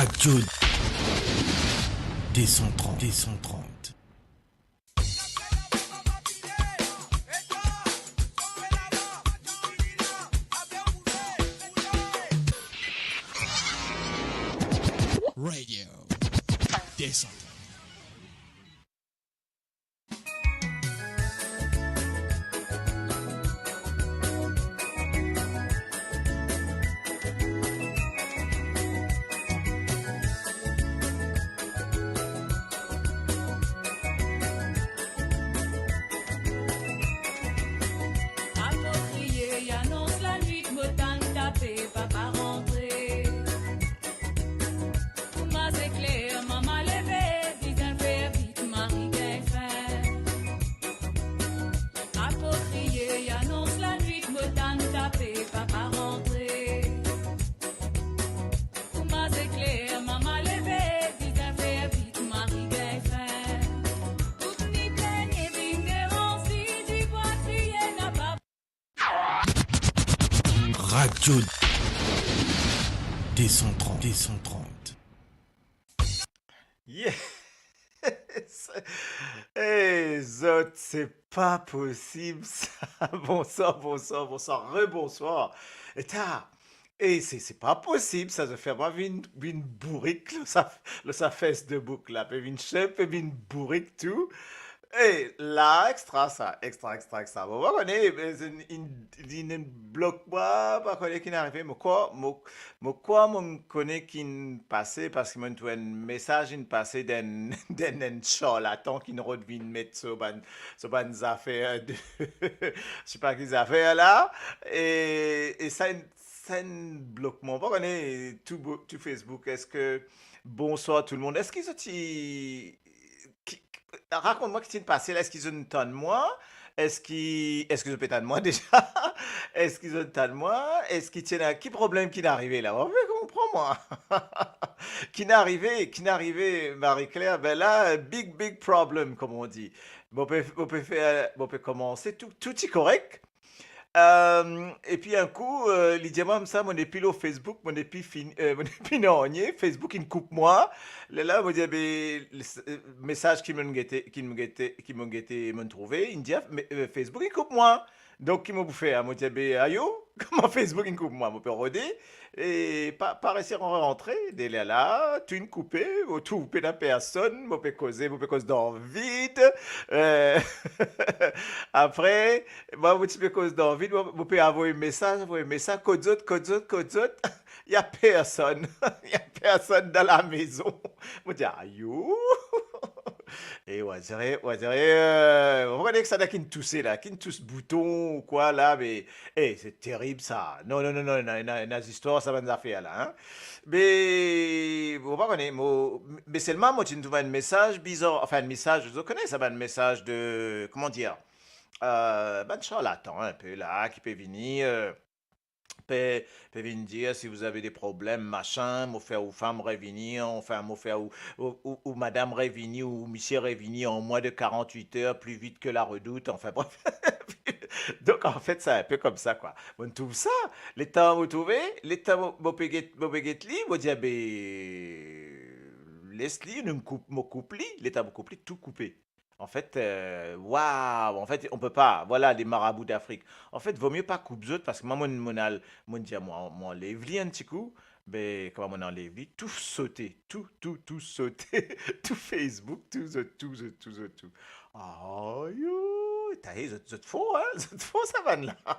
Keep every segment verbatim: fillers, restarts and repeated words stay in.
Radio deux cent trente, deux cent trente. Radio deux cent trente. Apot kriye, anons lanwit, mo tann tape, papa rantre. Kouma zekler, mama leve, bizin fer vit, mari gagn fin. Apot kriye, anons lanwit, mo tann tape, papa rantre. Kouma zekler, mama leve, bizin fer vit, mari gagn fin. Tout ni plenn e vinn deranz li, dibwa kriye, napa Radio deux cent trente, deux cent trente. Yes! Hey, zot, se pa posib sa. Bonswar, bonswar, bonswar, rebonswar. Eta, e se, se pa posib sa, zot fer mwa vinn, vinn bourik lor sa, lor sa Facebook la, pe vinn shanm, pe vinn bourik tou. E la, extra sa, extra, extra, extra. Bon, mo pa kone, me se inn, inn, inn, inn blok mwa, pa kone ki'nn arive, mo krwar, mo, mo krwar mo kone ki'nn pase, parski mo'nn trouv enn mesaz inn pase dan enn, dan enn sarlatan ki'nn rod vinn met so bann, so bann zafer de, mo pa kone ki zafer la, e, e sa inn, sa inn blok mwa. Mo pa kone tou bo-, tou Facebook, eski, bonswar tou lemonn. Eski zot ti, ki, rakont mwa ki ti'nn pase la, eski zot inn tann mwa? Eski, eski zot pe tann mwa deza? Eski zot tann mwa? Eski ti ena, ki problem ki'nn arive la? Mo pa pe konpran mwa. Ki'nn arive, ki'nn arive, Marie-Claire? Be la, big, big problem, comme on dit. Mo pe, mo pe fer, mo pe koumanse, tou, tou ti korek. Ehm, epi enn kou, eh, li dir mwa koumsa, mo nepli lor Facebook, mo nepli fin-, eh, mo nepli nanye, Facebook inn koup mwa. Lerla mo dir, be, le s-, eh, mesaz ki mo'nn gete, ki mo'nn gete, ki mo'nn gete, mo'nn trouve, inn dir, me, eh, Facebook inn koup mwa. Donk, ki mo pou fer? Mo dir, be, ayo, kouma Facebook inn koup mwa? Mo pe rode, e pa, pa resi rantre, de lerla, tou inn koupe, mo trouv pena personn, mo pe koze, mo pe koz dan vid. Eh, apre, mwa, mo ti pe koz dan vid, mo, mo pe avoy mesaz, avoy mesaz, kot zot, kot zot, kot zot. Ena personn, ena personn dan lamezon. Mo dir, ayo. E on dirait, on dirait, eh, mo pa kone kisannla ki'nn touse la, ki'nn tous bouton ou kwa la, me, eh, se terib sa. Non, non, non, non, ena, ena, ena zistwar sa bann zafer la, hein. Me, mo pa kone, mo, me selman mo ti'nn trouv enn mesaz bizar, anfin, enn mesaz, zot kone sa bann mesaz de, kouma dir, eh, bann sarlatan inpe la, ki pe vini, eh, pe, pe vinn dir, si vous avez des problèmes, machin, mo fer ou fam revini, anfin, mo fer ou, ou, ou, ou madam revini, ou misie revini en moins de quarante-huit heures, plus vite que la Redoute, anfin, bref. Donk, anfet, se inpe koumsa, kwa. Mo'nn trouv sa, letan mo trouve, letan mo, mo pe get, mo pe get li, mo dir, be, les li, nou koup, mo koup li, letan mo koup li, tou koupe. Anfet, eh, waw, anfet, on peut pas. Voilà, les marabouts d'Afrique. Anfet, vomie pa koup zot, parski mwa, mo'nn, mo'nn al, mo'nn dir, mo, mo anlev li enn ti kou, be, kouma mo'nn anlev li, tou sote, tou, tou, tou sote, tou Facebook, tou zot, tou zot, tou zot, tou. Ayo, ta, zot, zot for, hein, zot for sa bann la.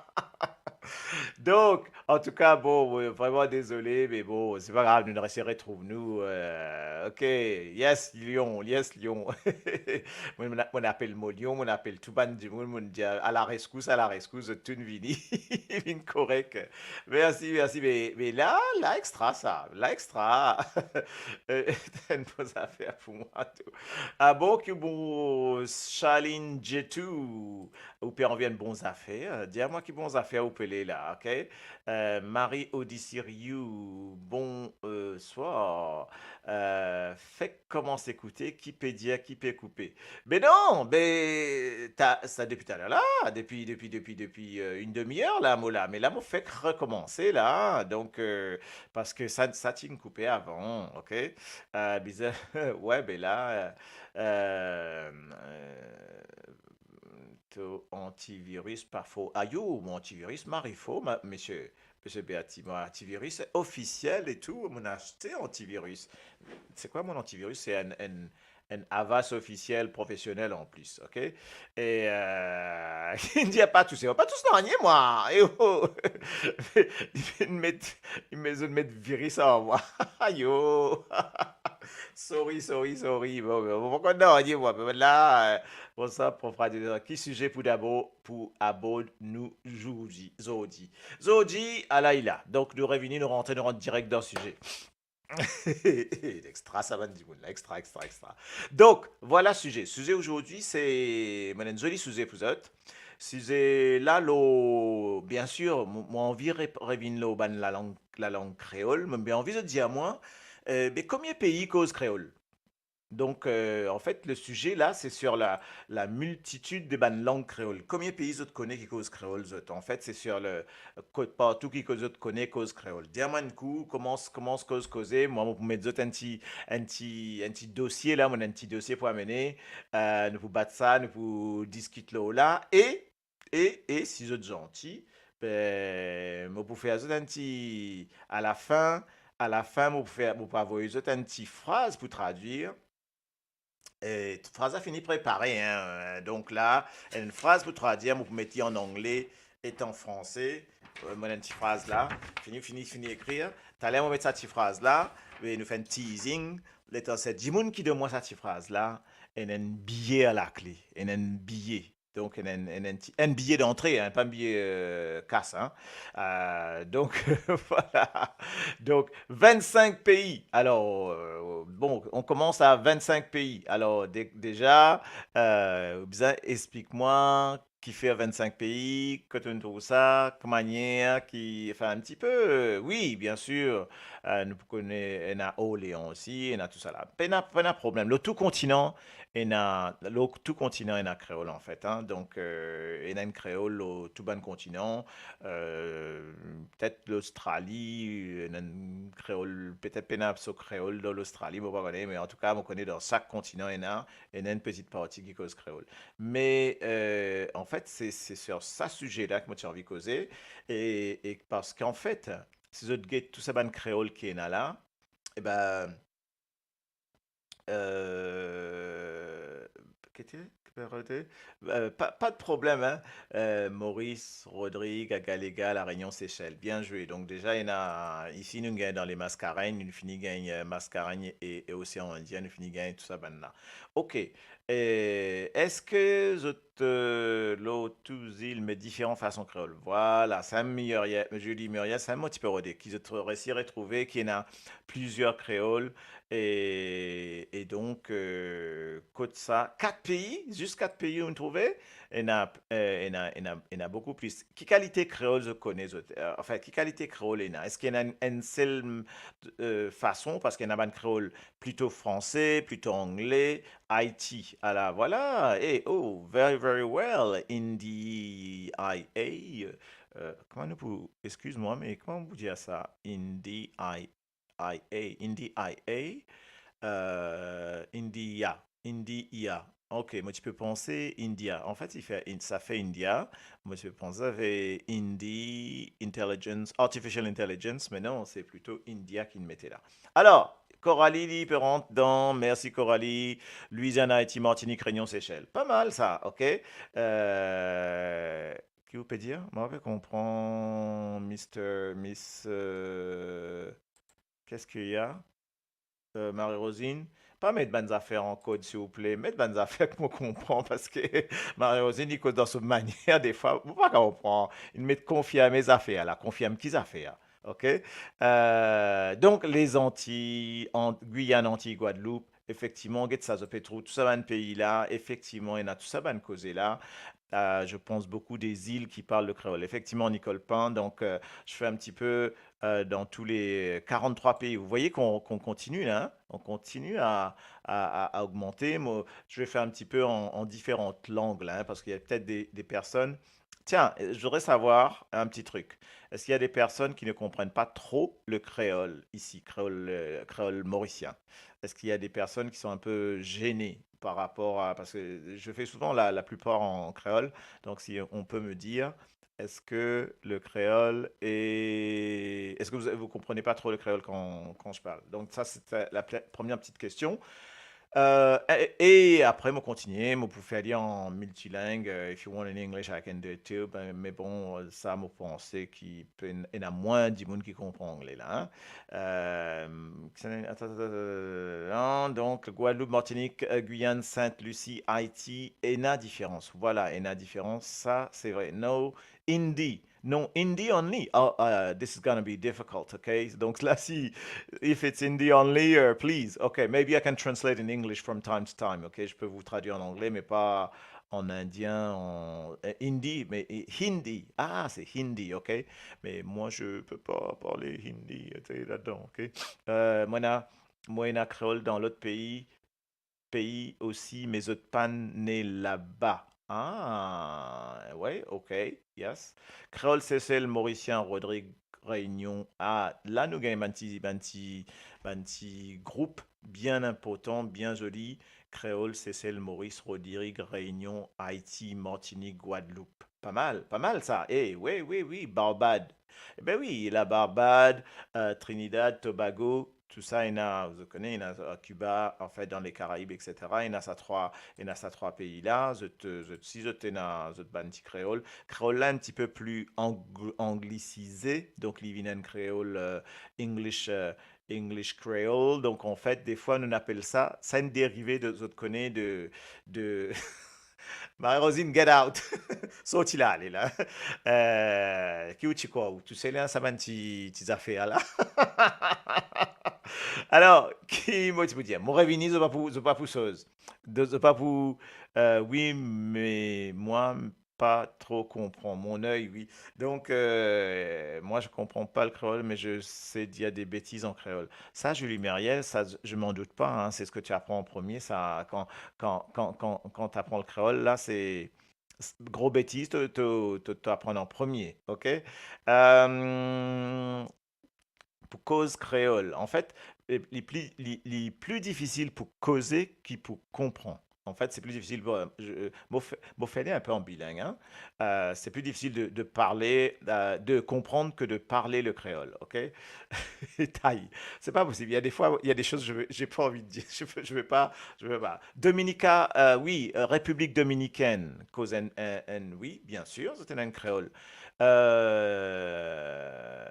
Donk, antouka, bon, mo vreman dezole, me bon, se pa grav, nou resi retrouv nou, eh, ok, yes, Lyon, yes, Lyon. Mo, mo, mo apel mo Lyon, mo apel tou bann dimoun, mo dir, a la reskous, a la reskous, zot tou vini, vinn korek. Mersi, mersi, me, me la, la extra sa, la extra. Eh, enn bon zafer pou mwa tou. Ah bon, ki bon, Charline Jetou, ou pe anvi enn bon zafer, dir mwa ki bon zafer ou pe la, ok? Euh, Marie Audisiriou, bon, euh, soir. Euh, fek koumans ekoute, ki pe dir, ki pe koupe. Be non, be, ta, sa depi taler la, depi, depi, depi, depi, euh, enn demi-er la, mo la. Me la, mo fek rekomanse la, donk, euh, parski sa, sa ti'nn koupe avan, ok? Euh, bizar, we, be la, euh, euh, to antiviris pa for. Ayo, mo antiviris mari for, ma, misie, misie Berti, mo antiviris ofisiel e tou, mo'nn aste antiviris. Se kwa mo antiviris? Se enn, enn, enn Avast ofisiel, profesionel an plis, ok? E, euh, li dir pa tous, pa tous nanye, mwa. E oh! Li met, li met, zot met viris ar mwa. Ayo! Sorry, sorry, sorry. Bon, bon, bon, bon, non, nanye, mwa. Me la, euh, bon, sa, prof Radio, ki size pou dabor, pou abord nou zordi? Zordi, zordi, ala li la. Donk, nou revini, nou rantre, nou rant direk dan size. Extra, sa bann dimoun la, extra, extra, extra. Donk, vwala size. Size ozordi, se, mo ena enn zoli size pou zot. Size la, lor, biensir, mo, mo anvi re-, revinn lor bann lalang, lalang kreol. Mo bien anvi zot dir mwa, euh, be komie pei koz kreol? Donk, euh, anfet, le size la, se sir la, la miltitid de bann lang kreol. Komie pei zot kone ki koz kreol, zot? Anfet, se sir le, kot, partou ki koz zot kone koz kreol. Dir mwa enn kou, koumans, koumans koz koze, mwa, mo pou met zot enn ti, enn ti, enn ti dosie la, mo ena enn ti dosie pou amene, euh, nou pou bat sa, nou pou diskit lor la, e, e, e, si zot zanti, be, mo pou fer zot enn ti, alafin, alafin, mo pou fer, mo pou avoy zot enn ti fraz pou tradwir, E, fraz la fini prepare, hein. Donk la, enn fraz pou tradwir, mo pou met li an angle et an franse. Euh, mo ena enn ti fraz la. Fini, fini, fini ekrir. Taler mo met sa ti fraz la, e nou fer enn teasing. Letan sa dimoun ki donn mwa sa ti fraz la, ena enn biye a lakle. Ena enn biye. Donk, enn, enn, enn, enn ti, enn biye dantre, hein, pa enn biye, euh, kas, hein. Euh, donk, vwala. Donk, vinn-sink pei. Alor, euh, bon, on commence à vingt-cinq pays. Alor, de-, deza, euh, bizin explik mwa kifer vinn-sink pei, kot ou'nn trouv sa, ki manier, ki, enfin, un petit peu, euh, wi, biensir, euh, nou kone, ena Orleans osi, ena tousala. Pena, pena problem. Lor tou kontinan, ena, lor tou kontinan ena kreol, anfet, hein. Donk, euh, ena enn kreol lor tou bann kontinan, euh, petet Lostrali, ena enn kreol, petet pena so kreol dan Lostrali, mo pa kone, me antouka, mo kone dan sak kontinan ena, ena enn peti parti ki koz kreol. Me, euh, anfet, se, se sir sa size la ki mo ti anvi koze, e, e parski anfet, si zot get tou sa bann kreol ki ena la, e ben, Euh, ki ti, ki pe rete? Euh, pa, pa de problem, hein. Euh, Maurice, Rodrigue, Agalega, La Réunion, Seychelles. Bien zwe. Donk deza, ena, isi nou gagn dan le Mascareignes, nou fini gagn, euh, Mascareignes e, e Osean Indien, nou fini gagn tou sa bann la. Ok. E eski zot, euh, lor tou zil met diferan fason kreol? Vwala, sa Muriel, Julie Muriel, sa mo ti pe rode, ki zot resi retrouve, ki ena plizier kreol, e, e donk, euh, kot sa, kat pei, zis kat pei ou'nn trouve, ena, euh, ena, ena, ena boukou plis. Ki kalite kreol zot kone, zot? Euh, anfin, ki kalite kreol ena? Eski ena enn, enn sel, euh, fason? Parski ena bann kreol plito franse, plito angle, Haïti. Ala, vwala. E, oh, very, very well. India, euh, kouma nou pou, exkiz mwa, me kouma nou pou dir sa? India, India, euh, India, India. Ok, mo ti pe panse India. Anfet, li fer In-, sa fer India. Mo ti pe panse sa fer Indi-, intelligence, artificial intelligence, me non, se plito India ki'nn mete la. Alor, Coralie, li pe rant dan, mersi Coralie, Louisiane, Haïti, Martinique, Réunion, Seychelles. Pa mal sa, ok? Euh, ki ou pe dir? Mo pa pe konpran, Mister, Miss, euh, qu'est-ce qu'il y a? Euh, Marie-Rosine, pa met bann zafer an kod, silvouple. Met bann zafer ki mo konpran, parski Marie-Rosine, li koz dan so manier, defwa, mo pa konpran. Li met konfirme zafer la, konfirm ki zafer? Ok? Euh, donk, Lezantiy, Ant-, Guyane, Antiy, Gwadloup, efektivman, get sa, zot pe trouv tou sa bann pei la, efektivman, ena tou sa bann koze la. euh, je pense beaucoup des îles qui parlent le créole. Effectivement, Nicole Pain, donc, euh, je fais un petit peu, euh, dans tous les quarante-trois pays. Vous voyez qu'on, qu'on continue, là, hein ? On continue à, à, à, à augmenter. Moi, je vais faire un petit peu en, en différentes langues, là, hein, parce qu'il y a peut-être des, des personnes. Tiens, euh, je voudrais savoir un petit truc. Est-ce qu'il y a des personnes qui ne comprennent pas trop le créole ici, créole, euh, créole mauricien ? Est-ce qu'il y a des personnes qui sont un peu gênées par rapport à, parce que je fais souvent la, la plupart en créole, donc si on peut me dire, est-ce que le créole est, est-ce que vous, vous comprenez pas trop le créole quand, quand je parle ? Donc ça, c'est, euh, la pl-, première petite question. Euh, e, e apre, mo kontigne, mo pou fer li an miltilang. Euh, if you want in English, I can do it too. Ben, me bon, euh, sa, mo panse ki pe, ena mwin dimoun ki konpran angle la, hein. Euh, atann, atann, atann, atann, atann, donc, Guadeloupe, Martinique, euh, Guyane, Sainte-Lucie, Haïti, ena diferans. Voilà, ena diferans, sa, se vre. No, Hindi. Non, Hindi only. Oh, uh, this is gonna be difficult, okay? Donc là, si, if it's Hindi only, uh, please, okay, maybe I can translate in English from time to time, okay? Je peux vous traduire en anglais, mais pas en indien, en, euh, Hindi, mais, euh, Hindi. Ah, c'est Hindi, okay? Mais moi, je peux pas parler Hindi, euh, là-dedans, okay? Euh, moi, na, moi, na créole dans l'autre pays, pays aussi, mais zot pa ne laba. Ah, ouais, ok, yes. Créole Seychelles, Mauricien, Rodrigues, Réunion. Ah, la nou gagn bann ti, bann ti, bann ti group bien inportan, bien zoli. Créole Seychelles, Maurice, Rodrigues, Réunion, Haïti, Martinique, Guadeloupe. Pas mal, pas mal ça. Eh, oui, oui, oui, Barbade. Eh ben oui, la Barbade, euh, Trinidad, Tobago, tout ça, ena, vous connaissez, ena, euh, Cuba, en fait, dans les Caraïbes, et cetera. Ena sa trwa, ena sa trwa pei la, zot, euh, zot, si zot ena, zot bann ti kréol. Kréol la, un petit peu plus ang-, anglicisé, donc li vinn enn kréol, euh, English, euh, English Creole. Donc, en fait, des fois, nou apel sa, sa enn dérivé de, zot connaissez, de, de, Marie-Rosine, get out. Sorti la, ale la. Euh, ki ou ti krwar ou tousel, hein, sa bann ti, ti zafer la. Alors, ki mo ti pou dir? Mo revini, zot pa pou, zot pa pou soz. Zot, zot pa pou, euh, oui, mais moi, pas trop comprends. Mon œil, oui. Donc, euh, moi, je comprends pas le créole, mais je sais dire des bêtises en créole. Ça, Julie Meriel, ça, je m'en doute pas, hein, c'est ce que tu apprends en premier, ça, quand, quand, quand, quand, quand tu apprends le créole, là, c'est, c'est gros bêtises, tu, tu, tu, tu apprends en premier, ok? Euh, pou koz kreol. An fet, li, li pli, li, li pli difisil pou koze ki pou konpran. An fet, se pli difisil pou, euh, je, euh, mo fe, mo fer li enpe an biling, hein. Euh, c'est plus difficile de, de parler, euh, de comprendre que de parler le créole, ok? Tay. C'est pas possible. Il y a des fois, il y a des choses, je vais, j'ai pas envie de dire. Je veux, je veux pas, je veux pas. Dominica, euh, oui, euh, République dominicaine, koz enn, enn, enn, oui, bien sûr, c'est un créole. Euh,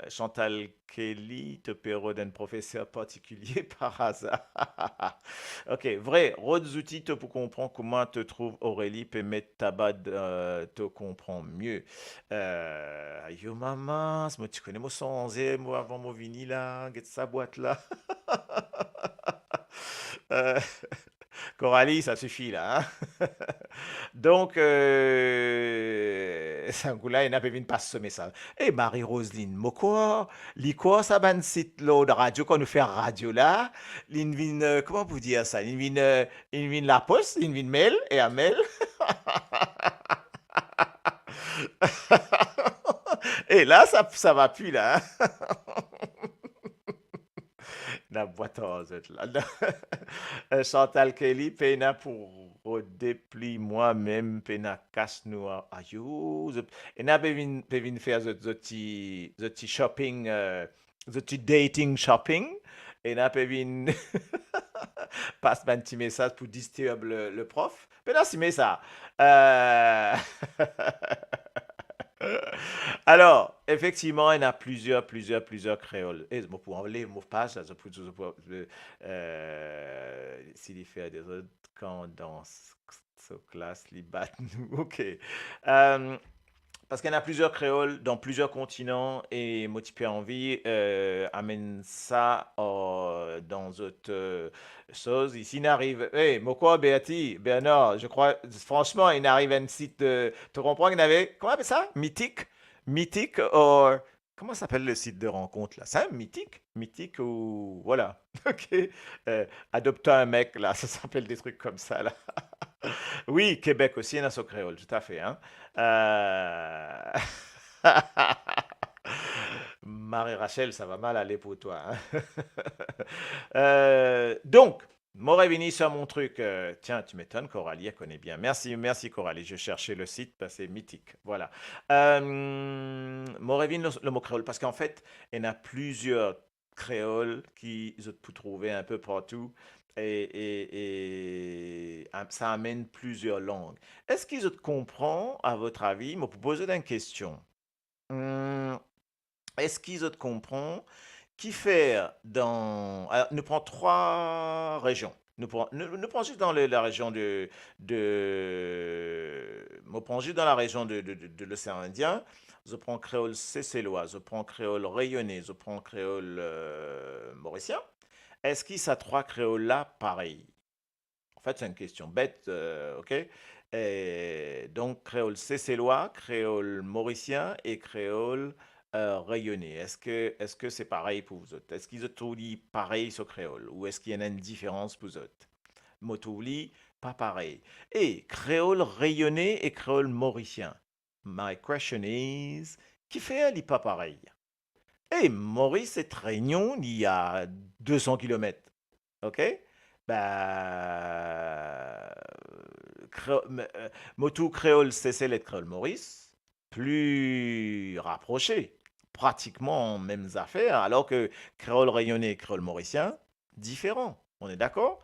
Chantal Kelly, to pe rod enn profeser partikilie par azar? Ok, vre, rod zouti to pou konpran kouma to trouv Aurélie pe met taba, euh, to konpran mie. Euh, ayo mama, si mo ti kone mo sanze, mo, avan mo vini la, get sa bwat la. Euh, Coralie, ça suffit là, hein? Donc, euh, sa kou la, ena pe vinn pas so mesaz. Eh, Marie-Roseline, mo krwar, li krwar sa bann sit lord radio, kan nou fer radio la, li vinn, euh, kouma pou dir sa? Li vinn, euh, li vinn lapos, li vinn mail, e a mail. E la, sa, sa va pli la, hein? Ena bwat ar zot la. Euh, Chantal Kelly, pena pou rode pli, mwa mem pena kas nou a-, ayo, zot, ena pe vinn, pe vinn fer zot, zot ti, zot ti shopping, euh, zot ti dating shopping, ena pe vinn pas bann ti mesaz pou disturb le, le prof. Pena sime sa. Euh, alors, effectivement, ena plizier, plizier, plizier kreol. E mo pou anlev mo paz la, zot pou, zot pou, euh, si li fer dezord kan dan s-, so klas, li bat nou. Ok. Euh, parski ena plizier kreol dan plizier kontinan e mo ti pe anvi, eh, amenn sa, eh, dan zot, eh, soz. Isi, inn ariv, eh, mo krwar Bertie, Bernard, je crois, franchement, inn ariv enn sit, eh, to konpran, inn ariv, kouma apel sa? Mythique? Mythique, or, comment s'appelle le site de rencontre là? C'est un Mythique? Mythique ou, voilà. Ok. Euh, adopte un mec, là, ça s'appelle des trucs comme ça, là. Oui, Québec aussi, ena so kreol, tout à fait, hein. Euh, Marie-Rachel, ça va mal aller pour toi, hein. Euh, donc, mo revini sur mon truc. Euh, tiens, tu m'étonnes, Coralie, elle connaît bien. Merci, merci, Coralie. Je cherchais le site, ben, c'est Mythique. Voilà. Euh, mo revini le, le mo kreol, parski an fet, ena plizier kreol ki zot pou trouve inpe partou e, e, e, am-, sa amenn plizier lang. Eski zot konpran, à votre avis, mo pou poz zot enn kestion. Hmm, eski zot konpran kifer dan, alor, nou pran trwa rezion. Nou pran, nou, nou pran zis dan le, la rezion de, de, mo pran zis dan la rezion de, de, de, de Losean Indien, zot pran kreol seselwa, zot pran kreol reyone, zot pran kreol, euh, morisien. Eski sa trwa kreol la parey? An fet, se enn kestion bet, euh, ok? E donk, kreol seselwa, kreol morisien e kreol, euh, reyone. Eski, eski se parey pou zot? Eski zot trouv li parey so kreol? Ou eski ena enn diferans pou zot? Mo trouv li pa parey. E kreol reyone e kreol morisien. My question is, kifer li pa parey? E Moris ek Reynion, li a de san kilomet. Ok? Be, kre-, me, euh, mo trouv kreol Sesel ek kreol Moris pli raprose, pratikman mem zafer, alor ki kreol reyone, kreol morisien, diferan. On est d'accord?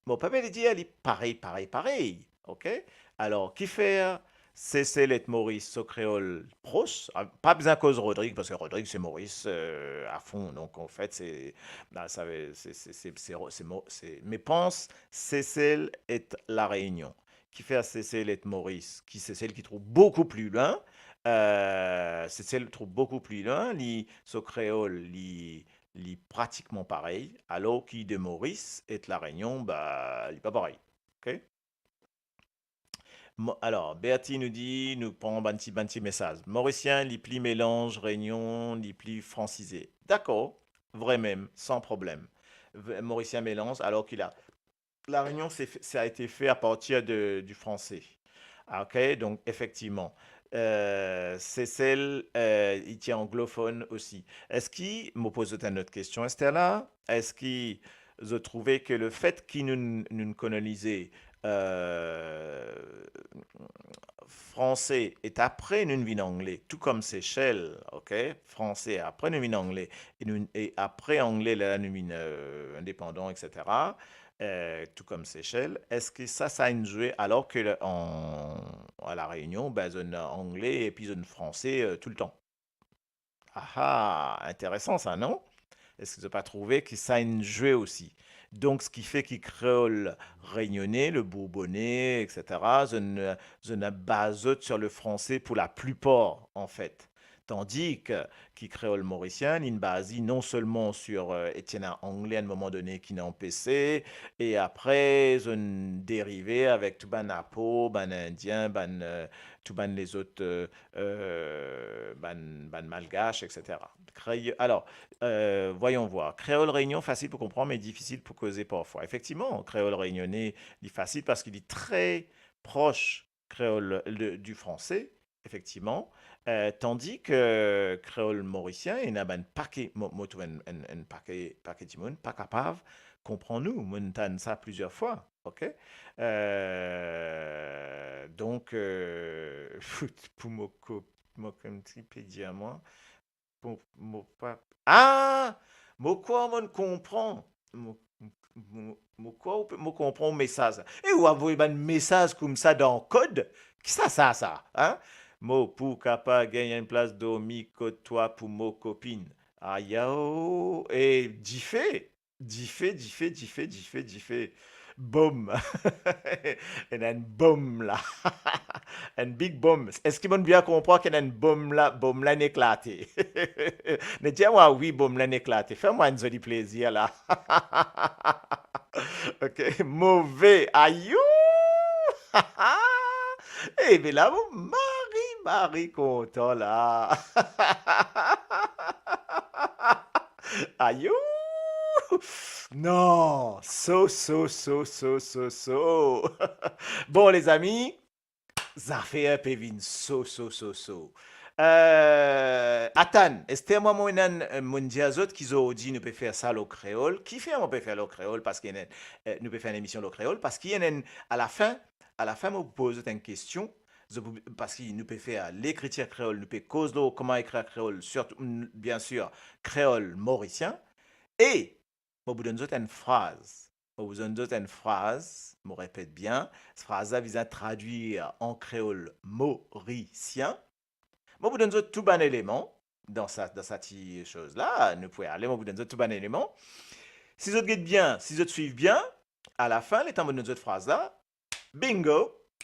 Mo pa pe dir li parey, parey, parey, ok? Alor, kifer Sesel ek Moris so kreol pros? Ah, pa bizin koz Rodrig, parski Rodrig se Moris, euh, a fon. Donk, an fet, se, la, sa ve, se, se, se, se, se mo-, se, me pans Sesel ek La Reynion. Kifer Sesel ek Moris, ki Sesel ki trouv boukou pli lwin, euh, Sesel trouv boukou pli lwin, li, so kreol, li, li pratikman parey, alor ki de Moris ek La Reynion, be, li pa parey. Ok? Mo-, alor, Bertie nou dir, nou pran bann ti, bann ti mesaz. Morisien, li pli melanz, Reynion, li pli fransize. Dakor, vre mem, san problem. V-, Morisien melanz, alor ki La, La Reynion, c'est f-, ça a été fait à partir de, du français. Ah, ok, donk, efektivman, euh, Sesel, euh, li ti anglofone osi. Eski, mo poz zot enn lot kestion, Esther la, eski zot trouve ki lefet ki nou, nou kolonize, euh, franse e apre nou vinn angle, tou kom Sesel, ok? Franse, apre nou vinn angle, e nou, e apre angle, la, nou vinn, euh, indepandan, et cetera, euh, tou kom Sesel. Eski sa, sa inn zwe alor ki le, an, a La Reynion, be, zot ena angle epi zot ena franse, euh, toultan? Ah ah, interesan sa, non? Eski zot pa trouve ki sa inn zwe osi? Donk, seki fer ki kreol reyone, le bourbone, et cetera, zot inn, zot inn baz zot sur le français pour la plupart, an fet. Tandis ki, ki kreol morisien, li inn baze non selman sur, euh, e ti ena angle a enn moman done ki inn anpese, e apre, zot inn derive avek tou bann Apo, bann Indien, bann, euh, tou bann lezot, euh, euh, bann, bann Malgash, et cetera. Krey-, alors, euh, voyons voir. Créole Réunion, facile pour comprendre, mais difficile pour causer parfois. Effectivement, créole réunionnais, li fasil parski li tre pros kreol de, du français, effectivement. Euh, tandis ki kreol morisien, ena bann pake, mo, mo trouv enn, enn, enn pake, pake dimoun pa kapav konpran nou. Mo'nn tann sa plizier fwa, ok? Euh, donk, euh, fout, pou mo ko-, mo koumsi pe dir mwa, pou mo pa, ah! Mo krwar mo'nn konpran. Mo, mo, mo krwar ou pe, mo konpran ou mesaz la. E ou avoy bann mesaz koumsa dan kod? Kisa sa, sa, hein? Mo pou kapav gagn enn plas dormi kot twa pou mo kopinn. Aya o, e dife, dife, dife, dife, dife, dife. Bom. Ena enn bom la. Enn big bom. Eski mo'nn bien konpran ki ena enn bom la, bom la inn eklate? Ne dir mwa wi, bom la inn eklate. Fer mwa enn zoli plezir la. Ok, move. Ayou! Eh, be la, mo mari, mari kontan la. Ayou! Non, so, so, so, so, so, so. Bon, lezami, zafer pe vinn so, so, so, so. Euh, atann, ester mwa, mo ena, euh, mo'nn dir zot ki zordi nou pe fer sa lor kreol. Kifer mo pe fer lor kreol? Parski ena, euh, nou pe fer enn emision lor kreol, parski ena enn, a la fin, a la fin, mo pou poz zot enn kestion, zot pou, parski nou pe fer lekritir kreol, nou pe koz lor kouma ekrir kreol, sirtou, mm, bien sir, kreol morisien. E mo pou donn zot enn fraz. Mo pou donn zot enn fraz, mo repet bien, fraz la bizin tradwir an kreol morisien. Mo pou donn zot tou bann eleman dan sa, dan sa ti soz la, nou pou ale, mo pou donn zot tou bann eleman. Si zot get bien, si zot swiv bien, a la fin, letan mo donn zot fraz la, bingo,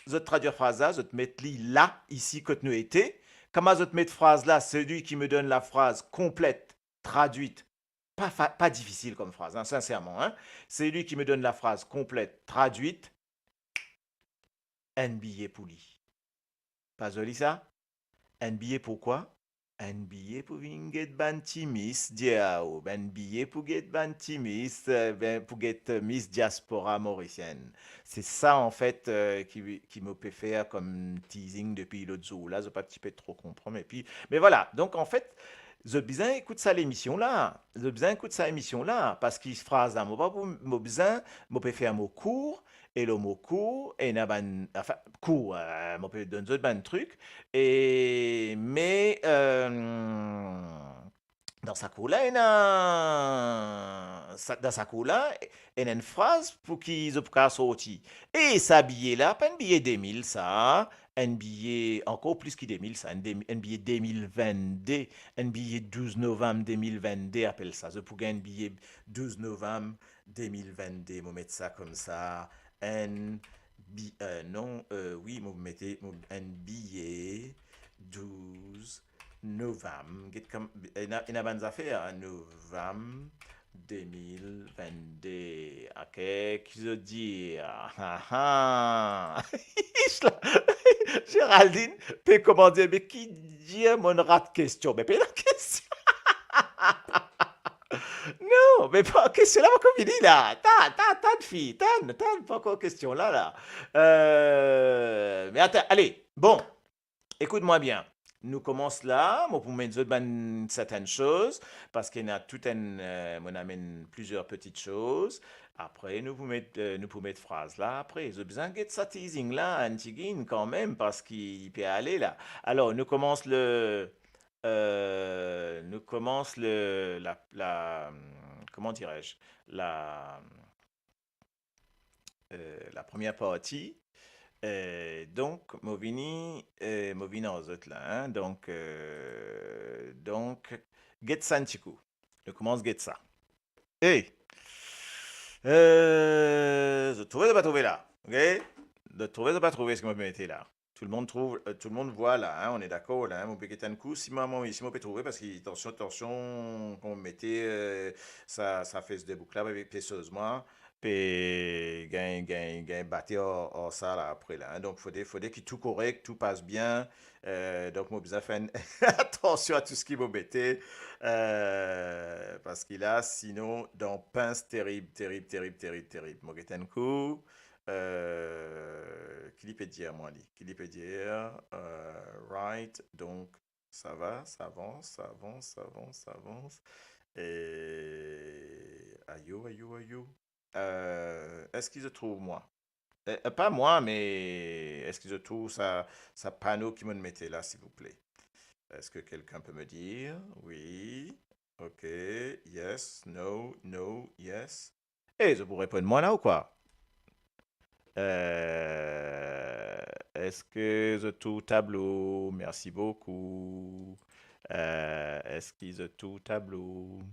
zot tradwir fraz la, zot met li la, isi kot nou ete. Kouma zot met fraz la, celui qui me donne la phrase complète, traduite, pa fa-, pa difisil kom fraz, hein, sinserman, hein. Celui qui me donne la phrase complète, traduite, enn biye pou li. Pa zoli sa? Enn biye pou kwa? Enn biye pou vinn get bann ti Miss Diao, enn biye pou get bann ti Miss, euh, ben, pou get, euh, Miss Diaspora Morisienn. Se sa, anfet, euh, ki, ki mo pe fer kom teasing depi lot zour la, zot pa ti pe tro konpran, epi, me vwala. Donk, anfet, zot bizin ekout sa lemision la. Zot bizin ekout sa emision la, parski fraz la, mo pa pou, mo bizin, mo pe fer mo kour, e lor mo kour, ena bann, anfin, kour, euh, mo pe donn zot bann trik, e, me, euh, dan sa kour la, ena, sa, dan sa kour la, ena enn fraz pou ki zot pou kav sorti. E sa biye la, pa enn biye de mil sa, enn biye ankor plis ki de mil sa, enn de-, enn biye de mil vennde, enn biye douz novem de mil vennde, apel sa. Zot pou gagn enn biye douz novem de mil vennde, mo met sa koumsa, enn bi-, euh, non, euh, wi, mo mete, mo, enn biye douz novem, get kom, ena, ena bann zafer, hein, novem de mil vennde, ok, ki zot dir? Ah, ah, ah. Géraldine pe komanse, me ki dir mo'nn rat kestion? Me pena kestion. Non, me pa, kestion la pankor fini la. Tann, tann, tann, fi, tann, tann, pankor kestion la, la. Euh, me atann, ale, bon, ekout mwa bien. Nou koumans la, mo pou met zot bann sertenn soz, parski ena tou enn, euh, mo'nn amenn plizier peti soz. Apre, nou pou met, euh, nou pou met fraz la. Apre, zot bizin get sa teasing la, enn tigit kanmem, parski li pe ale la. Alor, nou koumans le, euh, nou koumans le, la, la, comment dirais-je, la, euh, la première partie. Euh, donk, mo vini, euh, mo vini ar zot la, hein. Donk, euh, donk, get sa enn tikou. Nou koumans get sa. Hey! Euh, zot trouve, zot pa trouve la? Ok? Zot trouve, zot pa trouve seki mo pe mete la? Tout le monde trouve, euh, tout le monde voit la, hein, on est d'accord la, hein, mo pe get enn kou, si mo, si mo pe trouve, parski, atansion, atansion, kan mo mete, euh, sa, sa Facebook la, pe, pe soz mwa, pe gagn, gagn, gagn bate ar, ar sa la apre la, hein. Donk, fode, fode ki tou korek, tou pas bien. Euh, donk, mo bizin fer enn atansion a tou seki mo mete, euh, parski la, sinon, dan pins terib, terib, terib, terib, terib. Mo get enn kou. Euh, ki li pe dir mwa li? Ki li pe dir? Euh, right, donk, sa va, sa avans, sa avans, sa avans, sa avans. E, ayou, ayou, ayou. Euh, eski zot trouv mwa? Euh, euh, pa mwa, me eski zot trouv sa, sa pano ki mo'nn mete la, silvouple? Est-ce que quelqu'un peut me dire? Oui. Ok. Yes. No. No. Yes. E, zot pou reponn mwa la ou kwa? Euh, eski zot trouv tablo? Merci beaucoup. Euh, eski zot trouv tablo?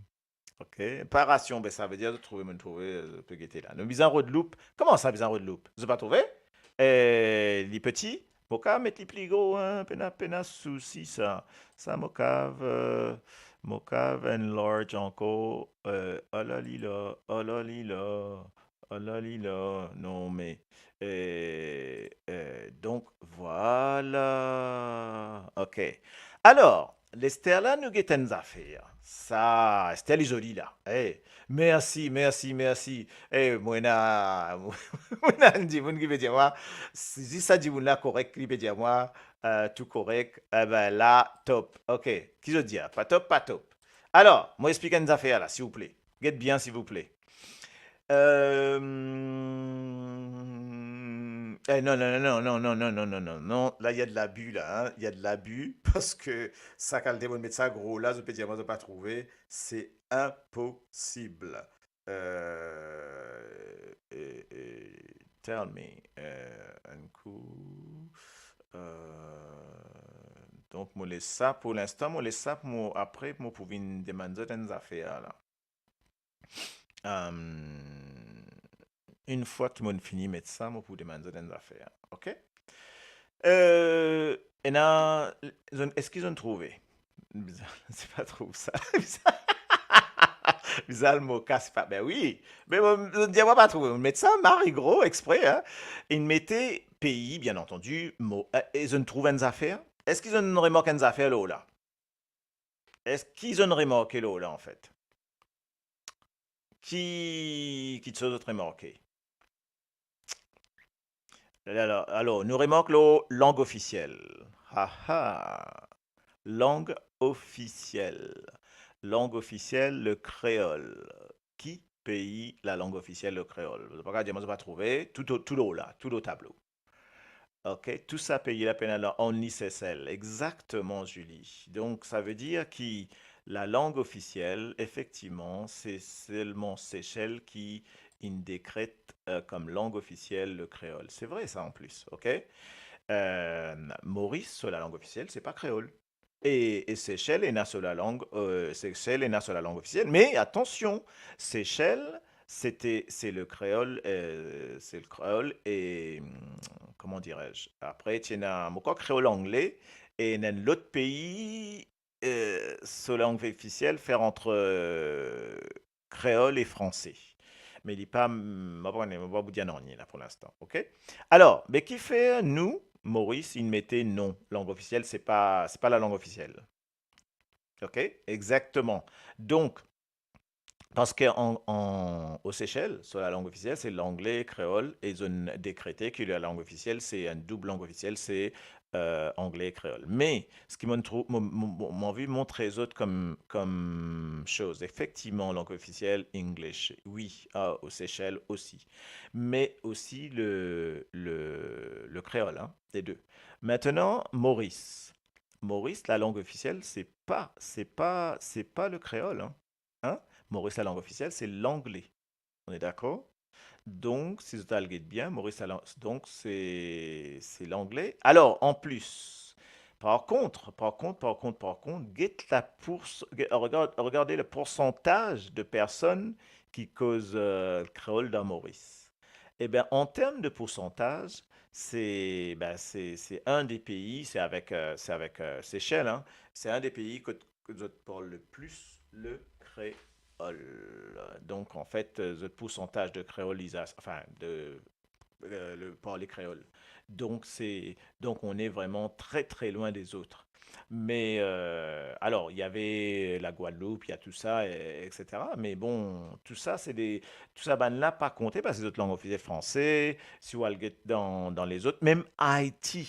Ok? Pa rasion, be savedir zot trouve, monn trouve, zot pe gete la. Nou bizin rod loup. Kouma sa bizin rod loup? Zot pa trouve? Eh, li piti, mo kav met li pli gro, hein, pena, pena sousi sa. Sa mo kav, euh, mo kav enlarge ankor, euh, ala li la, ala li la, ala li la. Non, me, euh, euh, donk, vwala. Ok. Alor, Lester la, nou get enn zafer. Sa, Lester li zoli la. Eh, mersi, mersi, mersi. Eh, mo ena, mo ena enn dimoun ki pe dir mwa, si, si sa dimoun la korek, li pe dir mwa, euh, tou korek, eh ben la, top. Ok, ki zot dir? Pa top, pa top. Alor, mo explik enn zafer la, silvouple. Get bien, silvouple. Euh, eh, non, non, non, non, non, non, non, non, non, non, non. La, il y a de l'abus, la, hein. Il y a de l'abus, parski sa kalite bann met sa gro la, zot pe dir mwa zot pa trouve, se inposib. Euh, e, e, tell me, euh, enn kou, euh, donk, mo les sa pou linstan, mo les sa pou mo, apre, mo pou vinn demann zot enn zafer la. Euh, enn fwa ki mo'nn fini met sa, mo pou demann zot enn zafer, ok? Euh, ena, zot, eski zot trouve? Bizar, se pa trouv sa. Bizar, bizar, mo kas pa, ben wi. Me mo, mo dir mwa pa trouve. Met sa mari gro, expre, hein. Inn mete pei, bien antandi, mo, eh, e zot trouv enn zafer? Eski zot remark enn zafer lor la? Eski zot remarke lor la, anfet? Ki, ki sa zot remarke? Alor, alor, nou remark lor lang ofisiel. Ha, ha. Lang ofisiel. Lang ofisiel, le kreol. Ki pei lalang ofisiel, le kreol? Zot pa kav dir mwa zot pa trouve, tou, tou, tou lor la, tou lor tablo. Ok, tou sa pei la pena la, only Seychelles. Exactement, Julie. Donk, savedir ki lalang ofisiel, efektivman, se selman Seychelles ki inn dekret, euh, kom lang ofisiel le kreol. Se vre sa, an plis, ok? Euh, Moris, so lalang ofisiel, se pa kreol. E, e Seychelles ena so lalang, euh, Seychelles ena so lalang ofisiel. Me atansion, Seychelles, se te, se le kreol, euh, se le kreol e, hmm, comment dirais-je? Apre, ti ena, mo krwar, kreol angle, e ena enn lot pei, euh, so lang ofisiel fer ant, euh, kreol e franse. Me li pa, mo pa kone, mo pa pou dir nanye la pou linstan, ok? Alor, be kifer nou, Moris, inn mete non, lang ofisiel, se pa, se pa lalang ofisiel. Ok? Exactement. Donk, parski an, an, o Seychelles, so lalang ofisiel, se langle, kreol, e zot inn dekrete ki lalang ofisiel, se enn doub lang ofisiel, se, euh, angle e kreol. Me, seki mo trouv, mo, mo, mo, mo anvi montre zot kom, kom soz. Efektivman, lang ofisiel, English, wi, a, o Seychelles osi. Me osi le, le, le kreol, hein, les deux. Maintenant, Moris. Moris, lalang ofisiel, se pa, se pa, se pa le kreol, hein. Hein? Moris, lalang ofisiel, se langle. On est d'accord? Donk, si zot al get bien, Moris, lalang, donk, se, se langle. Alor, an plis, par kont, par kont, par kont, par kont, get la pours-, get, regard, regardez le pourcentage de personnes ki koz, euh, kreol dan Moris. Eben, an term de poursantaz, se, ben, se, se enn de pei, se avek, euh, se avek, euh, Seychelles, hein, se enn de pei kot, kot zot parl le plis le kreol. Donk, anfet, euh, zot poursantaz de kreoliza-, enfin, de, euh, le, parle créole. Donc, c'est, donc, on est vraiment très, très loin des autres. Mais, euh, alors, il y avait la Guadeloupe, il y a tout ça, et, et cetera. Mais bon, tout ça, c'est des, tout sa bann la pa konte, parski zot lang ofisiel franse. Si ou al get dan, dan lezot, mem Ayiti,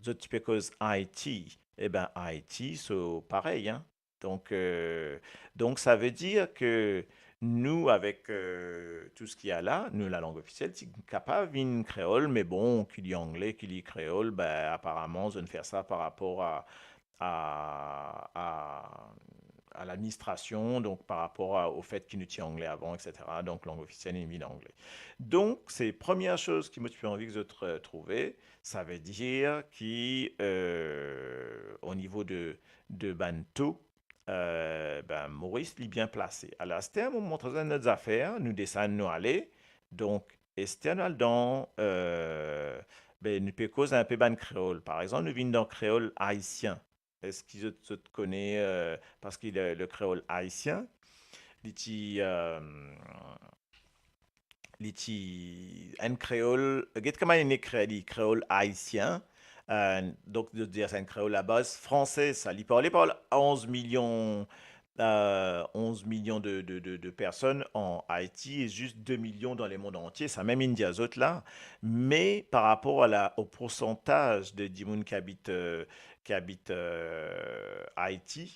zot ti pe koz Ayiti, eben, Ayiti, so parey, hein. Donk, euh, donk, savedir ki nou, avek, euh, tou seki ena la, nou, lalang ofisiel, ti kapav vinn kreol, me bon, ki li angle, ki li kreol, be, aparaman, zot inn fer sa par rapor a, a, a, a ladministrasion, donk par rapor a, o fet ki nou ti angle avan, et cetera. Donk, lang ofisiel, li vinn angle. Donk, se premie soz ki mo ti pe anvi ki zot, euh, trouve, savedir ki, euh, o nivo de, de bann to, eh, ben, Moris, li bien plase. Alor, aster, mo montre zot enn lot zafer, nou desann, nou ale. Donk, aster, nou al dan, eh, ben, nou pe koz inpe bann kreol. Par exanp, nou vinn dan kreol aisien. Eski zot, zot kone, eh, parski le, le kreol aisien, li ti, eh, li ti enn kreol, get kouma li nek kre-, li kreol aisien. Eh, donk, zot dir se enn kreol labaz franse, sa. Li parle par onz milion, eh, onz milion de, de, de, de personn an Aiti e zis de milion dan lemond antie. Samem inn dir zot la. Me par rapor a la, o poursantaz de dimoun ki abit, eh, ki abit, eh, Aiti,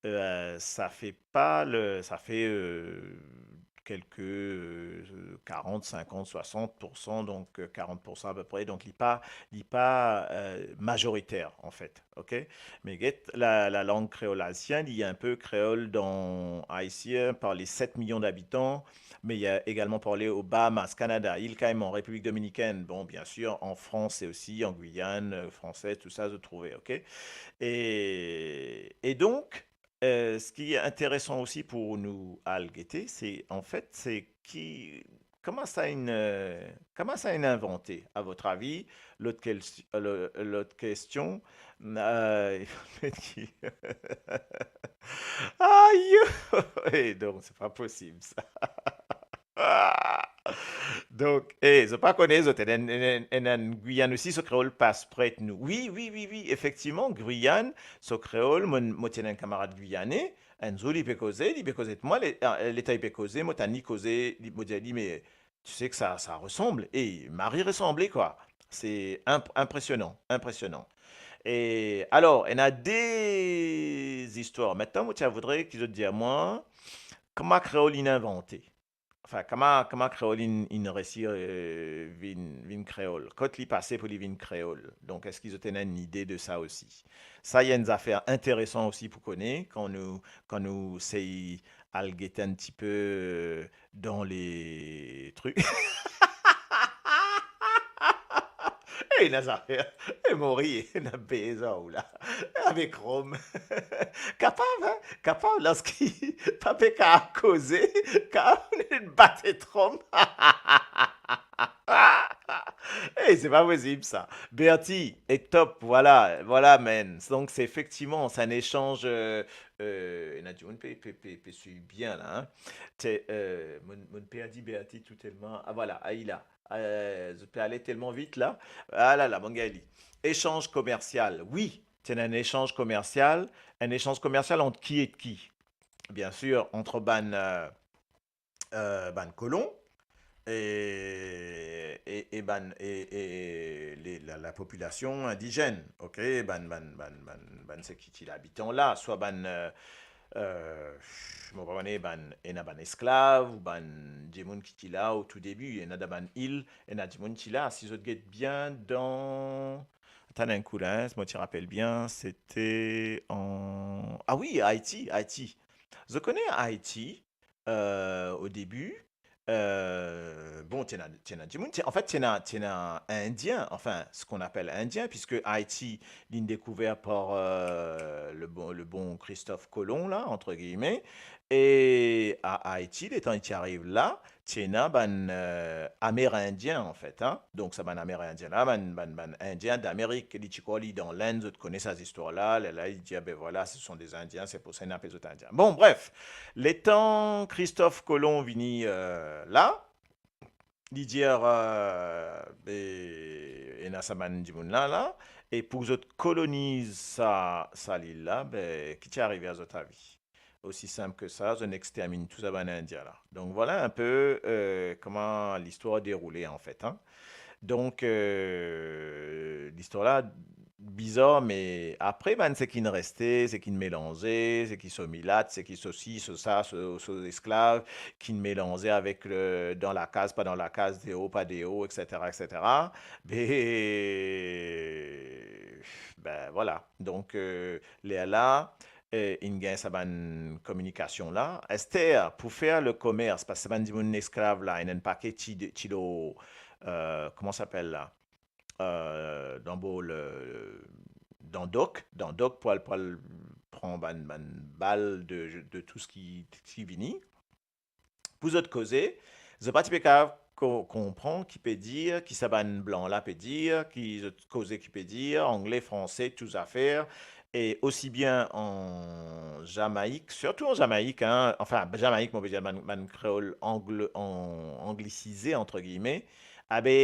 eh, sa fe pa le, sa fe, eh, kelke, eh, karant, sinkant, swasant poursan, donk, eh, karant poursan apepre, donk li pa, li pa, eh, mazoriter, anfet, ok? Me get, la, lalang kreol aisien, li inpe kreol dan aisien par le set milion dabitan, me li egalman parle o Bahamas, Kanada, Ile Caiman, Repiblik Dominikenn, bon, bien sir, an Frans osi, an Gwiyann, eh, franse, tou sa, zot trouve, ok? E, e donk, eh, seki interesan osi pou nou al gete, se, anfet, se ki, kouma sa inn, eh, kouma sa inn invante, a vot avi? Lot kel-, lo-, lot kestion, eh, ki, ayo! Eh, donk, se pa posib, sa. Donk, eh, zot pa kone, zot ena, ena, ena, ena Gwiyann osi, so kreol pas pret nou. Wi, wi, wi, wi, efektivman, Gwiyann, so kreol, mo, mo ti ena enn kamarad gwiyanne, enn zour li pe koze, li pe koz ek mwa, le-, ah, letan li pe koze, mo tann li koze, li, mo dir li, "Mais tu sais que ça, ça ressemble." E mari resanble, kwa. Se inp-, inpresionan, inpresionan. E alor, ena de zistwar. Aster, mo ti a voudre ki zot dir mwa, kouma kreol inn invante. Anfin, kouma, kouma kreol inn, inn resi, eh, vinn, vinn kreol. Kot li pase pou li vinn kreol. Donk, eski zot ena enn ide de sa osi? Sa, li enn zafer interesan osi pou kone, kan nou, kan nou sey al gete enn tipe, eh, dan le trik. E ena zafer, e mo rir, ena beza ou la, avek Rom. Kapav, hein? Kapav, lorski pa pe kapav koze, kapav bat Rom. E se pa posib, sa. Bertie, e top, vwala, vwala, man. Donk, se efektivman, se enn esanz, eh, eh, ena dimoun pe, pe, pe, pe swiv bien la, hein. Te, eh, mo, mo perdi Bertie totalman. Ah, vwala, ah, li la. Eh, zot pe ale telman vit la. Ah la la, mo gagn li. Esanz komersial, wi. Ti ena enn esanz komersial, enn esanz komersial ant ki ek ki? Bien sir, ant bann, eh, eh, bann kolon e, e, e bann, e, e, e le, la, lapopilasion indizenn, ok? Bann, bann, bann, bann, bann seki ti labitan la, swa bann, eh, eh, mo pa kone, bann, ena bann esklav, ou bann dimoun ki ti la o tou debi, ena dan bann il, ena dimoun ti la. Si zot get bien dan, atann enn kou la, hein, si mo ti rapel bien, sete an, ah wi, Aiti, Aiti. Zot kone Aiti, eh, o debi, eh, bon, ti ena, ti ena dimoun, ti, anfet, ti ena, ti ena Indien, anfin, ce qu'on appelle Indien, puisque Haïti, linn dekouver par, eh, le bon, le bon Christophe Colomb, la, entre guillemets, e a Aiti, letan li ti ariv la, ti ena bann, eh, Amerendien, anfet, hein. Donk, sa bann Amerendien la, bann, bann, bann Indien d'Amerik, li ti krwar li dan Lenn, zot kone sa zistwar la, lerla li dir, "Ah ben voilà, ce sont des Indiens, c'est pour ça inn apel zot Indien." Bon, bref, letan Christophe Colomb vini, eh, la, li dir, eh, be, ena sa bann dimoun la, la, e pou zot koloniz sa, sa lil la, be, ki ti arive a zot avi? Osi sinp ki sa, zot inn extermine tou sa bann Indien la. Donk, vwala inpe, eh, kouma listwar deroule, anfet, hein. Donk, eh, listwar la bizar, me apre, bann seki inn reste, seki inn melanze, seki so milat, seki so si, so sa, so, so esklav, ki inn melanze avek le, dan lakaz, pa dan lakaz, deor, pa deor, et cetera, et cetera. Be, ben, vwala. Donk, eh, lerla, eh, inn gagn sa bann kominikasion la. Aster, pou fer le komers, parski sa bann dimoun esklav la, ena enn pake ti, ti lor, eh, kouma sa apel la? Eh, dan bor le, dan dok, dan dok pou al, pou al pran bann, bann bal de, de tou seki, seki vini. Pou zot koze, zot pa ti pe kapav ko-, konpran ki pe dir, ki sa bann blan la pe dir, ki zot koze ki pe dir, angle, franse, tou zafer, e osi bien an Zamaik, sirtou an Zamaik, hein, anfin, Zamaik, mo pe dir bann, bann kreol angl-, an-, anglisize, antre gilme, abe,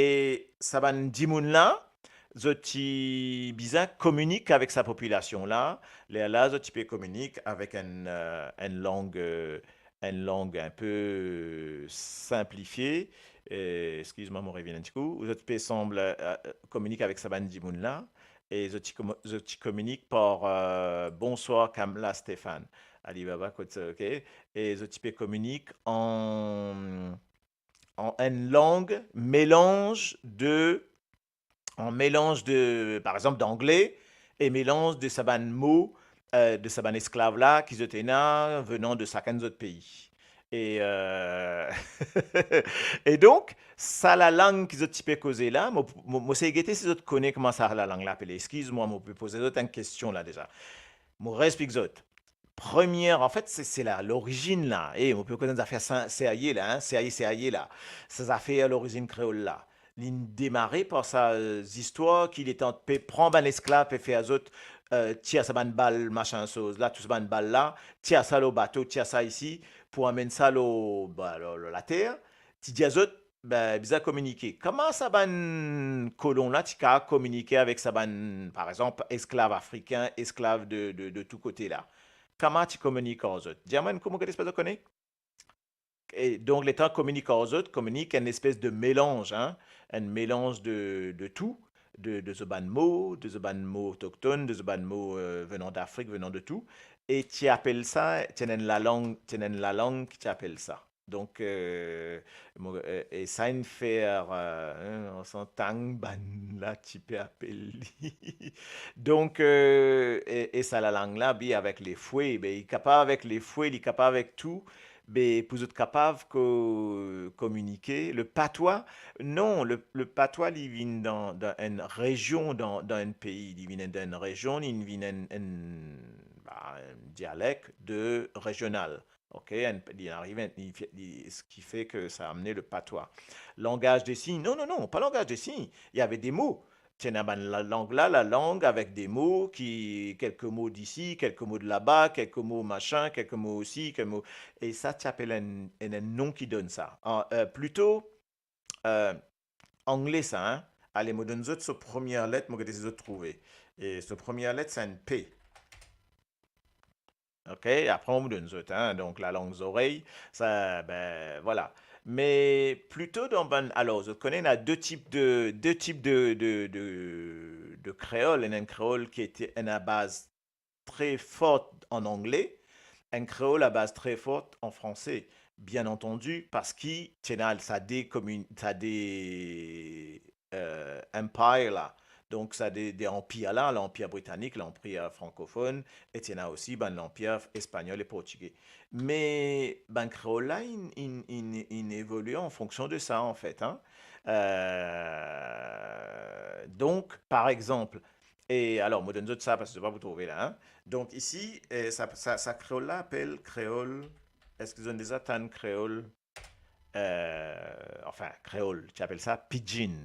sa bann dimoun la, zot ti bizin kominik avek sa popilasion la, lerla zot ti pe kominik avek enn, eh, enn lang, eh, enn lang inpe sinplifie, eh, eskiz mwa, mo revinn enn ti kou, zot ti pe sanble, eh, kominik avek sa bann dimoun la, e zot ti komo-, zot ti kominik par, eh, "Bonswar Kamla Stefan." Alibaba kot, ok? E zot ti pe kominik an, an enn lang melanz de, an melanz de, par exanp, dangle e melanz de sa bann mo, eh, de sa bann esklav la ki zot ena venan de sakenn zot pei. E, eh, e donk, sa lalang ki zot ti pe koze la, mo, mo, mo sey gete si zot kone kouma sa lalang la apele. Eskiz mwa, mo pe poze zot enn kestion la deza. Mo rexplik zot. Premie, anfet, se, se la, lorizinn la. E, mo pe koz enn zafer sa-, serye la, hein, serye, serye la. Sa zafer lorizinn kreol la. Li'nn demare par sa, eh, zistwar ki letan pe pran bann esklav, pe fer zot, eh, tir sa bann bal, masin soz la, tou sa bann bal la, tir sa lor bato, tir sa isi, pou amenn sa lor, ba, lor, lor later. Ti dir zot, be, bizin kominike. Kouma sa bann kolon la ti kapav kominike avek sa bann, par exanp, esklav afrikin, esklav de, de, de tou kote la? Kouma ti kominik ar zot? Dir mwa enn kou, mo gete si zot kone. E donk, letan kominik ar zot, kominik enn espes de melanz, hein, enn melanz de, de tou, de, de zot bann mo, de zot bann mo otokton, de zot bann mo, eh, venan Dafrik, venan de tou. E ti apel sa, ti ena enn lalang, ti ena enn lalang ki ti apel sa. Donk, eh, mo, eh, e sa inn fer, eh, hein, on s'entend, bann la ti pe apel li. Donk, eh, e, e sa lalang la, be avek lefwe, be li kapav avek lefwe, li kapav avek tou, be pou zot kapav ko-, kominike. Le patwa, non, le, le patwa, li vinn dan, dan enn rezion, dan, dan enn pei, li vinn dan enn rezion, li vinn enn, enn, ba, enn dialek de rezional. Ok, enn, li arive, li fe, li, seki fer ke sa amene le patwa. Langaz de sign, non, non, non, pa langaz de sign. Il y avait des mots. Ti ena bann la-, lang la, lalang avek de mo ki, kelke mo disi, kelke mo de laba, kelke mo masin, kelke mo osi, kelke mo, e sa ti apel enn, enn, enn nom ki donn sa. An, eh, plito, eh, angle sa, hein. Ale, mo donn zot so premie let, mo gete si zot trouve. E so premie let, se enn P. Ok, apre mo donn zot, hein, donk lalang zorey, sa, be, vwala. Me plito dan bann, alor, zot kone ena de tip de, de tip de, de, de, de kreol. Ena enn kreol ki ete, ena baz tre for an angle, enn kreol a baz tre for an franse, bien antandi, parski ti ena sa de komin-, sa de eh, empire la. Donk, sa de, de anpir la, lanpir britanik, lanpir frankofonn, e ti ena osi bann lanpir espanyol e portige. Me bann kreol la, inn, inn, inn, inn evolie an fonksion de sa, anfet, hein. Eh, donk, par exanp, e alor, mo donn zot sa, parski zot pa pou trouve la, hein. Donk, isi, eh, sa, sa, sa kreol la apel kreol, eski zot inn deza tann kreol, eh, anfin, kreol, ti apel sa pidgin.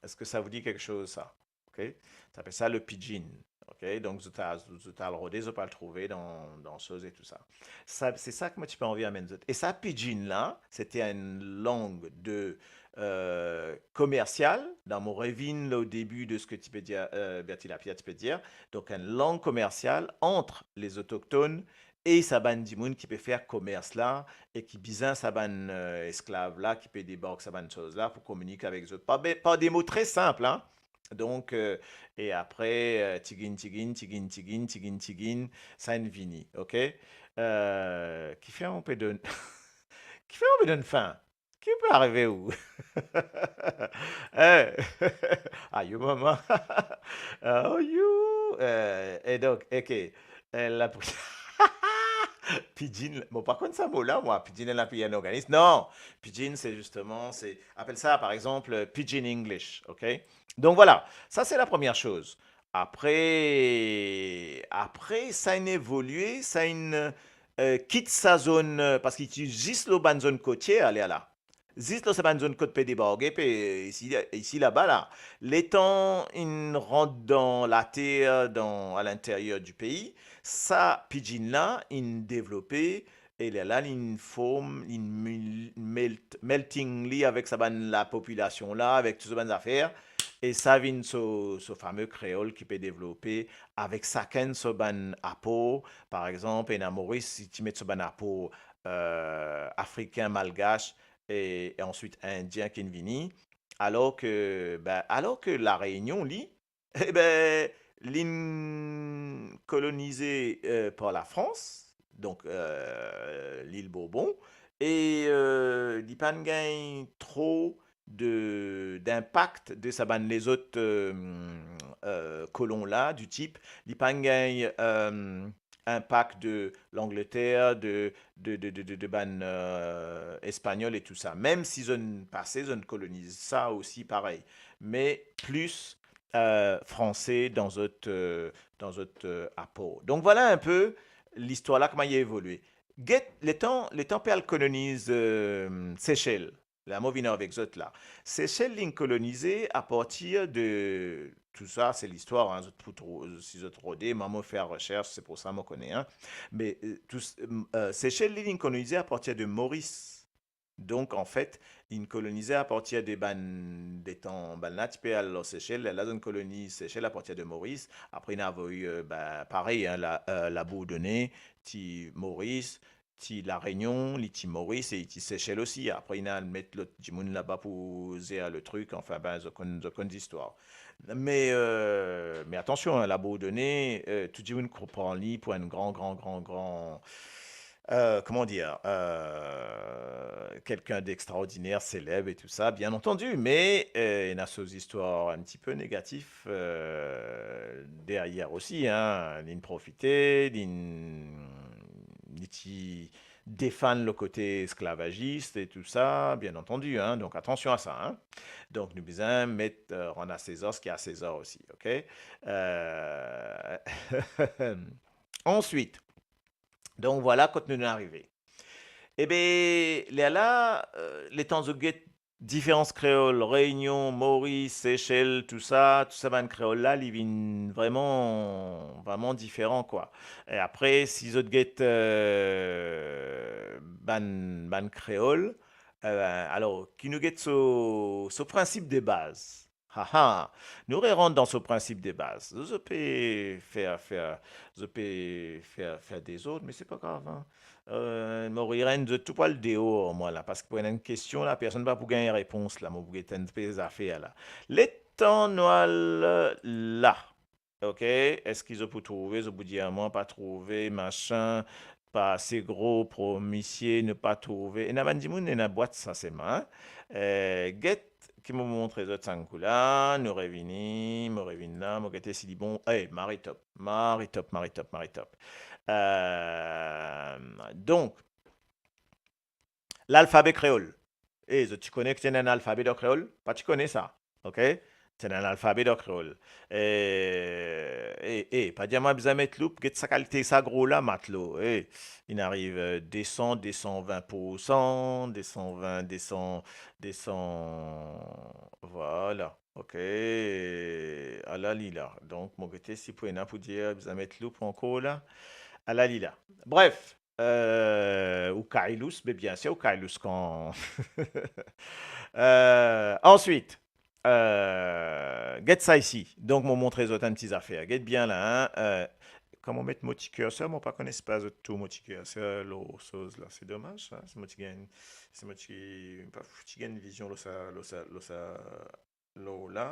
Est-ce que ça vous dit quelque chose, ça? Ok? Ti apel sa le pidgin. Ok? Donk, zot a, zot al rode, zot pou al trouve dan, dan soz e tou sa. Sa, se sa ki mo ti pe anvi amenn zot. E sa pidgin la, se te enn lang de, eh, komersial, dan mo revinn o debi de seki ti pe dir, eh, Bertie Lapierre ti pe dir. Donk, enn lang komersial ant lezotoktonn e sa bann dimoun ki pe fer komers la, e ki bizin sa bann, eh, esklav la, ki pe debark sa bann soz la pou kominike avek zot. Par be-, par de mo tre sinp, hein. Donk, eh, e apre, eh, tigin, tigin, tigin, tigin, tigin, tigin, sa inn vini, ok? Eh, kifer mo pe donn, kifer mo pe donn fin? Ki pe arive ou? Eh, ayo mama. Ayo, eh, e donk, ok. Eh, la pri-, pidgin, mo pa konn sa mo la, mwa, pidgin la pri enn organis. Non, pidgin, se zisteman, se, apel sa, par exanp, pidgin English, ok? Donk, vwala, sa, se la premie soz. Apre, apre, sa inn evolie, sa inn, eh, kit sa zone, eh, parski ti zis lor bann zone kotier, lerla. Zis lor sa bann zone kot pe debarke, pe isi, isi laba la. Letan inn rant dan later, dan, a linteryer di pei, sa pidgin la inn devlope, e lerla linn form, linn mil-, melt-, melting li avek sa bann lapopilasion la, avek tou sa bann zafer, e sa vinn so, so fame kreol ki pe devlope avek sakenn so bann apor. Par exanp, ena Moris, li ti met so bann apor, eh, afrikin, malgash, e, e answit indien ki'nn vini. Alor ke, be, alor ke La Reunion, li, e be, linn kolonize, eh, par Lafrans, donk, eh, lil Bourbon, e, eh, li pa'nn gagn tro de, dinpak de sa bann lezot, eh, eh, kolon la, di tip, li pa'nn gagn, eh, inpak de Langleter, de, de, de, de, de, de bann, eh, Espanyol e tou sa. Mem si zot pase, zot koloniz sa osi parey, me plis, eh, Franse dan zot, eh, dan zot, eh, apor. Donk, vwala inpe listwar la, kouma li evolie. Get, letan, letan pe al koloniz, eh, Sesel, la mo vinn avek zot la. Sesel linn kolonize apartir de, tou sa, se listwar, hein, zot pou trou-, si zot rode, mwa mo fer resers, se pou sa mo kone, hein. Me, eh, tou s-, m-, eh, Sesel, li, linn kolonize apartir de Moris. Donk, anfet, linn kolonize apartir de bann, letan bann la ti pe al lor Sesel, la zot inn koloniz Sesel apartir de Moris. Apre, inn avoy, eh, be, parey, hein, la, eh, Labourdonnais, ti Moris, ti La Reunion, li ti Moris e li ti Sesel osi. Apre, inn al met lot dimoun laba pou zer le trik. Anfin, be, zot konn, zot konn zistwar. Me, eh, me atansion, hein, Labourdonnais, eh, tou dimoun konpran li pou enn gran, gran, gran, gran, eh, kouma dir, eh, kelkenn d'extraordiner, seleb e tou sa, bien antandi. Me, eh, ena so zistwar enn tipe negatif, eh, deryer osi, hein. Linn profite, linn, li ti defann le kote esklavazis e tou sa, bien antandi, hein. Donk, atansion a sa, hein. Donk, nou bizin met, eh, rann a Sezar seki a Sezar osi, ok? Eh, answit, donk, vwala kot nou arive. E be, lerla, eh, letan zot get diferans kreol, Reunion, Moris, Sesel, tou sa, tou sa bann kreol la, li vinn vreman, vreman diferan, kwa. E apre, si zot get, eh, bann, bann kreol, eh, alor, ki nou get so, so prinsip de baz. Ha, ha. Nou rerant dan so prinsip de baz. Zot pe fer, fer, zot pe fer, fer dezord, me se pa grav, hein. Eh, mo rire, zot tou pou al deor, mwa la, parski pou ena enn kestion la, personn pa pou gagn repons la, mo pou get enn pe zafer la. Letan nou al la, ok, eski zot pou trouve, zot pou dir mwa pa trouve, masin, pa ase gro, promisie, nou pa trouve. Ena bann dimoun, ena bwat sa selman, hein. Eh, get ki mo montre zot sa enn kou la, nou revini, mo revinn la, mo gete si li bon. Eh, mari top, mari top, mari top, mari top. Eh, donk, lalfabe kreol. Eh, zot ti kone ki ti ena enn alfabe dan kreol? Pa ti kone sa, ok? Ti ena enn alfabe dan kreol. Eh, eh, eh, pa dir mwa bizin met loup, get sa kalite sa gro la, matlo. Eh, inn ariv, eh, de san, de san vin pour san, de san vin, de san, de san, vwala, ok. Ala li la. Donk, mo gete si pou ena pou dir bizin met loup ankor la. Ala li la. Bref, eh, ou kay lous, be biensir ou kay lous kan. Eh, answit, eh, get sa isi. Donk, mo montre zot enn ti zafer. Get bien la, hein. Eh, kan mo met mo ti kerser, mo pa kone si pa zot trouv mo ti kerser lor soz la. Se domaz, hein. Si mo ti gagn, si mo ti, pa, ti gagn vizion lor sa, lor sa, lor sa, lor la.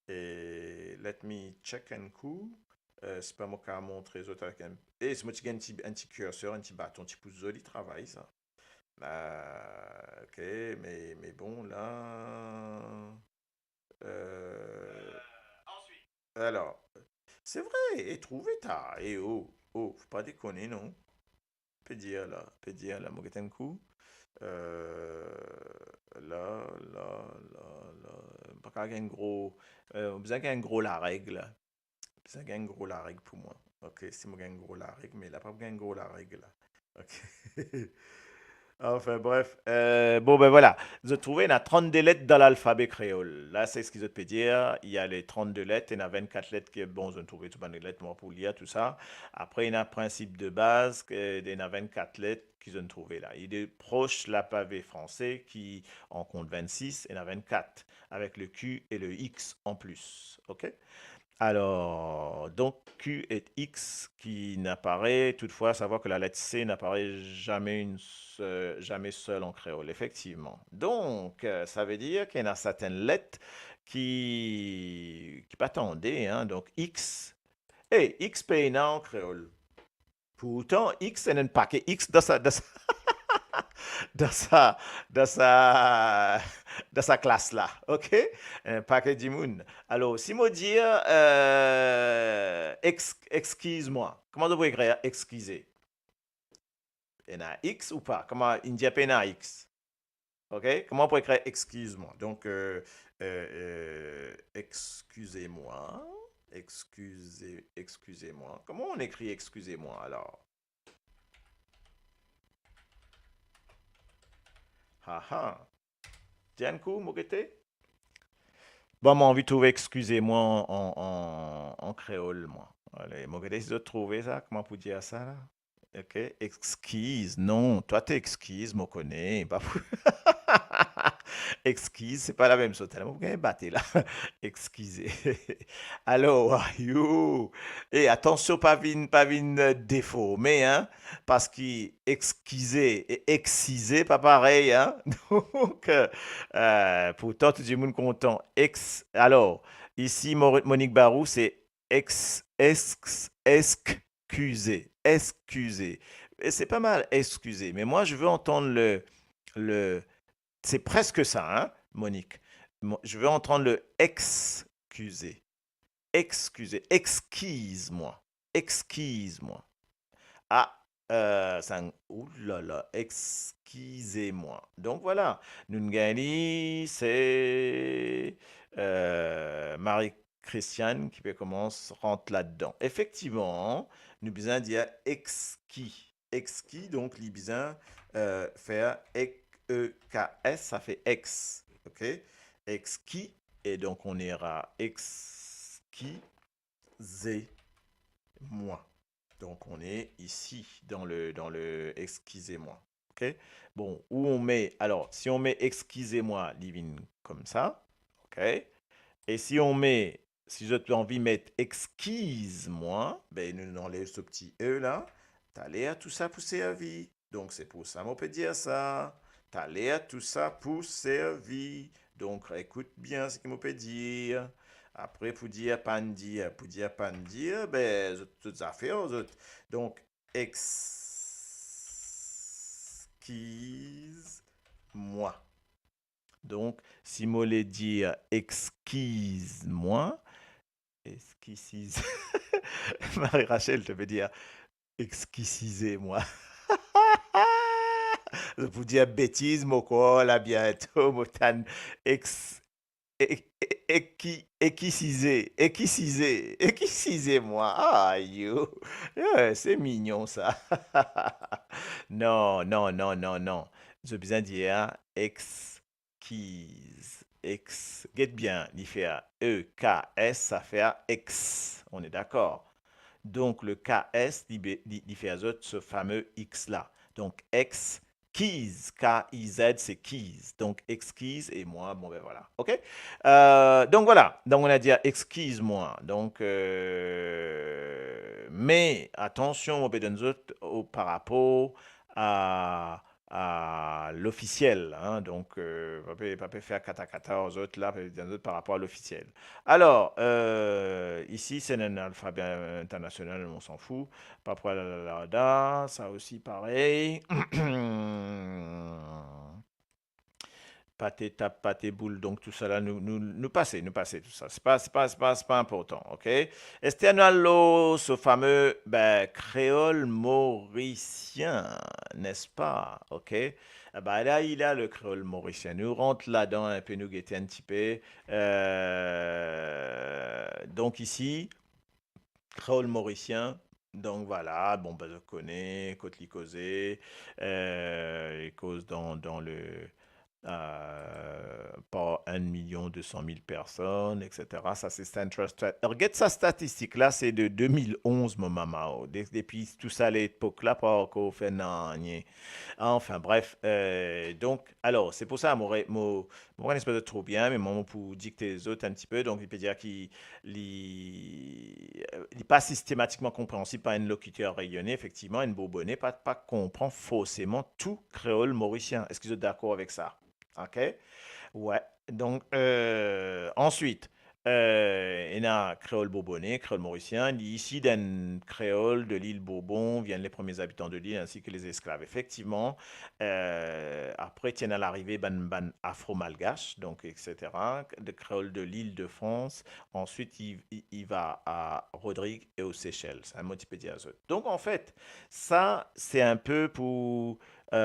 E let me check enn kou. Eh, si pa mo kav montre zot avek enn, eh, si mo ti gagn enn ti, enn ti kerser, enn ti baton, ti pou zoli travay sa. Ah, ok, me, me bon, la, eh, alor, se vre, e trouve ta, e oh, oh, fo pa dekone, non. Pe dir la, pe dir la, mo get enn kou. Eh, la, la, la, la, pa kav gagn gro, eh, bizin gagn gro lareg la. Sa gagn gro lareg pou mwa. Ok, si mo gagn gro lareg, me la pa gagn gro lareg la. Ok. Anfin, bref. Euh, bon, ben vwala. Zot trouve, ena trannde let dan lalfabe kreol. La, se seki zot pe dir. Il y a les trannde let, ena vennkat let ki, bon, zot trouve tou bann let, mwa pou lir, tou sa. Apre, ena prinsip de baz, ke, ena vennkat let ki zot trouve la. Il est proche de l'alphabet français qui en compte vingt-six, ena vennkat, avec le Q et le X en plus. Ok? Alors, donc, Q et X qui n'apparaît, toutefois, savoir que la lettre C n'apparaît jamais une se-, jamais seule en créole, effectivement. Donc, euh, ça veut dire qu'il y en a certaines lettres qui, qui pa tande, hein. Donc, X, eh, X pena an kreol. Pourtan, X, ena enn pake X dan sa, dan sa, dan sa, dan sa, dan sa klas la, ok? Enn pake dimoun. Alor, si mo dir, euh, ex-, exkiz mwa, kouma to pou ekrir exkize? Ena X ou pa? Kouma, India pena X? Ok? Kouma pou ekrir exkiz mwa? Donc, euh, euh, euh, excusez-moi. Excusez, excusez-moi. Comment on écrit excusez-moi alors? Ha ha. Dir enn kou, mo gete. Bon, mo anvi trouve exkize mwa an, an, an, an kreol, mwa. Ale, mo gete si zot trouve sa, kouma pou dir sa la. Ok, exkiz, non, twa to exkiz, mo kone, pa pou... Exkiz, se pa lamem soz, mo gagn bate la. Exkize. Alor, yo, e atansion, pa vinn, pa vinn, euh, deforme, hein, parski exkize e exsize pa parey, hein. Donc, euh, euh, pourtan, tou dimoun kontan. Ex-, alor, isi, Mo-, Monique Barou, se ex-, ex-, ex-, excuser, excuser. Et c'est pas mal, excuser. Mais moi, je veux entendre le, le, c'est presque ça, hein, Monique. Mo-, je veux entendre le excuser. Excuser. Excuse-moi. Excuse-moi. Ah, euh, ça, ouh là là, excusez-moi. Donc voilà, nou gagn li, se, euh, Marie Christiane ki pe koumans rant ladan. Efektivman, nou bizin dir exki. Exki, donk, li bizin, euh, fer ek, E K S, sa fer ex. Ok? Exki, et donc on ira excuser-moi. Donc on est ici dans le, dans le excusez-moi. Ok? Bon, où on met, alors, si on met excusez-moi, li vinn koumsa. Ok? Et si on met, si zot anvi met exkiz mwa, ben, nou anlev so pti E la. Taler tou sa pou servi. Donc, c'est pour ça mo pe dir sa. Taler tou sa pou servi. Donc, écoute bien ce que mo pe dir. Apre, pou dir pa'nn dir, pou dir pa'nn dir, ben, zot, zot zafer, zot. Donc, excuse-moi. Donc, si mo le dir excuse-moi, excuses. Marie-Rachel, to pe dir, excusez-moi. Pou dir betiz, mo krwar la biento, mo tann ex-, e-, e-, eki-, ekisize, ekisize, ekisize mwa. Ah, yo. Yeah, c'est mignon, ça. Non, non, non, non, non. Zot bizin dir, hein, ex-, kiz. Ex. Get bien, li fer E K S, sa fer ex. On est d'accord? Donc, le K S, li be-, li, li fer zot ce fameux X la. Donc, ex, kiz, K I Z, c'est kiz. Donc, excuse et moi, bon, ben voilà. Ok? Euh, donc, voilà. Donc, on a dit, excuse-moi. Donc, euh, mais, attention, mo pe donn zot, o, par rapport à à l'officiel, hein, donc, euh, pa pe, pa pe fer katakata ar zot la, pe dir zot par rapport à l'officiel. Alors, euh, ici, c'est un alphabet international, on s'en fout. Papouasie, ça aussi pareil. Pate tap, pate boul, donc tout ça là, nou, nou, nou pase, nou pase tout ça. C'est pas, c'est pas, c'est pas, c'est pas important, ok? Esther, nou al lor so fameux, ben, créole mauricien, n'est-ce pas? Ok? Eh ben, là, il a le créole mauricien. Nou rant ladan inpe, nou gete un petit peu. Euh, donc ici, kreol morisien. Donk, vwala, bon, ben, zot kone kot li koze, euh, li koz dan, dan le, euh, par enn milion de san mil personn, et cetera. Sa se Census Stat. Alor, get sa statistik la, se de de mil onz, mo mama, oh. De-, depi tou sa lepok la, pa ankor fer nanye. Anfin, bref, euh, donk, alor, se pou sa, mo re-, mo, mo pa kone si mo dir tro bien, me mo pou dikte zot enn tipe. Donk, li pe dir ki li, euh, li pa sistematikman konprensib par enn lokiter reyone, efektivman, enn Bourbone pa, pa konpran forseman tou kreol morisien. Eski zot dakor avek sa? Ok? Wi. Donk, euh, answit, euh, ena kreol bourbone, kreol morisien, li isi d'enn kreol de l'île Bourbon, viennent les premiers habitants de l'île ainsi que les esclaves. Efektivman, euh, apre, ti ena larive bann, bann afro-malgash, donk, et cetera, de kreol de l'Île-de-France. Answit, li, li, li va a Rodrig e o Sesel. Sa mo ti pe dir zot. Donk, anfet, sa, se enn pe pou, euh,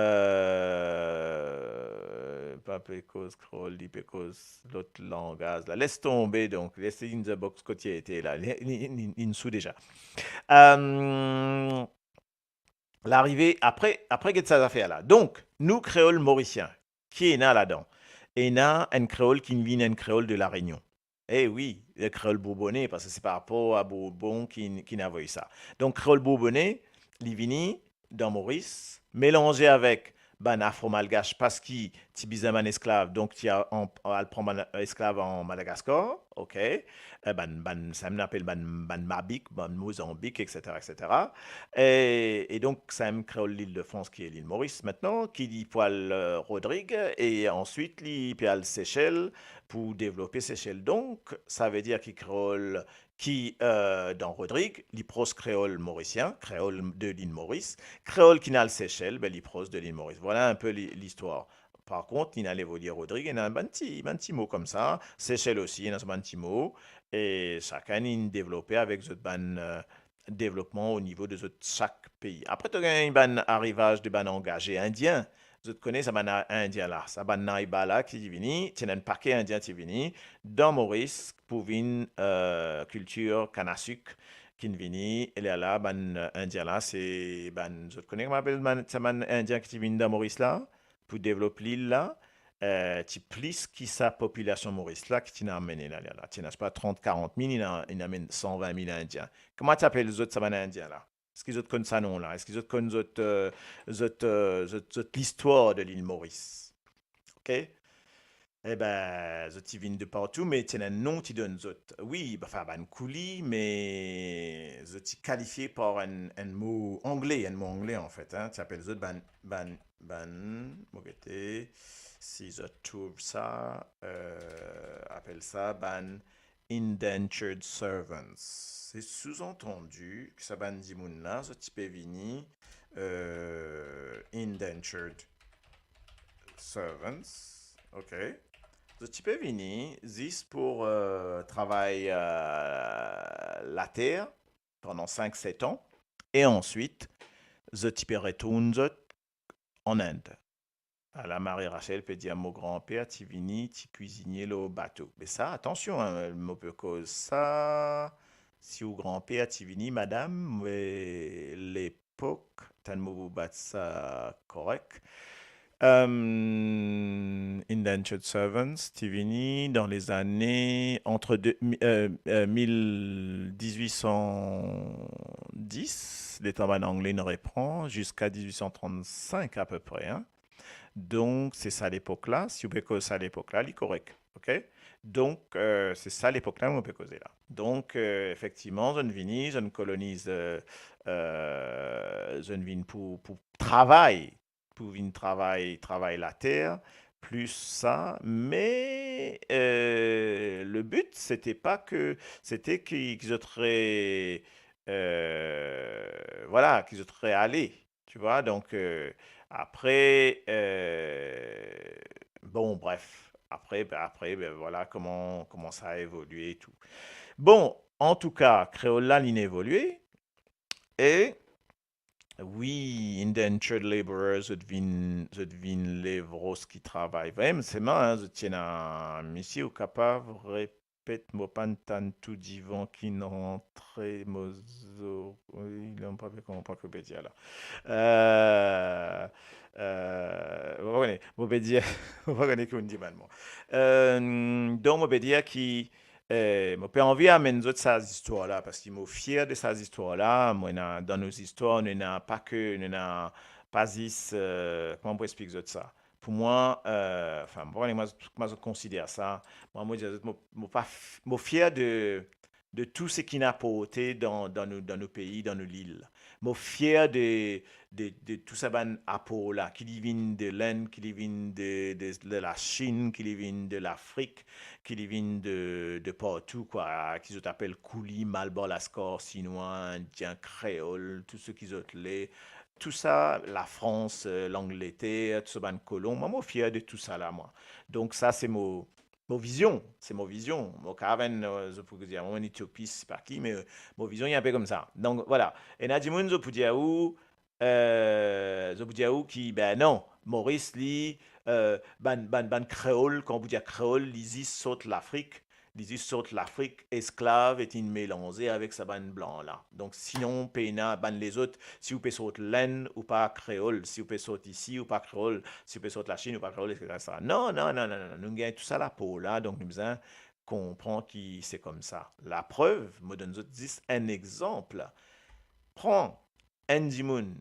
pa pe koz kreol, li pe koz lot langaz la. Les tonbe, donk, les in the box kot li ete la. Li, li, li, li sou deza. Euh, larive, apre, apre get sa zafer la. Donk, nou kreol morisien, ki ena ladan? Ena enn kreol ki vinn enn kreol de La Réunion. Eh wi, le kreol bourbone, parski se par rapor a Bourbon ki, ki inn avoy sa. Donk, kreol bourbone, li vini dan Moris, melanze avek bann afro-malgash, parski ti bizin bann esklav, donk ti a-, an-, al pran bann esklav an Madagaskar, ok? Eh, bann, bann, samem apel bann, bann Mabik, bann Mozanbik, et cetera, et cetera. E, e donk, samem kreol Lil-de-Frans ki Lil Moris aster, ki li pou al, euh, Rodrig, e answit li pe al Sesel pou devlope Sesel. Donk, savedir ki kreol ki, euh, dan Rodrig, li pros kreol morisien, kreol de Lil Moris, kreol ki inn al Sesel, be, li pros de Lil Moris. Vwala enn pe li-, listwar. Par kont, li inn al evolie Rodrig, ena bann ti, bann ti mo koumsa, Sesel osi, ena bann ti mo, e sakenn inn devlope avek zot bann, euh, devlopman o nivo de zot sak pei. Apre, to gagn bann arivaz de bann angaze indien. Zot kone sa bann a-, Indien la, sa bann naiba la ki vini, ti ena enn pake Indien ti vini dan Moris pou vinn, euh, kiltir kann a sik ki'nn vini, e lerla bann, euh, Indien la, se bann, zot kone kouma apel bann, sa bann Indien ki ti vinn dan Moris la, pou devlop lil la, euh, ti plis ki sa popilasion Moris la ki ti ena amene la, la, la. Ti ena, sepa, trant, karant mil, inn a-, inn amenn san vin mil Indien. Kouma ti apel zot, sa bann Indien la? Eski zot konn sa non la? Eski zot konn zot, euh, zot, euh, zot, zot listwar de Lil Moris? Ok? Eben, zot ti vinn de partou, me ti ena enn non ti donn zot. Wi, anfin, bann kouli, me zot ti kalifie par enn, enn mo angle, enn mo angle, anfet, hein. Ti apel zot bann, bann, bann, mo gete si zot trouv sa, euh, apel sa bann indentured servants. Se souzantandi ki sa bann dimoun la, zot ti pe vini, euh, indentured servants, ok? Zot ti pe vini zis pou, euh, travay, euh, later pandan sink, set an, e answit, zot ti pe retourn zot an Inde. Ala Marie Rachel pe dir, mo granper ti vini, ti kwizinie lor bato. Me sa, atansion, hein, mo pe koz sa, si ou granper ti vini, madam, me lepok, tann mo pou bat sa korek. Euh, indentured servants ti vini dan lezane entre deux, mi-, euh, euh, mil, dix-huit cent dix, letan bann Angle inn repran, ziska dix-huit cent trente-cinq apepre, hein. Donk, se sa lepok la, si ou pe koz sa lepok la, li korek, ok? Donk, euh, se sa lepok la mo pe koze la. Donk, euh, efektivman, zot inn vini, zot inn koloniz, euh, euh, zot inn vinn pou, pou travay, pou vinn travay, travay later, plis sa, me, euh, le but, sete pa ke, sete ki, ki zot re, euh, vwala, ki zot re ale, tu vois, donk, euh, apre, euh, bon, bref, apre, apre, ben, vwala kouma, kouma sa evolie e tou. Bon, antouka, kreol la, linn evolie, e wi, indentured labourers, zot vinn, zot vinn levros ki travay. Vremem, sema, hein, zot ti ena, misie, ou kapav re-, repet, mo pa'nn tann tou divan ki'nn rantre mo zorey la, mo pa pe konpran ki ou pe dir la. Euh, euh, mo pa kone, mo pe dir, mo pa kone ki ou'nn dimann mwa. Euh, donk, mo pe dir ki, eh, mo pe anvi amenn zot sa zistwar la, parski mo fier de sa zistwar la. Mo ena, dan nou zistwar, nou ena pa ke, nou ena pa zis, euh, kouma mo pou explik zot sa? Pou mwa, euh, anfin, mo pa kone kouma zot, kouma zot konsider sa. Mwa, mo dir zot, mo, mo pa f-, mo fier de, de tou seki inn aporte dan, dan nou, dan nou pei, dan nou lil. Mo fier de, de, de tou sa bann apor la, ki li vinn de Lenn, ki li vinn de, de, de Lasinn, ki li vinn de Lafrik, ki li vinn de, de partou, kwa, ki zot apel kouli, Malbar, Laskar, Sinwa, Indien, Kreol, tou seki zot le, tou sa, Lafrans, euh, Langleter, tou sa bann kolon. Mwa, mo fier de tou sa la, mwa. Donk sa, se mo, mo vizion, se mo vizion. Mo kapav enn, euh, zot pou dir mwa enn itopis, pa ki, me, euh, mo vizion, li inpe koumsa. Donk, vwala. Ena dimoun, zot pou dir ou, euh, zot pou dir ou ki, be non, Moris, li, euh, bann, bann, bann Kreol, kan ou pou dir Kreol, li zis sort Lafrik, li zis sort Lafrik, esklav, e inn melanze avek sa bann blan la. Donk, sinon, pena bann lezot, si ou pe sort Lenn, ou pa Kreol, si ou pe sort isi, ou pa Kreol, si ou pe sort Lasinn, ou pa Kreol, etsetera. Non, non, non, non, non, nou gagn tou sa lapor la, donk nou bizin konpran ki se koumsa. Laprev, mo donn zot zis enn exanp. Pran enn dimoun,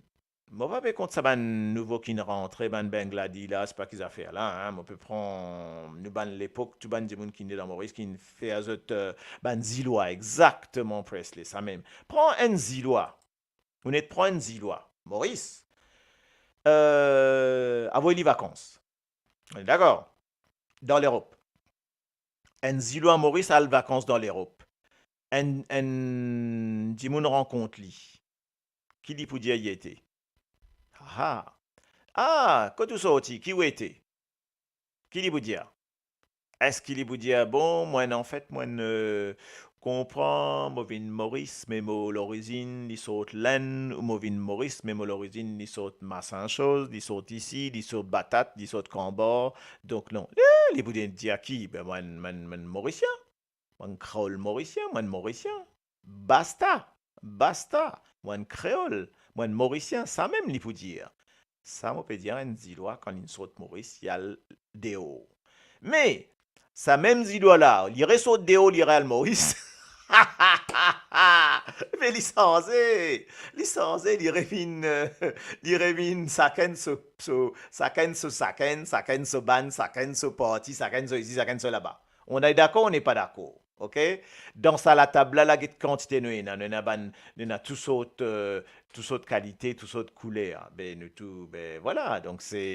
mo pa pe kont sa bann nouvo ki'nn rantre, bann Bengladi la, se pa ki zafer la, hein. Mo pe pran nou bann lepok, tou bann dimoun ki ne dan Moris, ki'nn fer zot, euh, bann Zilwa, exakteman, Presley, sa mem. Pran enn Zilwa. Ou net pran enn Zilwa Moris. Euh, avoy li vakans. On est d'accord? Dan Lerop. Enn Zilwa Moris al vakans dan Lerop. Enn, enn dimoun rankont li. Ki li pou dir li ete? Ah, ah. Ah, kot ou sorti? Ki ou ete? Ki li pou dir? Eski li pou dir, bon, mwa, anfet, mwa, euh, konpran, mo vinn Moris, me mo lorizinn, li sort Lenn, ou mo vinn Moris, me mo lorizinn, li sort masin soz, li sort isi, li sort Batat, li sort Kanbar. Donk, non. Eh, li pou dir ki? Be, mwa, mwa, mwa Morisien. Mwa Kreol Morisien, mwa Morisien. Basta, basta, mwa Kreol, mwa Morisien, sa mem li pou dir. Sa mo pe dir enn Zilwa kan li sort Moris, li al deor. Me, sa mem Zilwa la, li resort deor, li re al Moris. Me li sanze, li sanze, li revinn, euh, li revinn sakenn so, so, sakenn so, sakenn, sakenn so bann, sakenn so parti, sakenn so isi, sakenn so laba. On est d'accord, on n'est pas d'accord, ok? Dan sa latab la, la, get kantite nou ena, nou ena bann, nou ena tou sort, euh, tou sort kalite, tou sort kouler. Be, nou tou, be, vwala, donk se,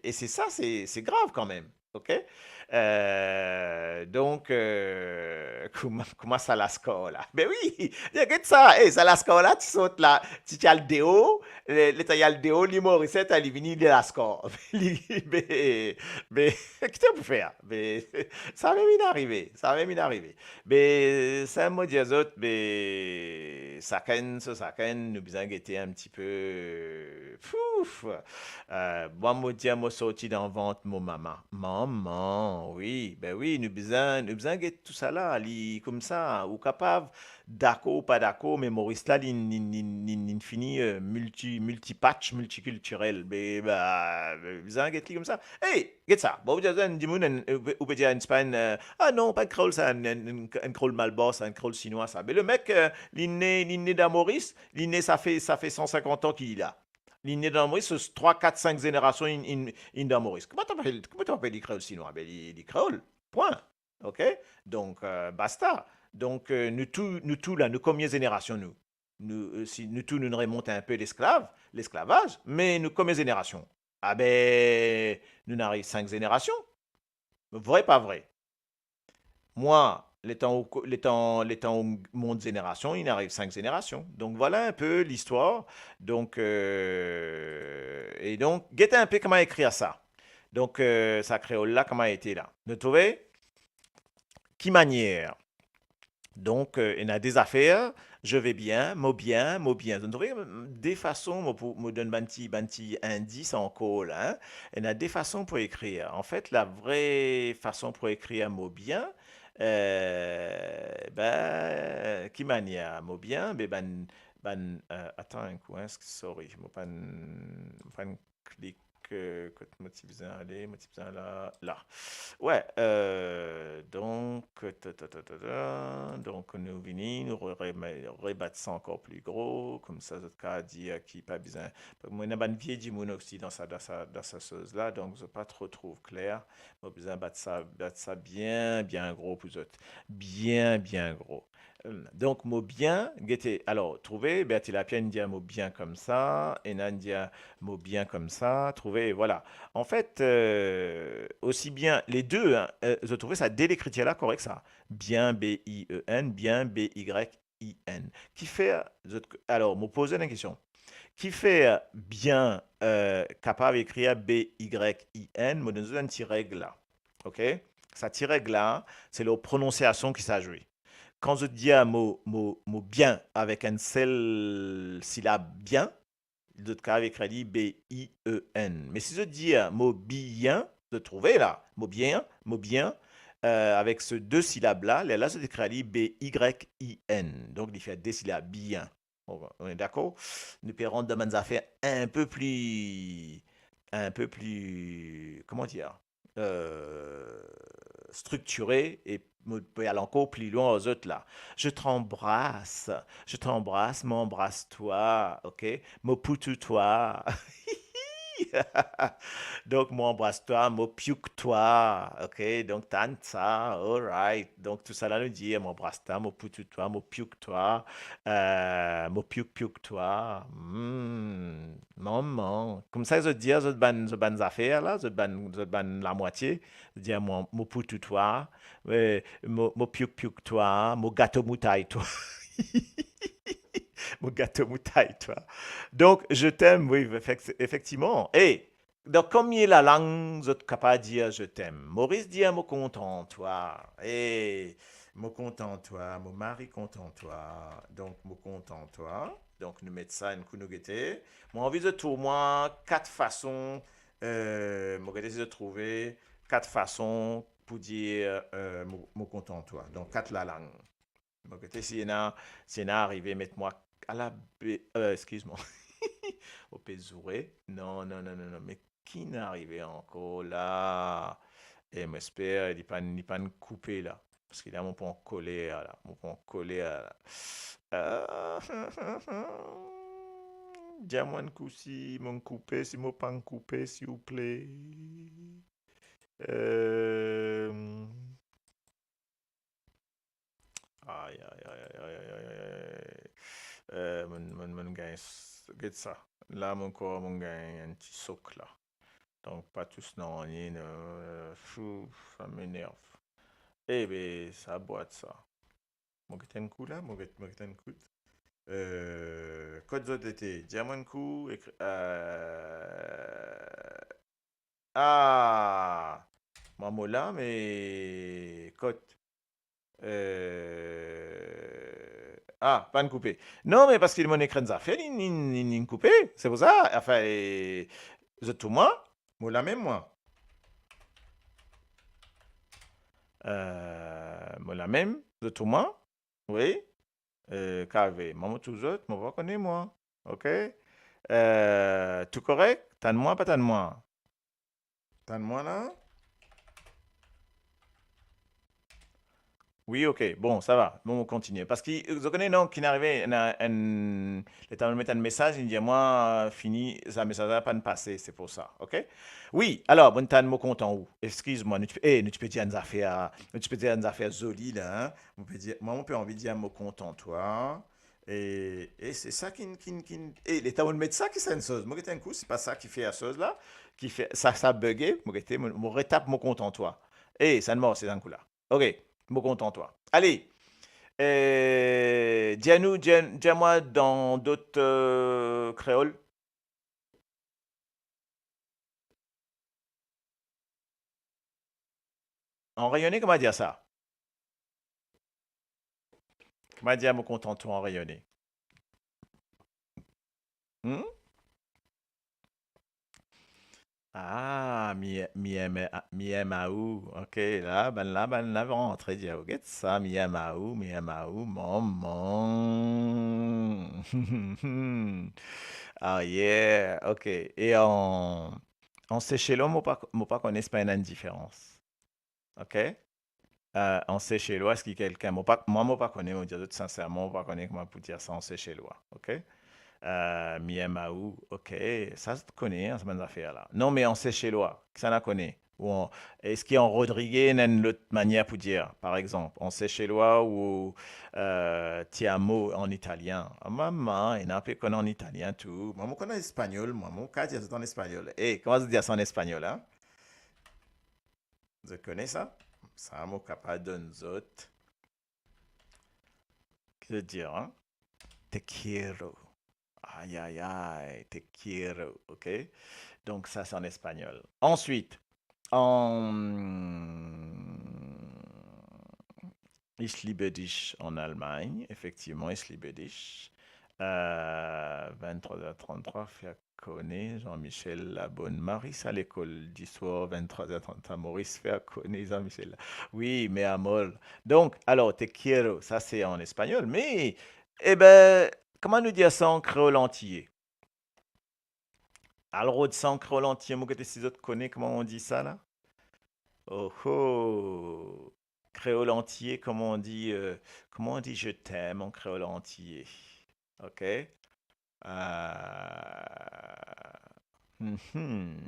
e se sa, se, se grav kanmem, ok? Euh, donk, euh, kouma, kouma sa Laskar la? Be wi, get sa, eh, sa Laskar la, ti sort la, ti, ti al deor, le, letan li al deor, li Moris, letan li vini, li Laskar. Li, be, be, ki to pou fer? Me sa mem inn arive, sa mem inn arive. Me sa mo dir zot, me sakenn so sakenn, nou bizin gete enn tipe, pouf! Euh, mwa, mo dir mo sorti dan vant mo mama. Mama, wi, be wi, nou bizin, nou bizin get tou sa la, li koumsa, ou kapav dakor ou pa dakor, me Moris la, li, li, li, li, li fini, euh, milti, miltipatch, miltikiltirel. Me, ba, bizin get li koumsa. Ey, get sa. Bon, ou dir enn dimoun, enn, ou pe, ou pe dir enn, se pa enn, euh, ah non, pa enn Kreol sa, enn, enn, enn, enn Kreol Malbar sa, enn Kreol Sinwa sa. Me le mek, euh, li ne, li ne dan Moris, li ne, sa fer, sa fer san sinkant an ki li la. Li ne dan Moris, so trwa, kat, sink zenerasion inn, inn, inn dan Moris. Kouma to apel, kouma to apel li Kreol Sinwa? Be, li, li Kreol. Pwin. Ok? Donk, euh, basta. Donk, euh, nou tou, nou tou la, nou konbien zenerasion nou? Nou, euh, si nou tou, nou remont inpe lesklav, lesklavaz, me nou konbien zenerasion? Ah be, nou inn ariv sink zenerasion. Vre, pa vre? Mwa, letan ou ko-, letan, letan ou mont zenerasion, inn ariv sink zenerasion. Donk, vwala inpe listwar. Donk, euh, e donk, get inpe kouma ekrir sa. Donk, euh, sa Kreol la, kouma ete la. Nou trouve? Ki manier? Donk, euh, ena de zafer, je vais bien, mo bien, mo bien. Donk, de fason, mo pou, mo donn bann ti, bann ti indis ankor la, hein. Ena de fason pou ekrir. Anfet, la vre fason pou ekrir mo bien, Eh, be, ki manier? Mo bien, be bann, bann, eh, atann enn kou, hein, sorry, mo pa'nn, mo pa'nn klik, eh, kot mo ti bizin ale, mo ti bizin la, la. Wi, eh, donk, ta, ta, ta, ta, ta, donk nou vini, nou re-, re-, rebat sa ankor pli gro, koumsa zot kapav dir ki pa bizin. Mo ena bann vie dimoun osi dan sa, dan sa, dan sa soz la, donk zot pa tro trouv kler. Mo bizin bat sa, bat sa bien, bien gro pou zot. Bien, bien gro. Em, donk, mo bien, gete, alor, trouve, Bertila Pierre inn dir mo bien koumsa, ena inn dir mo bien koumsa, trouve, vwala. Anfet, eh, osi bien, le de, hein, eh, zot trouve sa de lekritir la korek sa. Bien, B I E N, bien, B Y I N. Kifer zot, alor, mo poz enn kestion. Kifer bien, eh, kapav ekrir B Y I N, mo donn zot enn ti reg la. Ok? Sa ti reg la, se lor prononsiasion ki sa zwe. Kan zot dir mo, mo, mo bien avek enn sel silab bien, zot kapav ekrir li B I E N. Me si zot dir mo bien, zot trouve la, mo bien, mo bien, eh, avek se de silab la, lerla zot ekrir li B Y I N. Donk, li fer de silab, bien. Bon, on est d'accord? Nou pe rant dan bann zafer enn pe pli, enn pe pli, kouma dir, eh, striktire e mo pe al ankor pli lwin ar zot la. Je t'embrasse, je t'embrasse, mo anbras twa, ok? Mo poutou twa. Donk, mo anbras twa, mo piouk twa, ok? Donk, tann sa, alright. Donk, tousala nou dir, mo anbras twa, mo poutou twa, mo piouk twa, eh, mo piouk piouk twa. Hmm, manman. Koumsa zot dir zot bann, zot bann zafer la, zot bann, zot bann lamwatie, zot dir mo, mo poutou twa, eh, mo, mo piouk piouk twa, mo gato moutay twa. Mo gato moutay twa. Donk, je t'aime, wi, efek-, efektivman. E, dan konbien lalang zot kapav dir je t'aime? Moris dir mo kontan twa. E, mo kontan twa, mo mari kontan twa. Donk, mo kontan twa. Donk, nou met sa enn kou, nou gete. Mo anvi zot trouv mwa kat fason, eh, mo gete si zot trouve kat fason pou dir, eh, mo, mo kontan twa. Donk, kat lalang. Mo gete si ena, si ena arive met mwa ala be-, eh, exkiz mwa. Mo pe zoure. Non, non, non, non, non. Me ki'nn arive ankor la? E mo esper li pa'nn, li pa'nn koupe la. Paski la, mo pou ankoler la. Mo pou ankoler la. Ah, dir mwa enn kou si mo'nn koupe, si mo pa'nn koupe, silvouple. Eh, Ay, ay, ay. Eh, mo'nn, mo'nn, mo'nn gagn s-, get sa. La, mo krwar mo'nn gagn enn ti sok la. Donk, pa tous nanye, non, eh, fou, sa m'enerv. Eh be, sa bwat sa. Mo get enn kou la, mo get, mo get enn kout. Eh, kot zot ete? Dir mwa enn kou, ekri, eh, Ah! Mwa mo la, me kot? Eh, ah, pa'nn koupe. Non, me paski mo'nn ekrir enn zafer, li, li, li, li'nn koupe. Se pou sa, anfin, eh, zot trouv mwa, mo la mem mwa. Eh, mo la mem, zot trouv mwa? Wi. Eh, kave, mwa mo trouv zot, mo pa kone mwa. Ok? Eh, tou korek? Tann mwa, pa tann mwa? Tann mwa la? Wi, ok. Bon, sa va. Bon, mo kontinie. Paski, eh, zot kone, non, ki'nn arive, ena enn, letan mo met enn mesaz, li'nn dir mwa, fini, sa mesaz la pa'nn pase, se pou sa. Ok? Wi, alor, mo'nn tann mo kontan ou. Exkiz mwa, nou ti pe, eh, nou ti pe dir enn zafer, nou ti pe dir enn zafer zoli la, hein. Mo pe dir, mwa, mo pe anvi dir mo kontan twa. E, e se sa ki, ki, ki, e letan mo'nn met sa ki sa enn soz. Mo gete enn kou, se pa sa ki fer soz la, ki fer, sa, sa bege, mo gete, mo, mo retap mo kontan twa. E, sa marse enn kou la. Ok, mo kontan twa. Ale, eh, dir nou, dir, dir mwa dan dot, eh, kreol. An reyone, kouma dir sa? Kouma dir mo kontan twa an reyone? Hmm? Ah, mi, mi aime, mi aime aou. Ok, la, bann la, bann la rantre dir, get sa, mi aime aou, mi aime aou, maman. Ah, yeah, ok. E an, an seselwa, mo pa, mo pa kone si pa ena enn diferans. Ok? Euh, an seselwa, eski kelkenn, mo pa, mwa, mo pa kone, mo dir zot sinserman, mo pa kone kouma pou dir sa an seselwa, ok? Euh, mi aime aou, ok, sa zot kone, an, sa bann zafer la. Non, me an seselwa, kisannla kone? Ou an, eski an rodrige ena enn lot manier pou dir, par exanp, an seselwa ou, euh, ti amo an italien? Ah, mama, ena pe konn an italien tou. Mwa, mo konn an espanyol, mwa, mo kav dir zot an espanyol. E, kouma zot dir sa an espanyol, a? Zot kone sa? Sa mo kapav donn zot. Ki zot dir, a? Te quiero. Ay, ay, ay, te quiero, ok? Donk, sa, se an espanyol. Answit, an, ich liebe dich an Almagn, efektivman, ich liebe dich. Euh, vingt-trois heures trente-trois, fer kone Jean-Michel la bonn. Marie, sa lekol diswar, vingt-trois heures trente-trois, Maurice, fer kone Jean-Michel la. Wi, me amor. Donk, alor, te quiero, sa se an espanyol, me, e ben, kouma nou dir sa an kreol antiye? Al rod sa an kreol antiye, mo gete si zot kone kouma on dir sa la. Oh, oh. Kreol antiye, kouma on dir, euh, kouma on dir je t'aime an kreol antiye? Ok. Euh, mhm.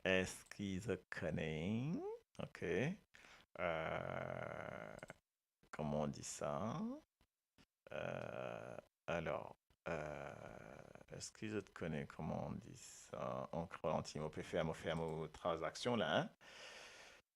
Eski zot kone? Ok. Euh, kouma on dir sa? Euh, alor, euh, eski zot kone kouma on dir sa an kreol antiye? Mo pe fer, mo fer mo tradiksion la, hein?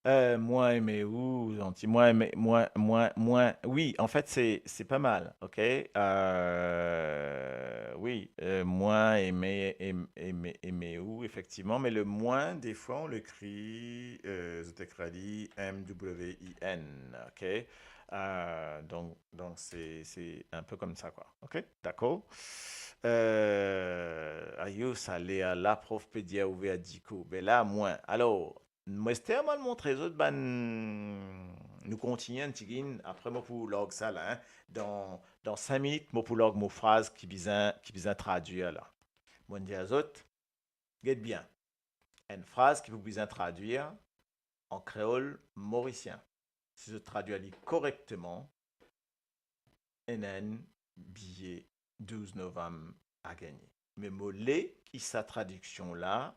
Euh, mwa eme ou, zanti. Mwa eme, mwa, mwa, mwa, wi, anfet, se, se pa mal, ok? Euh, wi, euh, mwa eme, em-, eme, eme ou, efektivman, me le mwa, defwa, on l'écrit, euh, zot ekrir li M W I N, ok? Euh, donk, donk, se, se enpe koumsa, kwa, ok? Dakor? Euh, ayo, sa ler la, prof pe dir ouver diko. Be la, mwa. Alor, mo ester mo al montre zot bann, nou kontinie enn tigit, apre mo pou larg sa la, hein. Dan, dan sink minit, mo pou larg mo fraz ki bizin, ki bizin tradwir la. Mo dir zot, get bien. Enn fraz ki pou bizin tradwir an kreol morisien. Si zot tradwir li korekteman, ena enn biye douz novam a gagne. Me mo le ki sa tradiksion la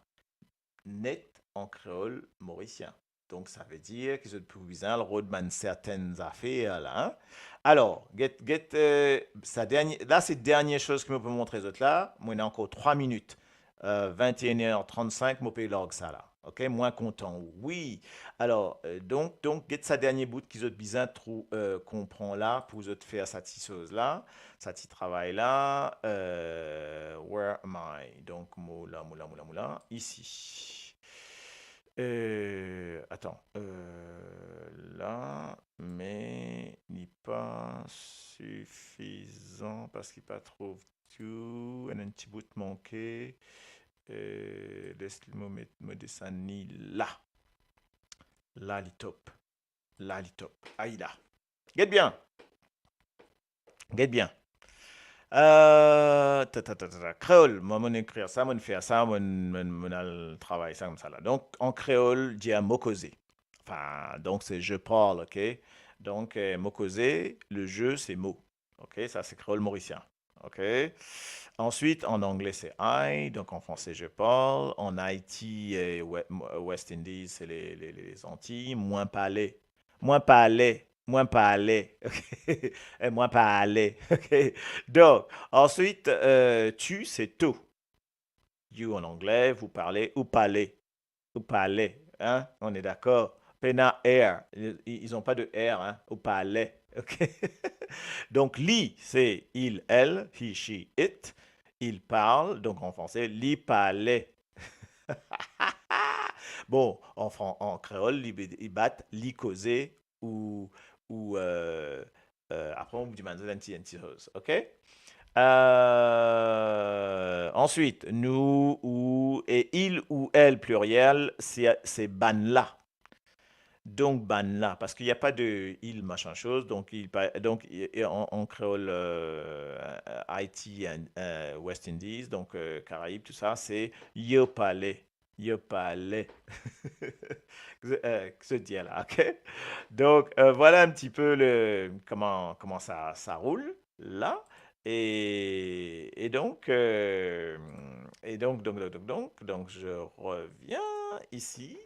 net an kreol morisien. Donk, savedir ki zot pou bizin al rod bann sertenn zafer la, hein. Alor, get, get, euh, sa dernie, la, se dernie soz ki mo pe montre zot la. Mo ena ankor trwa minit. Euh, vingt et une heures trente-cinq, mo pe larg sa la. Ok, mwa kontan, wi. Alor, euh, donk, donk, get sa dernie bout ki zot bizin trou-, euh, konpran la pou zot fer sa ti soz la, sa ti travay la. Euh, where am I? Donk, mo la, mo la, mo la, mo la, isi. Euh, atann, euh, la, me li pa sifizan parski pa trouv tou, ena enn ti bout manke. Euh, les mo met mo desann li la. La li top. La li top. Ay la. Get bien. Get bien. Euh, ta, ta, ta, ta, ta. Kreol, mwa, mo ekrir sa, mo fer sa, mo, mo, mo al travay sa koumsa la. Donk, an kreol, dir mo koze. Anfin, donk, se je parle, ok? Donk, euh, mo koze, le je, se mo. Ok, sa se kreol morisien. Ok. Answit, an angle, se I, donk an franse, je parle. An Ayiti, euh, We-, West Indies, se le, le, le, Lezantiy. Mwa pale. Mwa pale. Mwa pale. Ok. Eh, mwa pale. Ok. Donk, answit, euh, tu, se to. You an angle, vous parlez, ou pale. Ou pale, hein? On est d'accord? Pena R. Ils, ils ont pas de R, hein? Ou pale. Ok? Donk, li, se il, elle, he, she, it. Il parle, donk an franse, li pale. Bon, an fran-, an kreol, li, li bat, li koze, ou, ou, euh, euh, apre, mo dimann zot enn ti, enn ti soz, ok? Euh, ensuite, nous, ou, et il ou elle, pluriel, c'est, c'est bann-la. Donk, bann-la, parce qu'il y a pas de il, machin chose, donc, il pa-, donc, i-, i-, en, en créole, euh, Haïti and, euh, West Indies, donc, euh, Caraïbes, tout ça, c'est yo pale, yo pale. Que, euh, que se dit là, ok? Donc, euh, voilà un petit peu le, comment, comment ça, ça roule, là. Et, et donc, euh, et donc, donc, donc, donc, donc, donc, je reviens ici.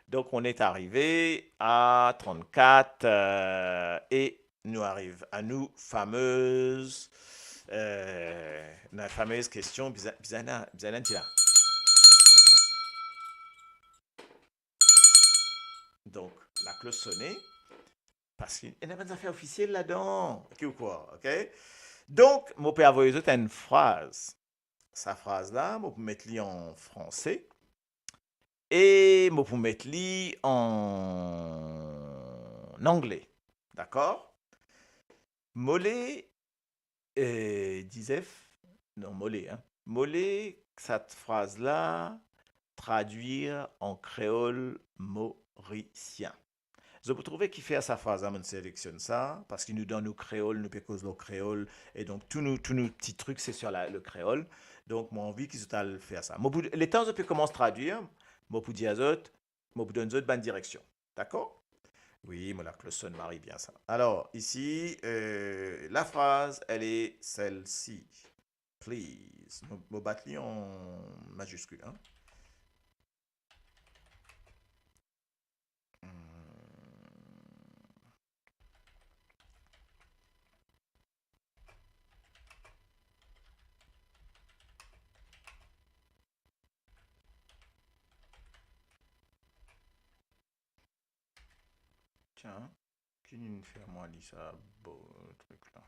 Donc, on est arrivé à trente-quatre, euh, et nous arrive à nous fameuse, euh, la fameuse question, bizin, bizin, bizin, bizin, donc, la cloche sonne, parce qu'il y a des affaires officielles là-dedans, ok ou quoi, ok? Donc, mo pe avoy zot enn fraz. Sa fraz-la, mo pou met li an franse e mo pou met li an angle. Dakor? Mo le, eh, Dizef, non, mo le, hein. Mo le sa fraz-la tradwir an kreol morisien. Zot pou trouve kifer sa fraz-la, mo seleksionn sa, parski nou dan nou kreol, nou pe koz lor kreol, e donk tou nou, tou nou ti trik, se sir la, le kreol. Donk, mo anvi ki zot al fer sa. Mo pou, letan zot pe koumans tradwir, mo pou dir zot, mo pou donn zot bann direksion. Dakor? Wi, mo laklos sonn mari bien sa. Alors, ici, euh, la phrase, elle est celle-ci. Please. Mo, mo bat li an maziskil, hein. Hmm. Tiens, ki inn fer mwa li sa, bo, trik la?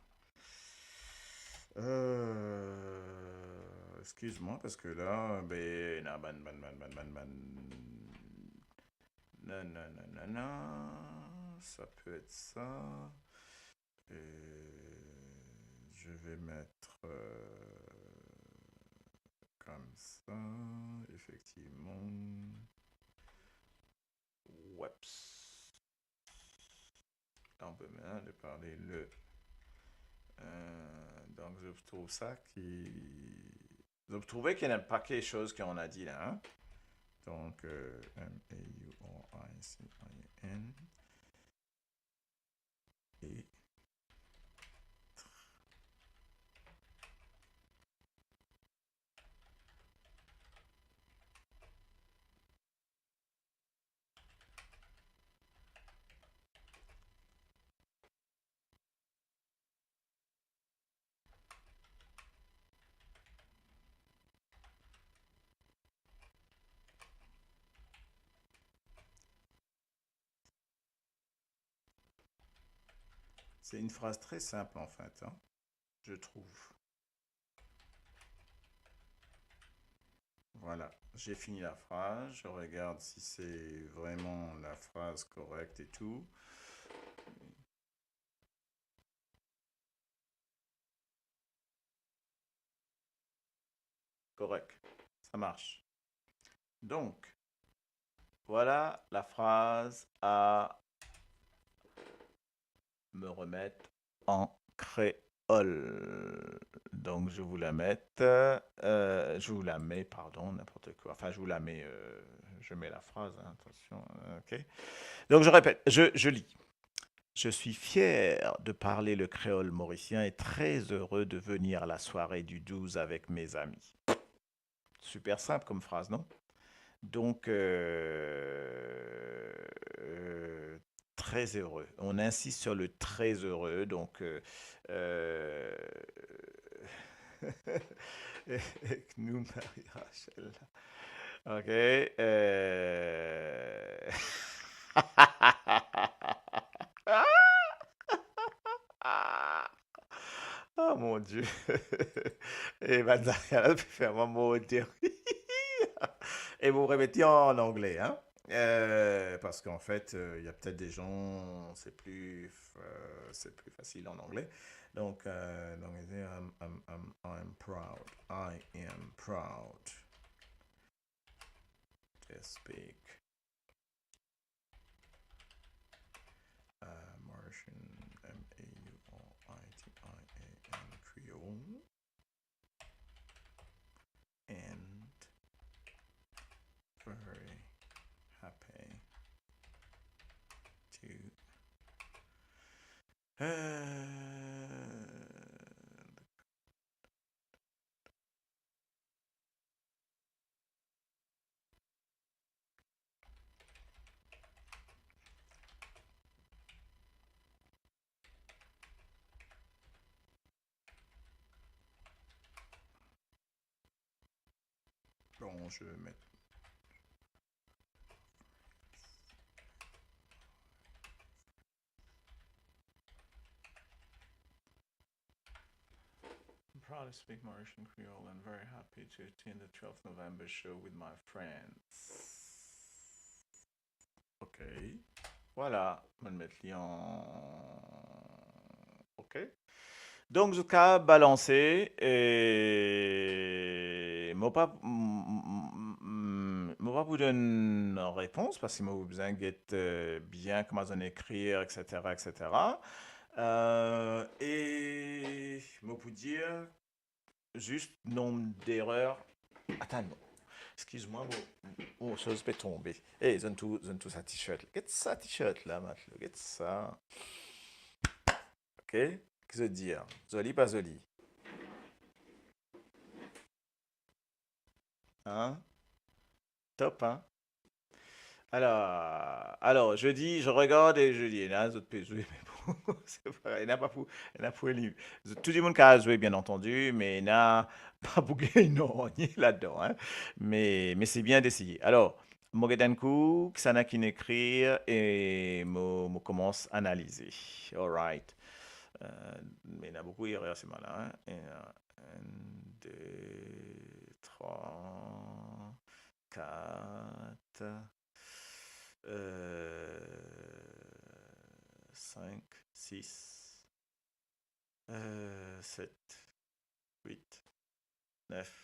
Euh, excuse-moi, parce que là, ben, na bann, bann, bann, bann, bann, bann. Non, non, non, non, non. Ça peut être ça. Et je vais mettre, euh, comme ça, effectivement. Oups. Là, on peut maintenant de parler le. Euh, donc, je trouve ça qui, je trouve qu'il y a un paquet de choses qu'on a dit là, hein. Donc, euh, M A U R I C I N. Et C'est une phrase très simple en fait, hein, je trouve. Voilà, j'ai fini la phrase. Je regarde si c'est vraiment la phrase correcte et tout. Correct. Ça marche. Donc, voilà la phrase à me remettre en créole. Donc, je vous la mets, euh, je vous la mets, pardon, n'importe quoi. Enfin, je vous la mets, euh, je mets la phrase, hein, attention, euh, ok. Donc, je répète, je, je lis. Je suis fier de parler le créole mauricien et très heureux de venir à la soirée du douze avec mes amis. Super simple comme phrase, non? Donc, euh, euh, très heureux. On insiste sur le très heureux. Donc, euh, euh, avec nous, Marie-Rachel. Ok. Euh, oh mon Dieu. E bann zafer la pe fer mwa mor de rir. E mo remet li an angle, hein. Euh, parce qu'en fait, euh, il y a peut-être des gens, c'est plus, euh, c'est plus facile en anglais. Donk, euh, donk, li dir, I'm, I'm, I'm, I'm proud. I am proud to speak, uh, Mauritian, M A U R I T I A N, Creole. And very happy to, uh, Bon, je vais mettre. I'm proud to speak Mauritian Creole and very happy to attend the twelfth November show with my friends. Ok. Vwala, mo'nn met li an ok. Donk, zot kapav balanse, e mo pa, m-, m-, m-, mo pa pou donn repons, parski mo bizin get, euh, bien kouma zot ekrir, et cetera, et cetera. Euh, e mo pou dir zis nonb derer. Atann, non. Eskiz mwa, mo, mo soz pe tonbe. E, zot tou, zot tou sa t-shirt la. Get sa t-shirt la, matlo. Get sa. Ok? Ki zot dir? Zoli, pa zoli? Hein? Top, hein? Alors, alors, je dis, je regarde et je dis, ena zot pe zwe, me bon, se pa, ena pa pou, ena pou li. Zot, tou dimoun kapav zwe, bien antandi, me ena pa pou gagn nanye ladan, hein. Me, me se bien deseyer. Alors, mo get enn kou kisannla ki'nn ekrir e mo, mo koumans analize. Alright. Euh, me ena boukou erer semem la, hein. Ena enn, de, trwa, kat, euh, sink, sis, euh, set, wit, nef.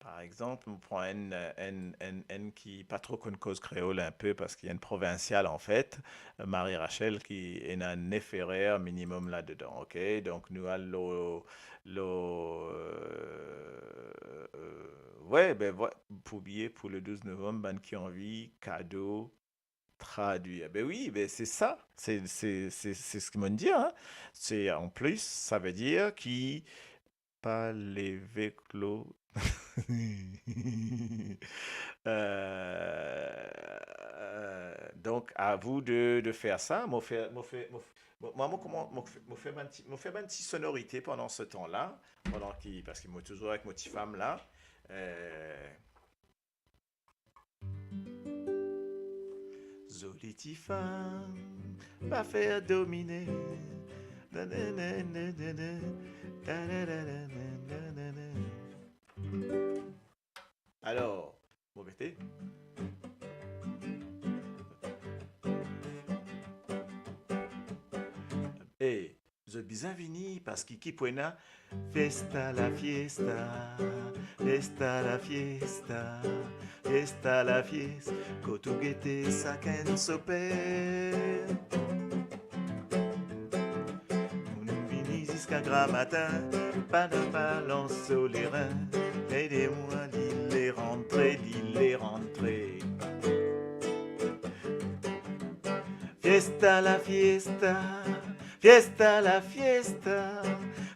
Par exanp, mo pran enn, enn, enn, enn ki pa tro konn koz kreol inpe, parski enn provinsial, anfet, Marie Rachel, ki ena nef erer minimum ladedan, ok? Donk, nou al lor, lor, euh, euh, ouais, ben, ouais, pou biye pou le douz novam, bann ki anvi kado tradwir. Ben wi, ben se sa. Se, se, se, se seki mo'nn dir, hein. Se, an plis, sa ve dir ki pa leve klo. Euh, euh, donc, à vous de, de faire ça. Mo fer, mo fer, mo f-, mo, mwa, mo kouman, mo f-, mo fer bann ti, mo fer bann ti sonorite pandan se tan la, pandan ki, parski mo touzour avek mo tifam la. Euh, Zoli tifam, pa fer domine. Alor, mo rete. E zot bizin vini, parski ki pou ena? Fiesta, la fiesta, fiesta, la fiesta, fiesta, la fiesta, kot ou gete sakenn so per. Mo'nn vini ziska gramatin, pa dan balans so lerin, ede mwa, li le rantre, li le rantre. Fiesta, la fiesta, fiesta, la fiesta,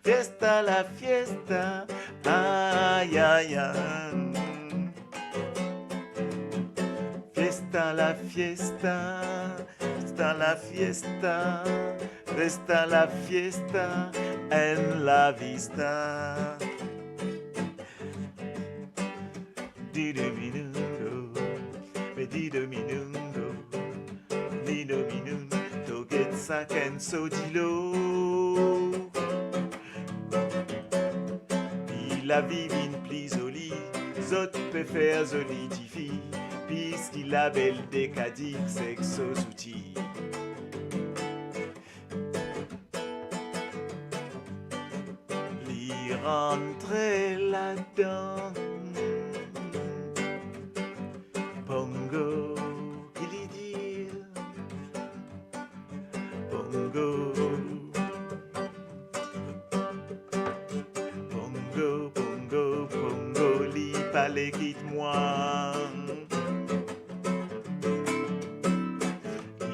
fiesta, la fiesta, ay, ay, ay. Fiesta, la fiesta, fiesta, la fiesta, fiesta, la fiesta, en la vista. Dido minungo, me dido minungo, dido minungo, to get sakenn so dilo. Pi lavi vinn pli zoli, zot pe fer zoli tifi, piski label de Kadir sek so zouti. ladan. Pongo, ki li dir? Pongo. Pongo, pongo, pongo, li pale kit mwa.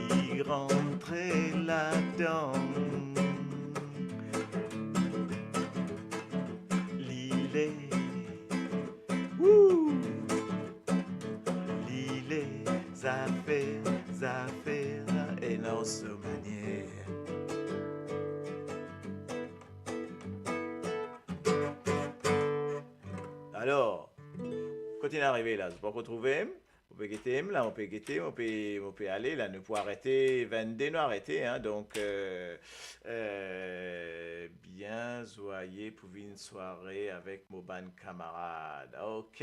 Li rantre ladan. Li le, wou! Li le, zafer, zafer, ena so manier. Alor, kot inn arive la, zot pa ankor trouve m? Mo pe gete m la, mo pe gete, mo pe, mo pe ale la, nou pou arete, vennde nou arete, hein, donk, euh, euh, bien zwaye pou vinn sware avek mo bann kamarad. Ok,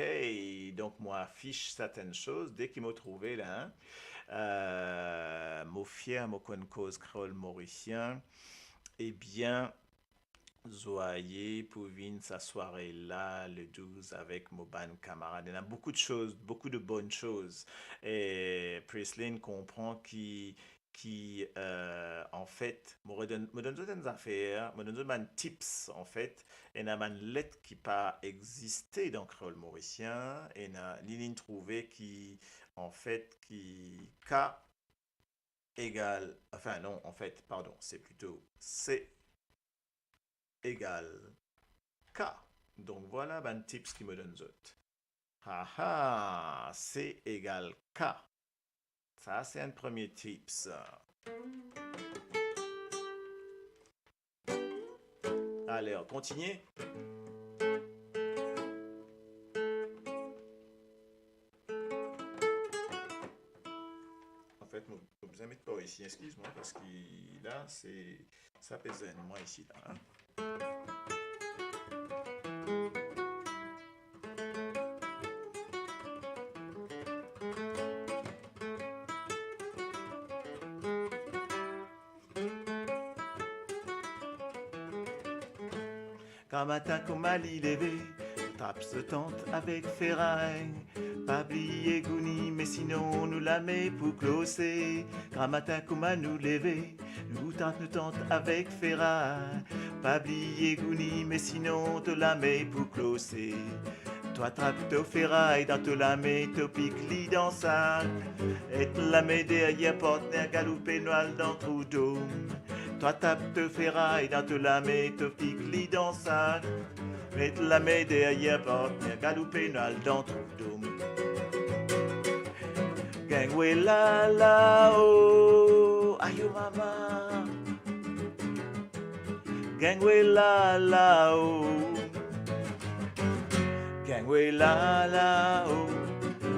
donk mo afis sertenn soz, deki mo trouve la, hein. Euh, mo fier, mo konn koz kreol morisien. Ebien, zwaye pou vinn sa sware la, le douz, avek mo bann kamarad. Ena boukou de soz, boukou de bonn soz. E Prislin konpran ki, ki, euh, anfet, mo redonn, mo donn zot enn zafer, mo donn zot bann tips, anfet. Ena bann let ki pa existe dan kreol morisien, ena, li, li trouve ki, anfet, ki K egal, enfin non, anfet, pardon, se plito C egal K. Donk, vwala bann tips ki mo donn zot. Ha ha, C egal K. Sa, se enn premie tips. Ale, on kontinie. Anfet, mo, mo bizin met par isi, eskiz mwa, parski la, se, sa pe zenn mwa isi la, hein. Gramatin kouma li leve, trap so tant avek feray. Pa bliye gouni, me sinon nou lame pou klose. Gramatin kouma nou leve, nou tant, nou tant avek feray. Pa bliye gouni, me sinon to lame pou klose. Twa trap to feray dan to lame, to pik li dan sak. Met lame deryer partner, galoupe nou al dan trou dom. Twa trap to feray dan to lame, to pik li dan sak. Met lame deryer partner, galoupe nou al dan trou dom. Gengwe la la o, ayo mama. Gengwe la la o. Gengwe la la o.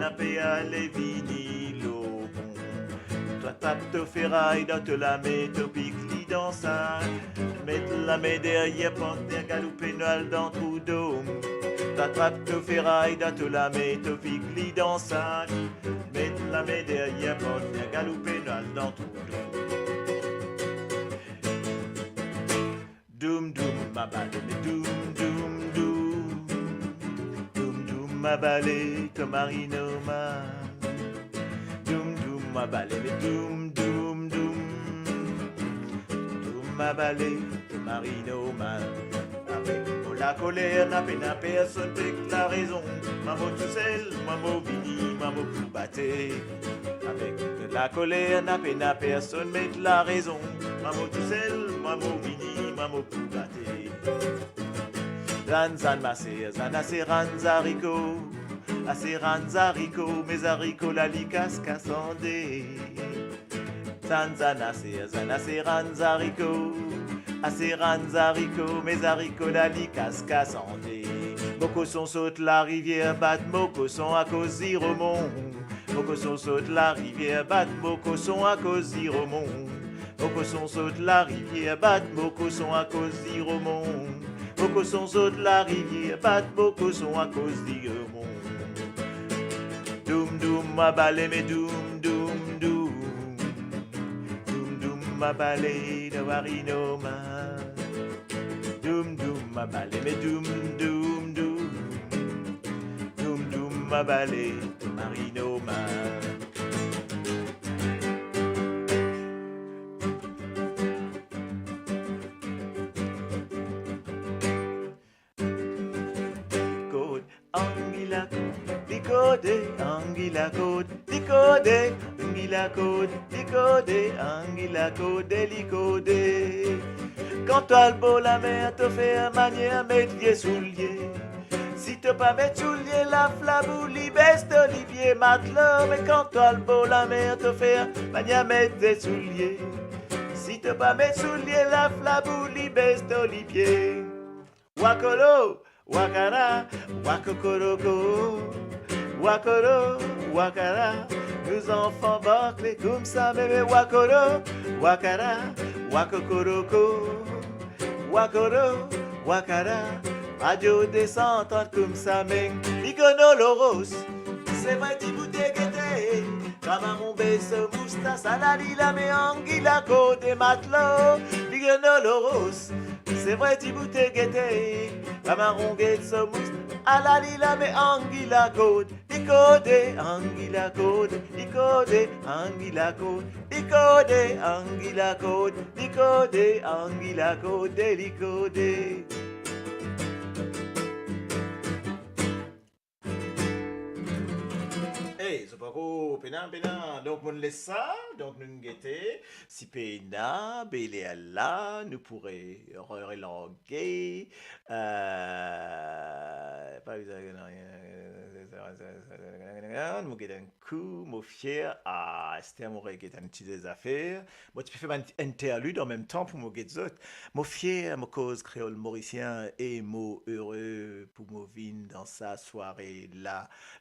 Na pe ale vini lor pon. Twa trap to feray dan to lame, to pik li dan sak. Met lame deryer partner, galoupe nou al dan trou dom. Twa trap to feray dan to lame, to pik li dan sak. Met lame deryer partner, galoupe nou al dan trou dom. Doum doum, ma bale, me doum doum doum. Doum doum, ma bale, to mari normal. Doum doum, ma bale, me doum doum doum. Doum doum, ma bale, to mari normal. Avek mo lakoler, na pena personn pek larezon. Mwa mo tousel, mwa mo vini, mwa mo pou bate. Avek lakoler, na pena personn met larezon. Mwa mo tousel, mwa mo vini, mwa mo pou bate. Zann, zann, ma ser, zann ase rann zariko. Ase rann zariko, me zariko la li kas kas ande. Zann, zann, ase, zann, ase rann zariko. Ase rann zariko, me zariko la li kas kas ande. Mo koson sot larivier, bat mo koson akoz ziromon. Mo koson sot larivier, bat mo koson akoz ziromon. Mo koson sot larivier, bat mo koson akoz ziromon. Mo koson sot larivier, bat mo koson akoz ziromon. Doum doum, ma bale, me doum doum doum. Doum doum, ma bale, to mari normal. Doum doum, ma bale, me doum doum doum. pa bale, mari normal. Kord, angi lakord, li korde, angi lakord, li korde, angi lakord, li korde, angi lakord, li korde. Kan to al bor lamer, to fer manier met vie soulie. Si to pa met soulie, laflabou li bes to lipie, matlo. Me kan to al bor lamer, to fer manier met de soulie. Si to pa met soulie, laflabou li bes to lipie. Wakolo, wakara, wakokoroko, wakolo, wakara. Nou zanfan bakle koumsa meme. Wakolo, wakara, wakokoroko, wakolo, wakara. Adio desan, trat koumsa mem. Li Grenolo Ros, se vre dibout e gete. Kamaron bes so moustas, ala li lame, angi lakorde, matlo. Li Grenolo Ros, se vre dibout e gete. Kamaron get so moustas, ala li lame, angi lakord. Li korde, angi lakord, li korde, angi lakord, li korde, angi lakord, li korde, angi lakord, li korde. Ey, zot pa ankor pena, pena. Donk, mo'nn les sa, donk, nou gete. Si pena, be lerla, nou pou re-, re-, relanse. Euh, pa bizin, non, nou get enn kou, mo fier. Ah, aster mo reget enn ti de zafer. Mo ti pe fer bann ti interlude an mem tan pou mo get zot. Mo fier, mo koz kreol morisien e mo ere pou mo vinn dan sa sware la,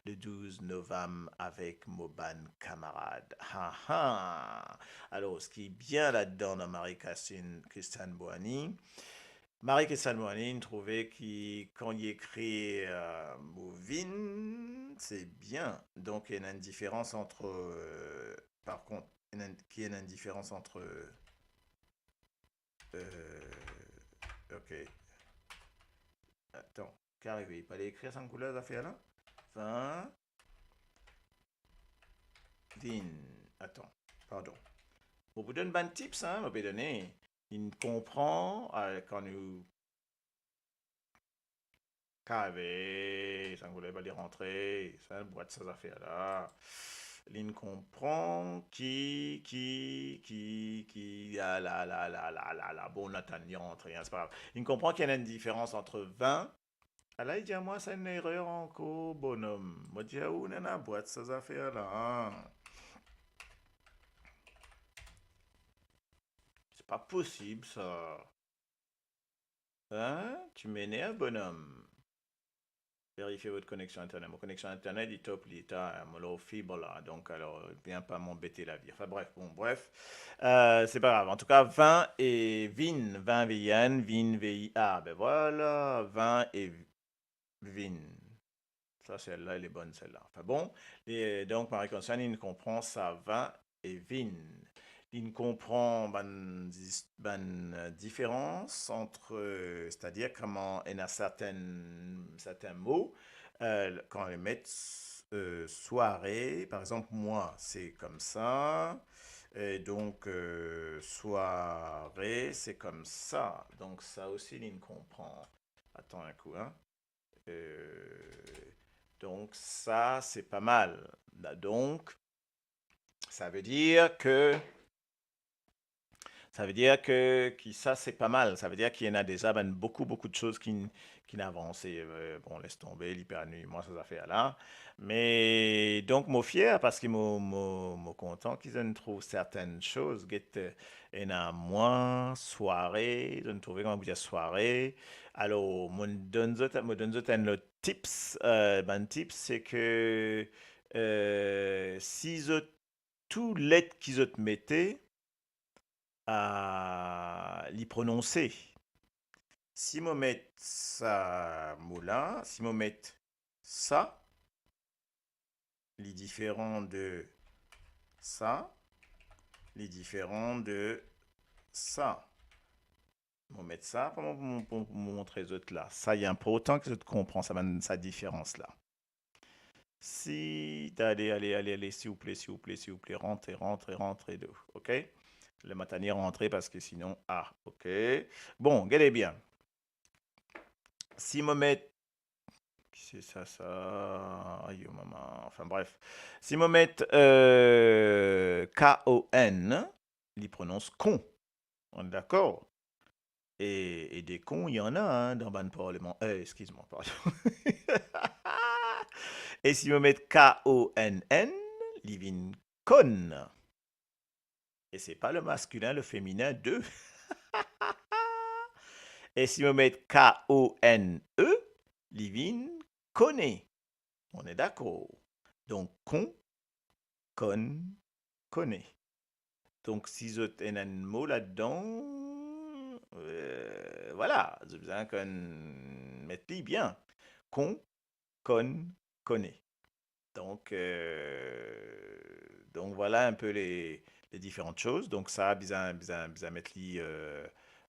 le douz novam, avek mo bann kamarad. Ha, ha. Alor, seki bien ladan, dan Marie Christine, Christiane Boani, Marie Christine Boani, inn trouve ki kan li ekrir, euh, mo vinn, se bien. Donk, ena enn diferans ant, euh, par kont, ena enn, ki ena enn diferans ant, euh, ok. Atann, ki arive? Li pa le ekrir sa kouleur zafer la? Vinn, vinn. Atann, pardon. Mo pou donn bann tips, hein, mo pe done. Inn konpran, euh, kan nou kave, sa kouleur pa le rantre, sa bwat sa zafer la. Linn konpran ki, ki, ki, ki, la, la, la. Bon, nou atann li rantre, hein, se pa grav. Linn konpran ki ena enn diferans ant vinn. Ala, li dir mwa, sa enn erer ankor, bonom. Mo dir ou, nana bwat sa zafer la, hein. Se pa posib, sa. Hein? Tu m'énerves, bonhomme. Vérifiez votre connexion internet. Mo koneksion internet, li top, li ta, mo lor fib la. Donk, alor, vien pa m'embêter la vie. Enfin, bref, bon, bref. Euh, se pa grav. Antouka, vinn e vinn, vinn, V I N, vinn, V I A. Ben vwala, vinn e vinn. Sa, sel-la, li bonn, sel-la. Enfin bon, e donk, Marie Christiane, linn konpran sa vinn e vinn. Linn konpran bann dis-, bann, euh, diferans ant, euh, setadir kouma ena sertin, sertin mo, euh, kan li met, euh, sware, par exanp, mwa, se koumsa, e donk, euh, sware, se koumsa. Donk, sa osi, linn konpran. Atann enn kou, hein. Euh, donk, sa, se pa mal. Donk, sa ve dir ke, sa ve dir ke, ki sa, se pa mal. Sa ve dir ki ena deza bann boukou, boukou de soz ki, ki avanse. Euh, bon, les tonbe, li pa nwi mwa, sa zafer la. Me, donk, mo fier, parski mo, mo, mo kontan ki zot inn trouv sertin soz. Get, euh, ena mwa, sware, zot inn trouve kouma pou dir sware. Alor, mo donn zot, mo donn zot enn lot tips, euh, bann tips, se ke, euh, si zot, tou let ki zot mete, euh, li prononse. Si mo met sa mo la, si mo met sa, li diferan de sa, li diferan de sa. Mo met sa, pou mo, pou mo, pou mo montre zot la. Sa, li inportan ki zot konpran sa, bann, sa diferans la. Si, ale, ale, ale, ale, silvouple, silvouple, silvouple, rantre, rantre, rantre, do, ok? Ler mo tann rantre, parski sinon, ah, ok. Bon, gete bien. Si mo met, ki se sa, sa? Ayo mama, anfin bref. Si mo met, euh, K O N, li prononse kon. On est d'accord? E, e de kon, il y en a, hein, dan bann parleman. Euh, excuse-moi, pardon. E si mo met K O N N, li vinn konn. Et c'est pas le masculin, le féminin, deux. E si mo met K O N E, li vinn kone. On est d'accord. Donk, kon, konn, kone. Donk, si zot ena enn mo ladan, euh, vwala, zot bizin konn met li bien. Kon, konn, kone. Donk, euh, donk, vwala enn pe le, le diferan soz. Donk, sa, bizin, bizin, bizin met li, euh,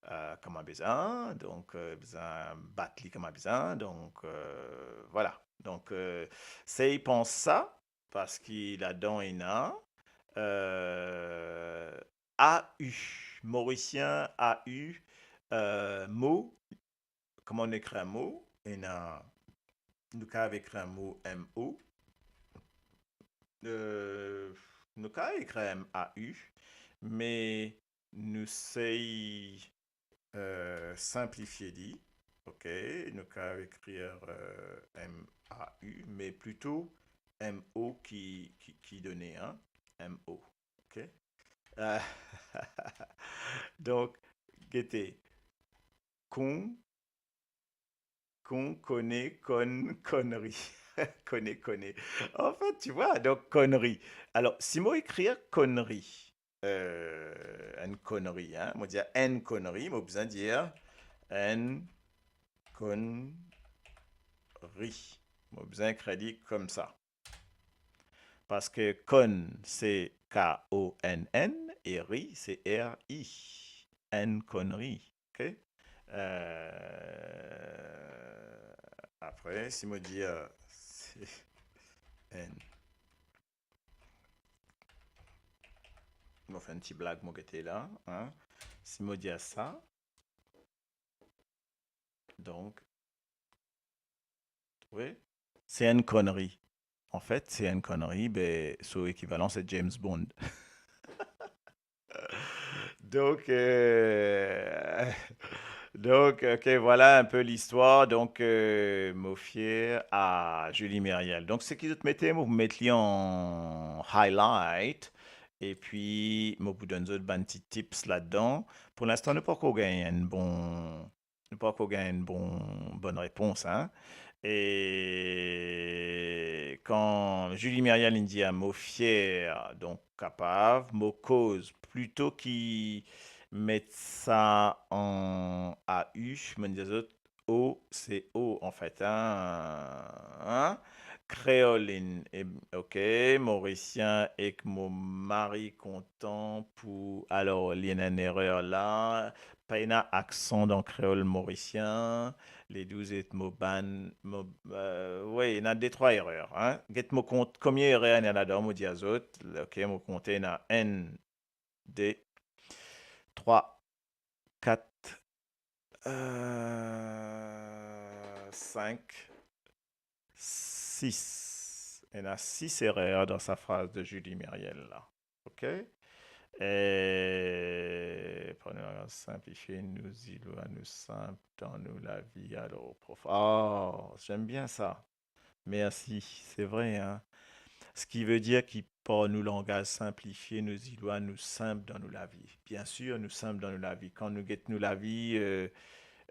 euh, kouma bizin. Donk, euh, bizin bat li kouma bizin. Donk, euh, vwala. Donk, euh, sey pans sa, parski ladan ena, euh, A U, Morisien A U, euh, mo, kouma nou ekrir mo? Ena, nou kapav ekrir mo M O. Euh, nou kapav ekrir M A U, me nou sey, euh, sinplifie li. Ok, nou kapav ekrir, euh, M A U, me plito M O ki, ki, ki done, hein, M O. Ok? Euh, donk, gete. Kon, kon, kone, konn, konri. Kone, kone. En fait, tu vois, donk, konri. Alor, si mo ekrir konri, euh, enn konri, hein, mo dir enn konri, mo bizin dir enn konri. Mo bizin ekrir li koumsa. Parski konn, se K O N N, e ri, se R I. Enn konri, ok? Euh, apre, si mo dir, euh, se enn, mo fer enn ti blag, mo gete la, hein? Si mo dir sa, donk, wi, se enn konri. An fet, se enn konri, be, so ekivalan, se James Bond. Donk, euh, donk, ok, vwala enn pe listwar. Donk, euh, mo fier a Julie Meriel. Donk, seki zot mete, mo pou met li an highlight. Epi, mo pou donn zot bann ti tips ladan. Pou linstan, nou pankor gagn enn bon nou pankor gagn enn bon, bonn repons, hein. E kan Julie Meriel inn dir mo fier, donk kapav, mo koz, plito ki met sa an A U, mo dir zot O, se O, an fet, hein, hein? Kreol inn, e, ok, Morisien ek mo mari kontan pou, alor, li ena enn erer la, pa ena aksan dan kreol morisien, le douz et mo bann, mo, euh, wi, ena de trwa erer, hein. Get mo kont konbien erer ena ladan, mo dir zot. Ok, mo konte, ena enn, de, trwa, kat, euh, sink, sis. Ena sis erer dan sa fraz de Julie Meriel la. Ok? E, pou nou sinplifie, nou Ilois, nou sinp dan nou lavi, alor, prof. Ah, j'aime bien ça. Merci, c'est vrai, hein. Ce qui veut dire ki par nou langaz sinplifie, nou Ilois, nou sinp dan nou lavi. Bien sir, nou sinp dan nou lavi. Kan nou get nou lavi, euh,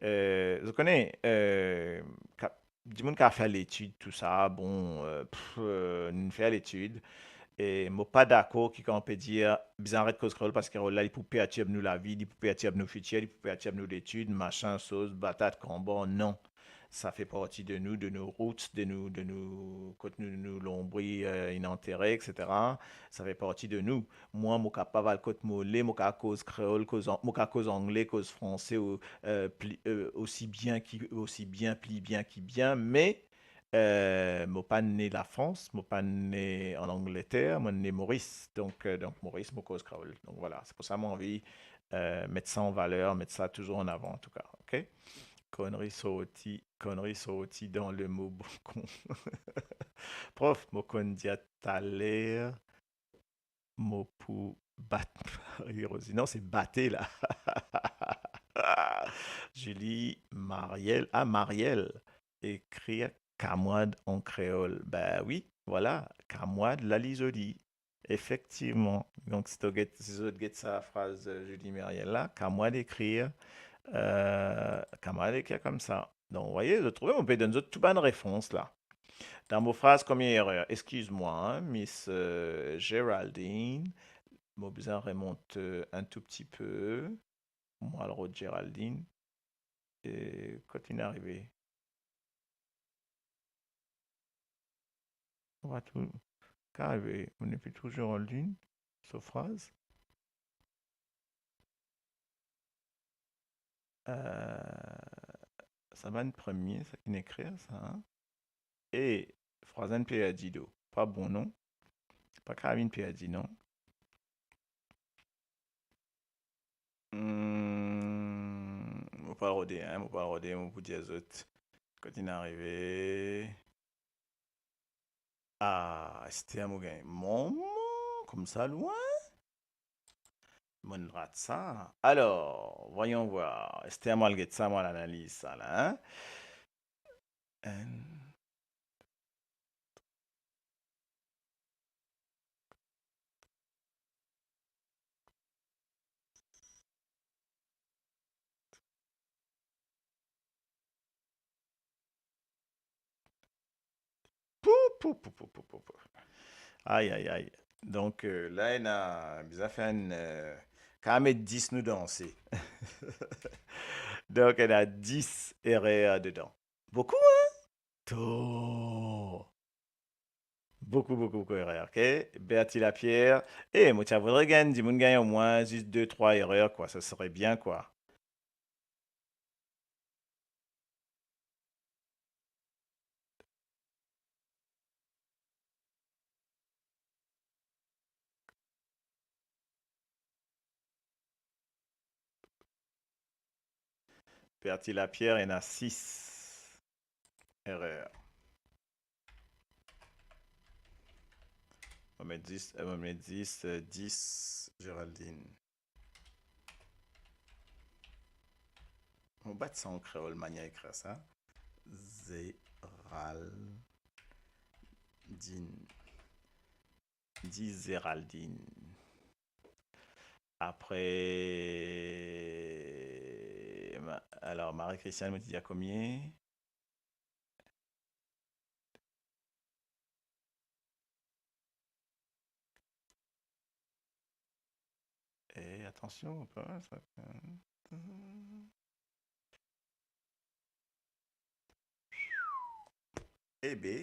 euh, zot kone, euh, ka-, dimoun ki al fer letid, tou sa, bon, euh, pff, euh, nou fer letid. E mo pa dakor ki kan pe dir, bizin aret koz kreol, parski kreol la, li pou pertirb nou lavi, li pou pertirb nou fitir, li pou pertirb nou letid, masin, soz, batat, kanbor, non. Sa fer parti de nou, de nou roots, de nou, de nou, kot nou, nou lonbri, euh, inn antere, et cetera. Sa fer parti de nou. Mwa, mo kapav al kot mo le, mo kapav koz kreol, koz an-, mo kapav koz angle, koz franse, ou, euh, pli, euh, osi bien ki, osi bien, pli bien ki bien, me Euh, mo pa ne Lafrans, mo pa ne an Angleter, mo ne Moris. Donk, euh, donk Moris, mo koz kreol. Donk vwala, se pou sa mo anvi, euh, met sa an valer, met sa touzour an avan, antouka, ok? Konnri sorti, konnri sorti dan lemo bokon. Prof, mo konn dir taler, mo pou bat Marie Rosie. Non, se bate la. Julie Mariel. Ah, Mariel. Ekrir kamwad an kreol. Be wi, vwala, kamwad la li zoli. Efektivman. Donk, si to get, si zot get sa fraz, euh, Julie Mariel la, kamwad ekrir, euh, kamwad ekrir koumsa. Donk, ou vwaye, zot trouve, mo pe donn zot tou bann refrans la. Dan mo fraz, komie erer, eskiz mwa, hein, Miss, euh, Géraldine, mo bizin remont, euh, enn tou pti pe. Mo al rod Géraldine. E kot linn arive? Mo pa tou, ki arive, mo nepli trouv Géraldine, so fraz. Euh, sa bann premie, sa ki inn ekrir sa, hein? E fraz la inn perdi do. Pa bon, non? Pa kapav vinn perdi, non? Hmm, mo pou al rode, hein, mo pou al rode, mo pou dir zot kot linn arive. Ah, Esther mo gagn. Momon, koumsa lwin? Mo'nn rat sa. Alors, voyons voir. Esther, mo al get sa, mo al analiz sa la, hein. Enn. Pou, pou, pou. Ay, ay, ay. Donk, euh, la, ena bizin fer enn, euh, kapav met dis nou danse. Donk, ena dis erer dedan. Boukou, hein? Tro. Boukou, boukou, boukou erer, ok? Bertie Lapierre. Eh, mo ti a voudre gagn, dimoun gagn omwin zis de, trwa erer, kwa. Sa sere bien, kwa. Bertie Lapierre, ena sis erer. Mo met dis, euh, mo met dis, euh, dis, Géraldine. Mo bat sa an kreol, manier ekrir sa. Zeraldine. Dis Zeraldine. Apre, ma-, alors, Marie-Christiane, mo ti dir komie? Eh, atansion, pa mal sa. E be,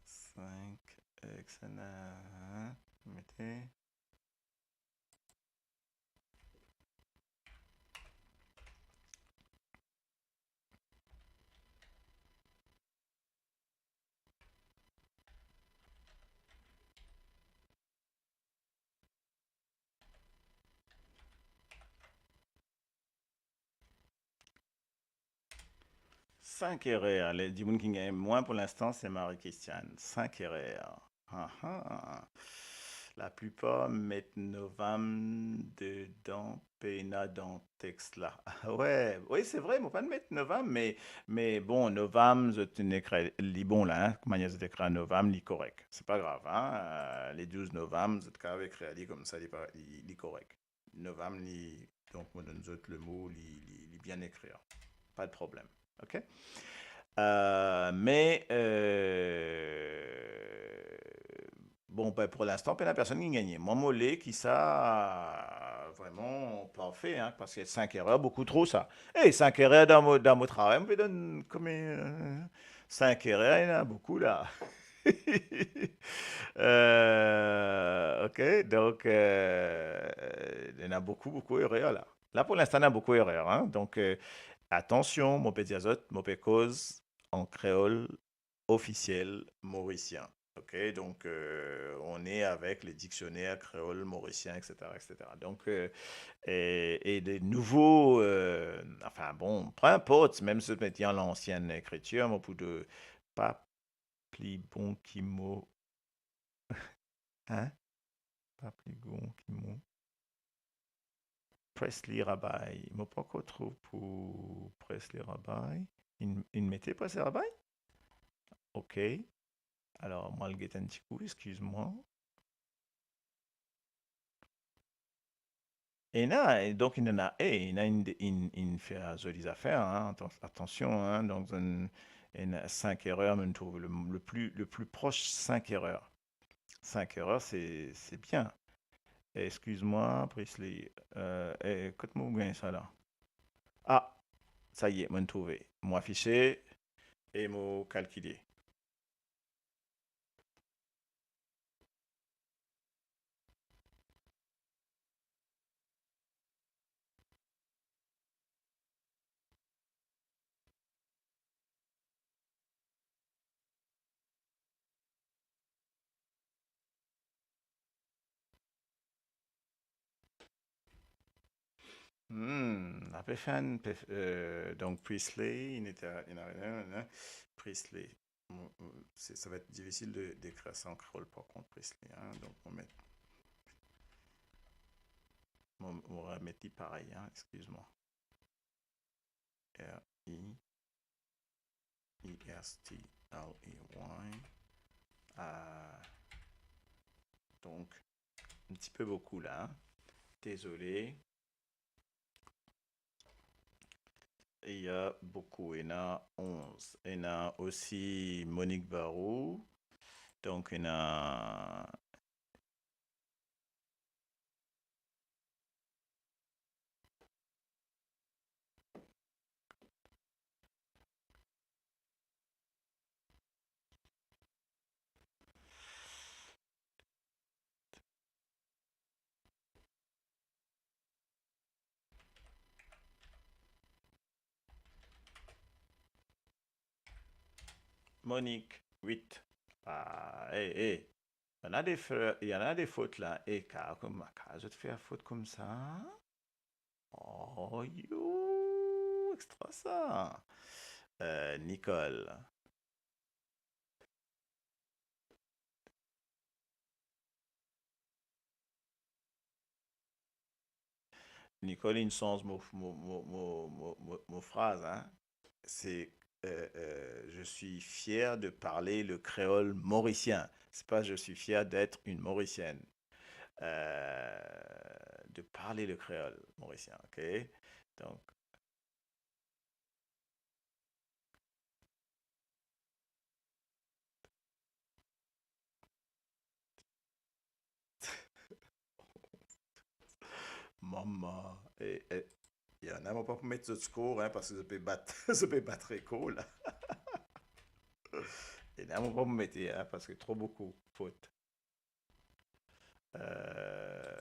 sink, ek sa la, mete. Sink erer. Le dimoun ki gagn mwin pou linstan, se Marie-Christiane. Sink erer. Ah, ah. Laplipar met novam dedan, pena dan text la. Ah, we, wi, se vre, mo pa'nn met novam, me, me bon, novam, zot inn ekrir li bon la, hein, manier zot ekrir novam, li korek. Se pa grav, hein, euh, le douz novam, zot kapav ekrir li koumsa, li pa, li, li korek. Novam, li, donk, mo donn zot lemo, li, li, li bien ekrir. Pa de problem, ok? Euh, me, euh, bon, ben, pou linstan, pena personn ki gagne. Mwa, mo le ki sa, vreman, parfe, hein, parski sink erer, boukou tro, sa. Eh, sink erer dan mo, dan mo travay, mo pe donn komie, euh, sink erer, ena boukou, la. Euh, ok, donk, euh, ena boukou, boukou erer la. La, pou linstan, ena boukou erer, hein. Donk, euh, atansion, mo pe dir zot, mo pe koz en créole officiel mauricien. Ok, donc euh, on est avec les dictionnaires créoles mauriciens, et cetera, et cetera. Donc, euh, et, et des nouveaux, euh, enfin bon, peu importe, même si zot met an lansien ekritir, mo pou de, pa pli bon ki mo, hein? Pa pli bon ki mo. Presley Rabbaye. Mo pankor trouv pou Presley Rabbaye. Inn, inn mete Presley Rabbaye? Ok. Alor, mo al get enn ti kou, eskiz mwa. Ena, e donk, ena, e, ena inn, inn, inn fer zoli zafer, hein, atansion, hein, donk, ena sink erer, mo trouv le, le plus, le plus proche, sink erer. Sink erer, c'est, c'est bien. Eskiz mwa, Presley, euh, e, kot mo gagn sa la? Ah, sa y est, mo trouve. Mo afise e mo kalkile. Hmm, apel finn, pe-, euh, donk Presley, inn ete, inn arive, Presley. Mo, mo, se, sa va et difisil de, de ekrir sa an kreol, par kont, Presley, hein. Donk, mo met, mo, mo remet li parey, hein, eskiz mwa. R I E S T L E Y. Ah, donk, un petit peu beaucoup là, hein. Désolé. Il y a beaucoup, ena onz. Ena osi Monique Barou. Donk, ena Monique, wit. Ah, eh, eh. Il y en a des fa-, il y en a des fautes là. Eh, ka-, kouma, ka zot fer fot koumsa? Oh, yo, extra sa. Euh, Nicole. Nicole, inn sanz mo, mo, mo fraz, hein. C'est, euh, euh, je suis fier de parler le créole mauricien. C'est pas je suis fier d'être une Mauricienne. Euh, de parler le créole mauricien, ok? Donc, mama, e, e, il y en a, mo pa pou met zot skor, hein, parski zot pe bat, zot pe bat rekor la. Il y en a, mo pa pou mete, hein, parski tro boukou fot. Euh,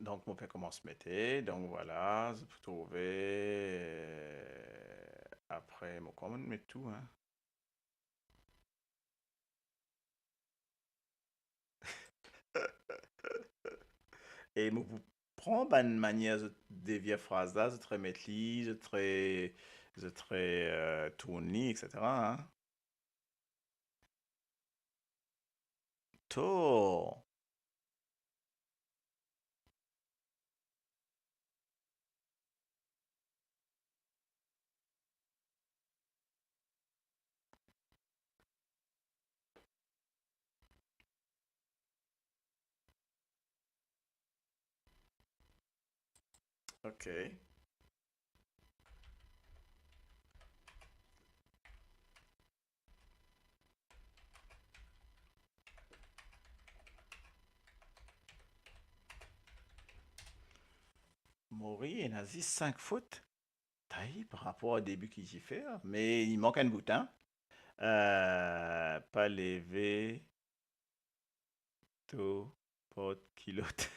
Donk, mo pe koumans mete. Donk, vwala, zot pou trouve, euh, apre, mo koumans met tou, hein. E mo pou pran bann manier zot devir fraz la, zot remet li, zot re-, zot re-, euh, tourn li, et cetera, hein. Tor. Ok. Mori, ena zis sink fot. Tay, par rapor a debi ki ti fer, me li mank enn bout, hein. Euh, pa leve to port kilot.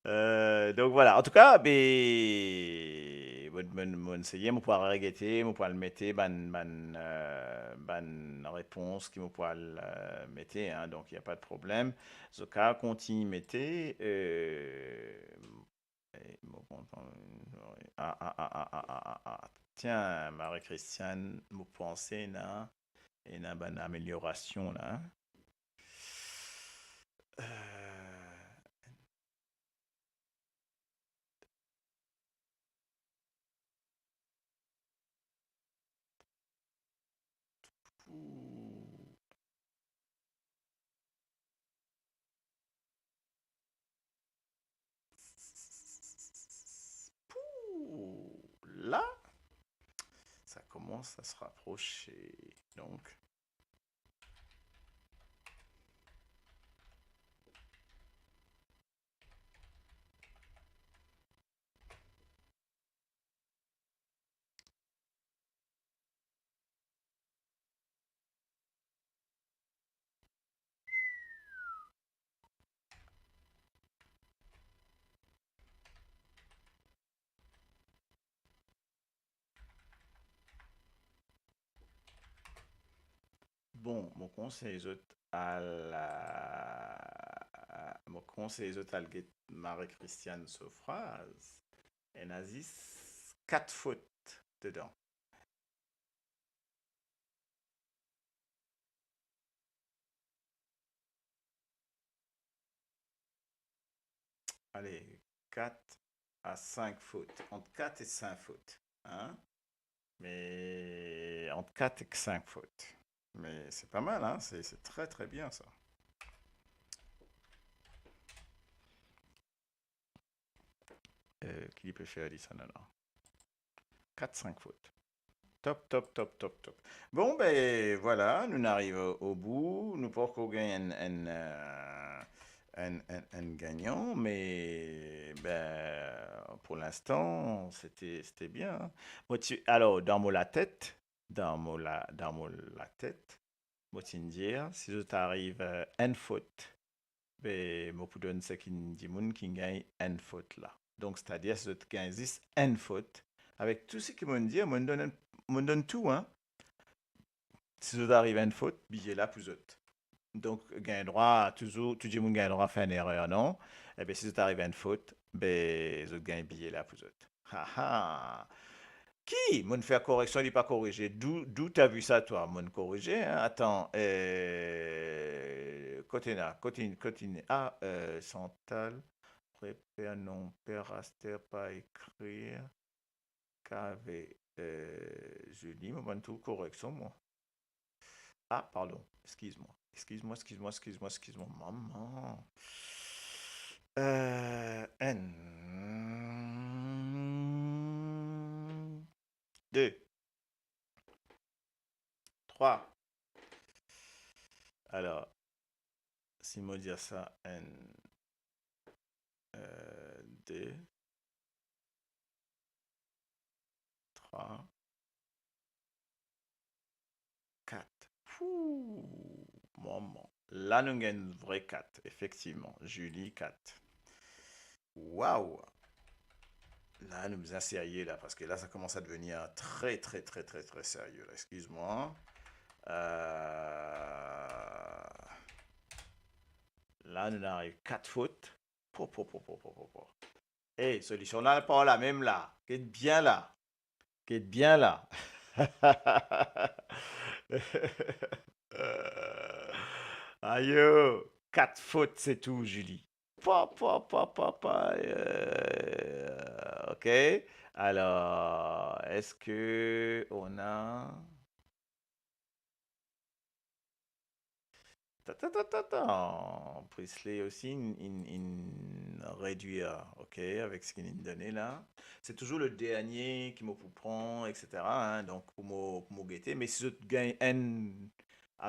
Euh, donk, vwala. Antouka, be, mo, mo, mo seye, mo pou al regete, mo pou al mete bann, bann, euh, bann repons ki mo pou al, euh, mete, hein, donk, y a pas de problème. Zot kav kontign mete, euh, e mo kontan, ah, ah, ah, ah, ah, ah, ah, ah. Tiens, Marie-Christiane, mo panse ena, ena bann ameliorasion la, hein. Euh, pou, pou la, sa koumans a se raproser. Donk, bon, mo konsey zot al, mo konsey zot al get Marie-Christiane so fraz. Ena zis kat fot dedan. Ale, kat a sink fot. Ant kat e sink fot, hein? Me ant kat ek sink fot. Me se pa mal, hein? Se, se tre, tre bien, sa. Euh, ki li pe fer li sa, non, non. Kat, sink fot. Top, top, top, top, top. Bon, be, vwala, nou ariv o, o bou. Nou pankor gagn enn, enn, euh, enn, enn, enn gagnan, me, be, pou linstan, sete, sete bien, hein. Mo ti, alor, dan mo latet, dan mo la-, dan mo latet, mo ti dir, si zot ariv, euh, enn fot, be, mo pou donn sekenn dimoun ki gagn enn fot la. Donk, setadir, si zot gagn zis enn fot, avek tou seki mo'nn dir, mo'nn donn enn, mo'nn donn tou, hein. Si zot ariv enn fot, biye la pou zot. Donk, gagn drwa, touzour, tou dimoun gagn drwa fer enn erer, non? Ebe, si zot ariv enn fot, be, zot gagn biye la pou zot. Ha, ha. Ki? Mo'nn fer koreksion, li pa korize. D'où, d'où t'as vu ça, toi? Mo'nn korize, hein? Attends, euh, kot ena, kot inn, kot inn, ah, euh, Chantal, prepare non, per aster pa ekrir, kave, euh, Julie, mo bann tou koreksion, mwa. Ah, pardon. Excuse-moi. Excuse-moi, excuse-moi, excuse-moi, excuse-moi. Maman. Euh, enn. De. Trwa. Alor, si mo dir sa, enn, euh, de, trwa, kat. Pou, moman. La, nou gagn vre kat, efektivman. Julie, kat. Waw! La, nou bizin serye la, parski la, sa koumans a devenir tre, tre, tre, tre, tre serye la. Excuse-moi. Euh, la, nou ariv kat fot. Po, po, po, po, po, po, po. Eh, solision la, par la mem la. Get bien la. Get bien la. Ayo, kat fot, se tou, Julie. Pa, pa, pa, pa, pa, euh, ok. Alors, est-ce que on a Ta, ta, ta, ta, ta. Prisley osi, inn, inn, inn redwir, ok, avek seki inn done la. Se touzour le dernie ki mo pou pran, et cetera, hein, donk pou mo, pou mo gete. Me si zot gagn enn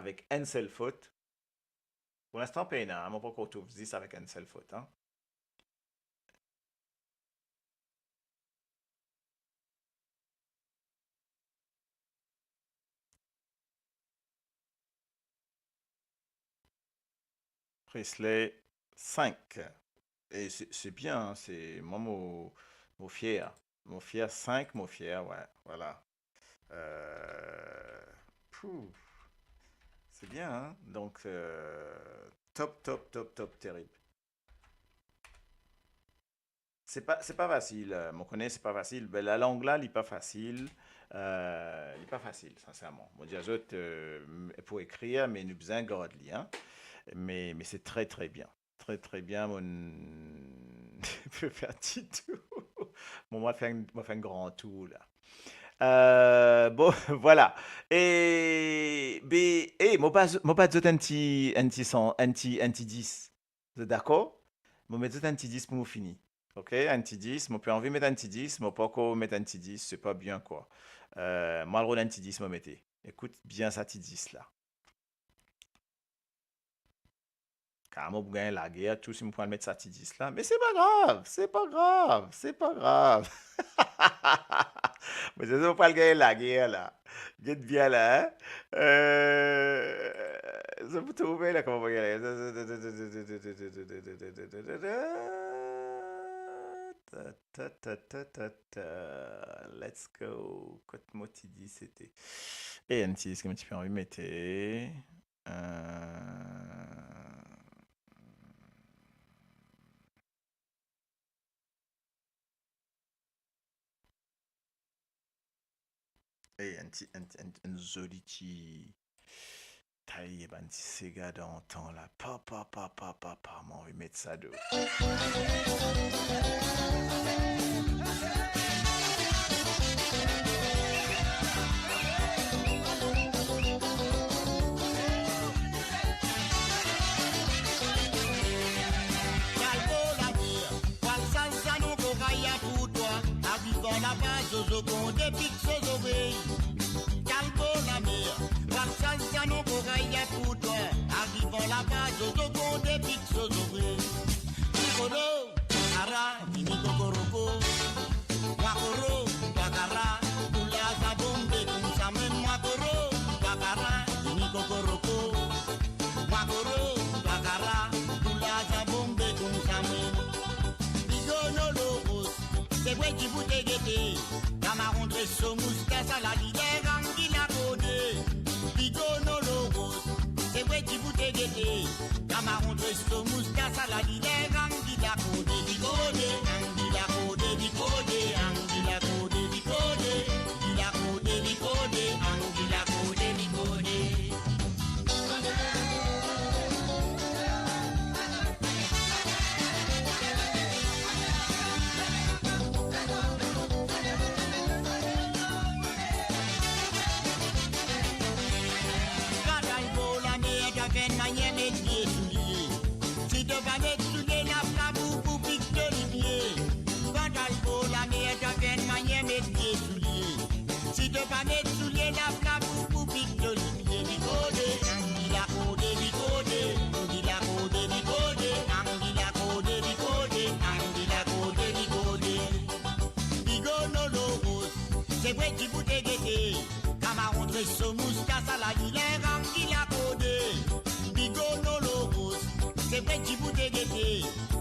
avek enn sel fot, pou linstan pena, hein, mo pankor trouv zis avek enn sel fot, hein. Presley cinq. Et c'est, c'est bien, hein, c'est, moi, mo, mo fier. Mo fier cinq, mo fier, ouais, voilà. Euh, pouf. C'est bien, hein? Donc, euh, top, top, top, top, terrible. C'est pas, c'est pas facile, euh, mo kone c'est pas facile. Ben, lalang la, li pa fasil. Euh, li pa fasil, sinserman. Mo dir zot, euh, pou ekrir, me nou bizin gard li, hein. Me, me c'est très, très bien. Très, très bien, mo pe fer ti tour. Bon, mo fer enn, mo fer enn gran tour la. Euh, bon, voilà. E, be, e, mo pa, mo pa zot enn ti, enn ti san, enn ti, enn ti dis. Zot dakor? Mo met zot enn ti dis pou nou fini. Ok? Enn ti dis, mo pe anvi met enn ti dis, mo pankor met enn ti dis, c'est pas bien, quoi. Euh, mo al rod enn ti dis, mo mete. Ekout bien sa ti dis la. Kar mo pou gagn lager tou si mo pou al met sa ti dis la. Me c'est pas grave, c'est pas grave, c'est pas grave. Me se mo pou al gagn lager la. Get bien la, hein? Euh, zot pou trouve la, kouma mo gagn lager. Ta, ta, ta, ta, ta, ta. Let's go. Kot mo ti dis sete? E enn ti dis ki mo ti pe anvi mete. Euh, e enn ti, enn, enn, enn zoli ti tay bann ti sega dan tan la. Pa, pa, pa, pa, pa, pa, mo anvi met sa dor. Kalbo lamer, pwal sal sa non koray a pou twa. Arivan laba, zozo konde pik so zorey. Kalbo lamer, pwal sal sa non koray a pou twa. Arivan laba, zozo konde pik so zorey. Rigolo, ara, vini kokoroko. Mwa koro, twa kara, boula sa bombe koumsa mem. Mwa koro, twa kara, vini kokoroko. Mwa koro, twa kara, boula sa bombe koumsa mem. Bigo Nolo Ros, se bwe ki pou te gete. Kamaron dres so moustas, ala li ler angi lakode. Bigo Nolo Ros, se bwe ki pou te gete. Kamaron dres so moustas, ala li ler angi lakode. Li kode, angi lakode, li kode, angi lakode, li kode. Li lakode, li kode, angi lakode, li kode. Gard Albo lamer, to finn manier met pie soulie. Si to pa met soulie, laflam pou pik to lipie. Gard Albo lamer, to finn manier met pie soulie. Si to pa met soulie, laflam pou pik to lipie. Li kode, angi lakode, li kode, angi lakode, li kode, angi lakode, li kode, angi lakode, li kode. Bigo Nolo Ros, se bwe ki pou te gete. Kamaron dres so moustas, ala li ler angi lakode. Bigo Nolo Ros, se bwe ki pou te gete.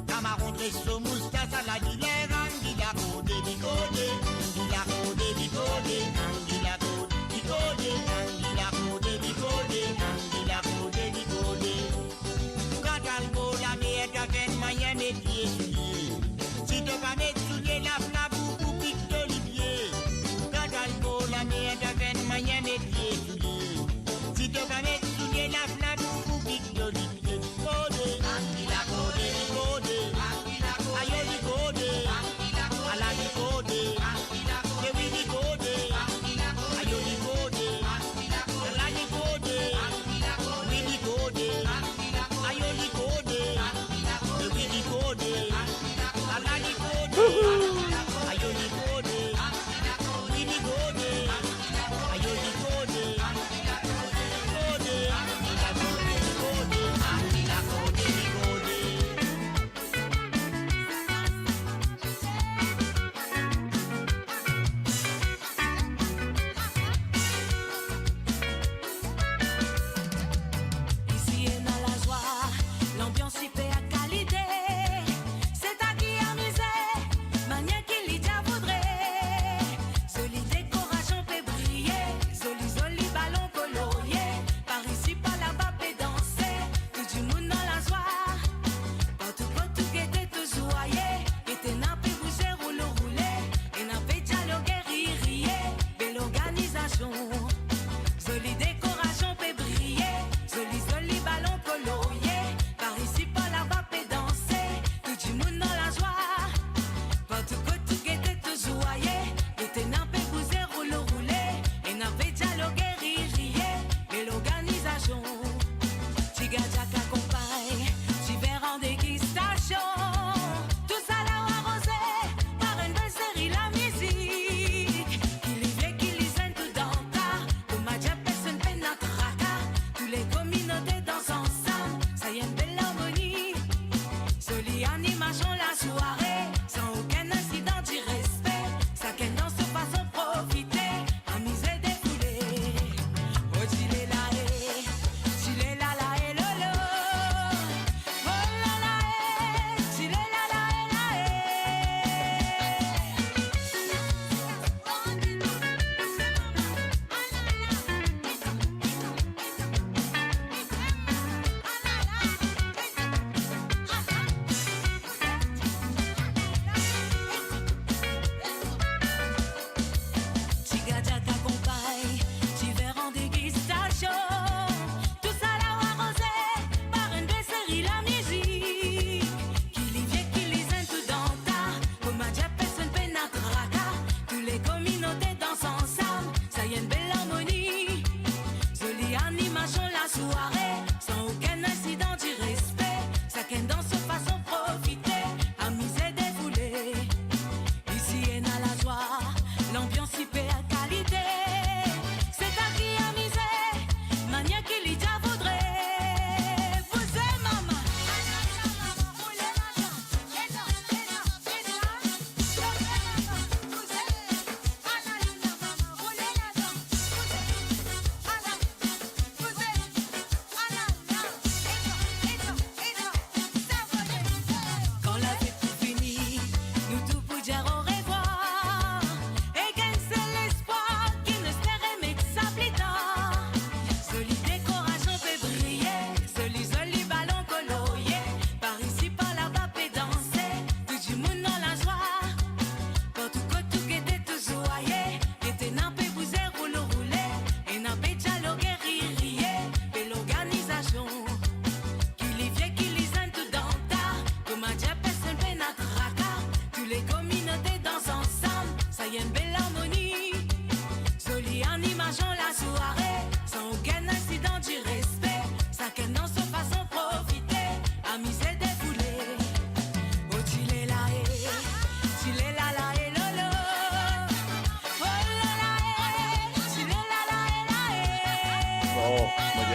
Kamaron dres so moustas, ala li ler angi lakode. Li kode, angi lakode, li kode, angi lakode, li kode, angi lakode, li kode, angi lakode, li kode. Gard Albo lamer, to finn manier met pie soulie. Si to pa met soulie, laflam pou pik to lipie. Gard Albo lamer, to finn manier met pie soulie. Si to pa met soulie, laflam pou pik to lipie. Kode, angi lakode, li kode. Ayo, li kode. Ala li kode. E wi, li kode.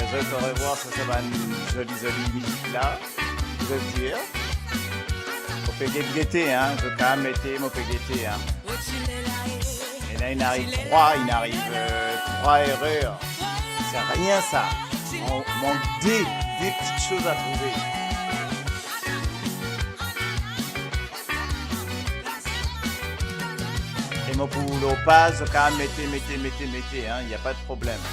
Zot, orevwar, sa, sa bann zoli, zoli mizik la. Zot dir, mo pe get gete, hein, zot kapav mete, mo pe gete, hein. E la, inn ariv trwa, inn ariv, euh, trwa erer. C'est rien, ça. On manque deux, deux petites choses à trouver. E mo pou lor paz, zot kapav mete, mete, mete, mete, hein, y a pas de problème.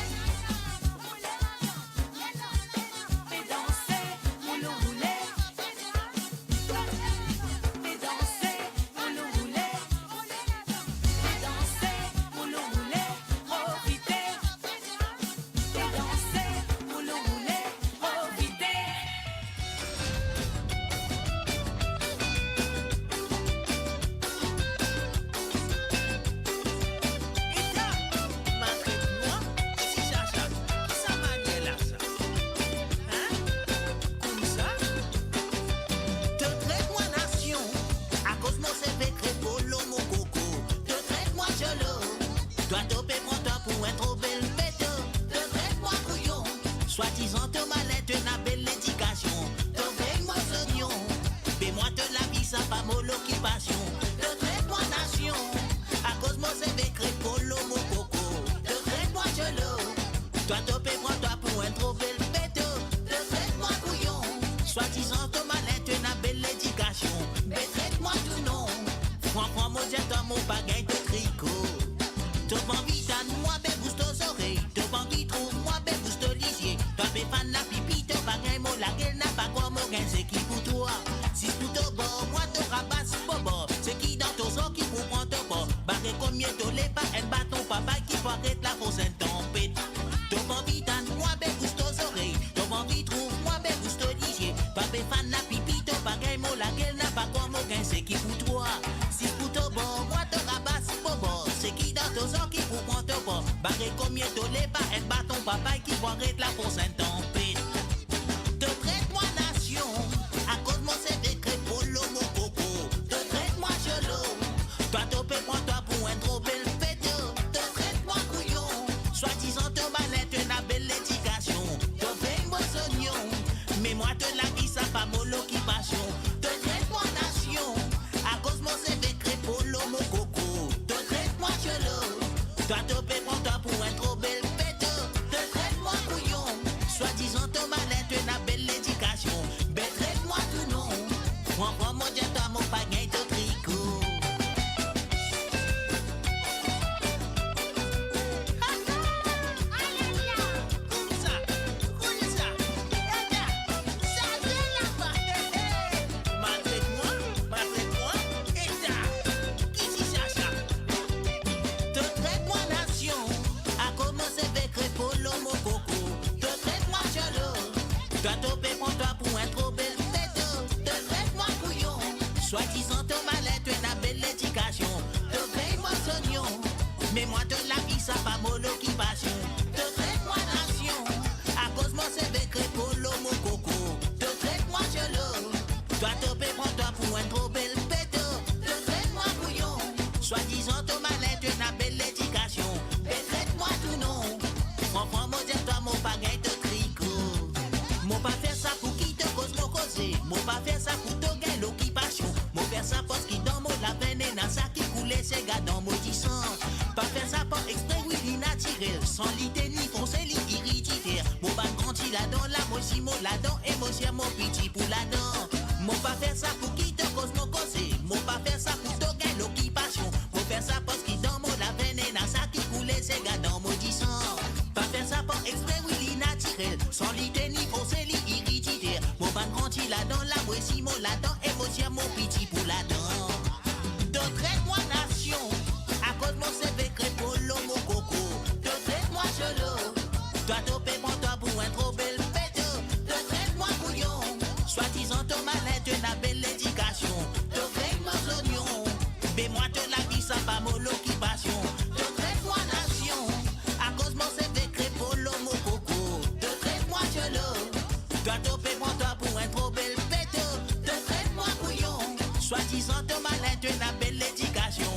Eta, maltret mwa, ti chacha, ki sa manier la sa? Hein? Koumsa? To tret mwa nasion, akoz mo seve kre polo mo koko. To tret mwa diolo, twa to pe pran twa pou enn tro bel peto. To tret mwa kouyon, swadizan to malin, to ena bel ledikasion. To vey mo zonion, be mwa to lavi sa pa mo lokipasion. To tret mwa nasion, akoz mo seve kre polo mo koko. To tret mwa diolo, twa to pe pran twa pou enn tro bel peto. To tret mwa kouyon, swadizan to malin, to ena bel ledikasion. Be tret mwa tou non. Fran fran mo dir twa, mo pa gagn to triko. To pa anvi tann mwa, be bous to zorey. To pa anvi trouv mwa, be bous to lizie. Twa pe fann lapipi, to pa gagn mo lagel, napa krwar mo gagn seki pou twa. Zis pou to bor, mwa to rabas bobo. Seki dan to zor ki pou pran to bor. Bare koumie to le, pa enn baton papay ki pou aret lafors enn tanpet. To pa anvi tann mwa, be bous to zorey. To pa anvi trouv mwa, be bous to lizie. Twa pe fann lapipi, to pa gagn mo lagel, napa krwar mo gagn seki pou twa. Zis pou to bor, mwa to rabas bobo. Seki dan to zor ki pou pran to bor. Bare koumie to le, pa enn baton papay ki pou aret lafors enn tanpet. To tret mwa nasion, akoz mo seve kre polo mo koko. To tret mwa diolo, twa to pe pran twa pou enn tro bel peto. To tret mwa kouyon, swadizan to malin, to ena bel ledikasion. To vey mo zonion, me mwa to lavi sa pa mo lokipasion. To tret mwa nasion, akoz mo seve kre polo mo koko. To tret mwa diolo, twa to pe pran twa pou enn tro bel peto. To tret mwa kouyon, swadizan to malin, to ena bel ledikasion. Be tret mwa tou non. Fran fran mo dir twa, mo pa gagn to triko. Koumsa, koumsa, eta, sa de laba. Maltret mwa, maltret mwa, eta, ki ti sa sa? To tret mwa nasion, akoz mo seve kre polo mo koko. To tret mwa diolo, twa to pe pran twa pou enn tro bel peto. To tret mwa kouyon, swadizan to malin, to ena bel ledikasion. To vey mo zonion, me mwa to lavi sa pa mo lokipasion. To tret mwa nasion, akoz mo seve kre polo mo koko. To tret mwa diolo, twa to pe pran twa pou enn tro bel peto. To tret mwa kouyon, swadizan to malin, to ena bel ledikasion. Be tret mwa tou non. Fran fran mo dir twa, mo pa gagn to triko. Mo pa fer sa pou ki to koz mo koze. Mo pa fer sa pou to gagn lokipasion. Mo fer sa parski dan mo lavenn ena sa ki koule sega dan mo disan. Pa fer sa par exprès, wi, li natirel. San li teni fonse, li iri difer. Mo bann grandi ladan la, mo osi mo ladan, e mo sir mo piti pou ladan. Mo pa fer sa pou ki to koz mo koze. Mo pa fer sa pou to gagn lokipasion. Mo fer sa parski dan mo lavenn ena sa ki koule sega dan mo disan. Pa fer sa par exprès, wi, li natirel. San li teni fonse, li iri difer. Mo bann grandi ladan la, mo osi mo ladan, e mo sir mo piti pou ladan. To tret mwa nasion, akoz mo seve kre polo mo koko. To tret mwa diolo, twa to pe pran twa pou enn tro bel peto. To tret mwa kouyon, swadizan to malin, to ena bel ledikasion. To vey mo zonion, be mwa to lavi sa pa mo lokipasion. To tret mwa nasion, akoz mo seve kre polo mo koko. To tret mwa diolo, twa to pe pran twa pou enn tro bel peto. To tret mwa kouyon, swadizan to malin, to ena bel ledikasion.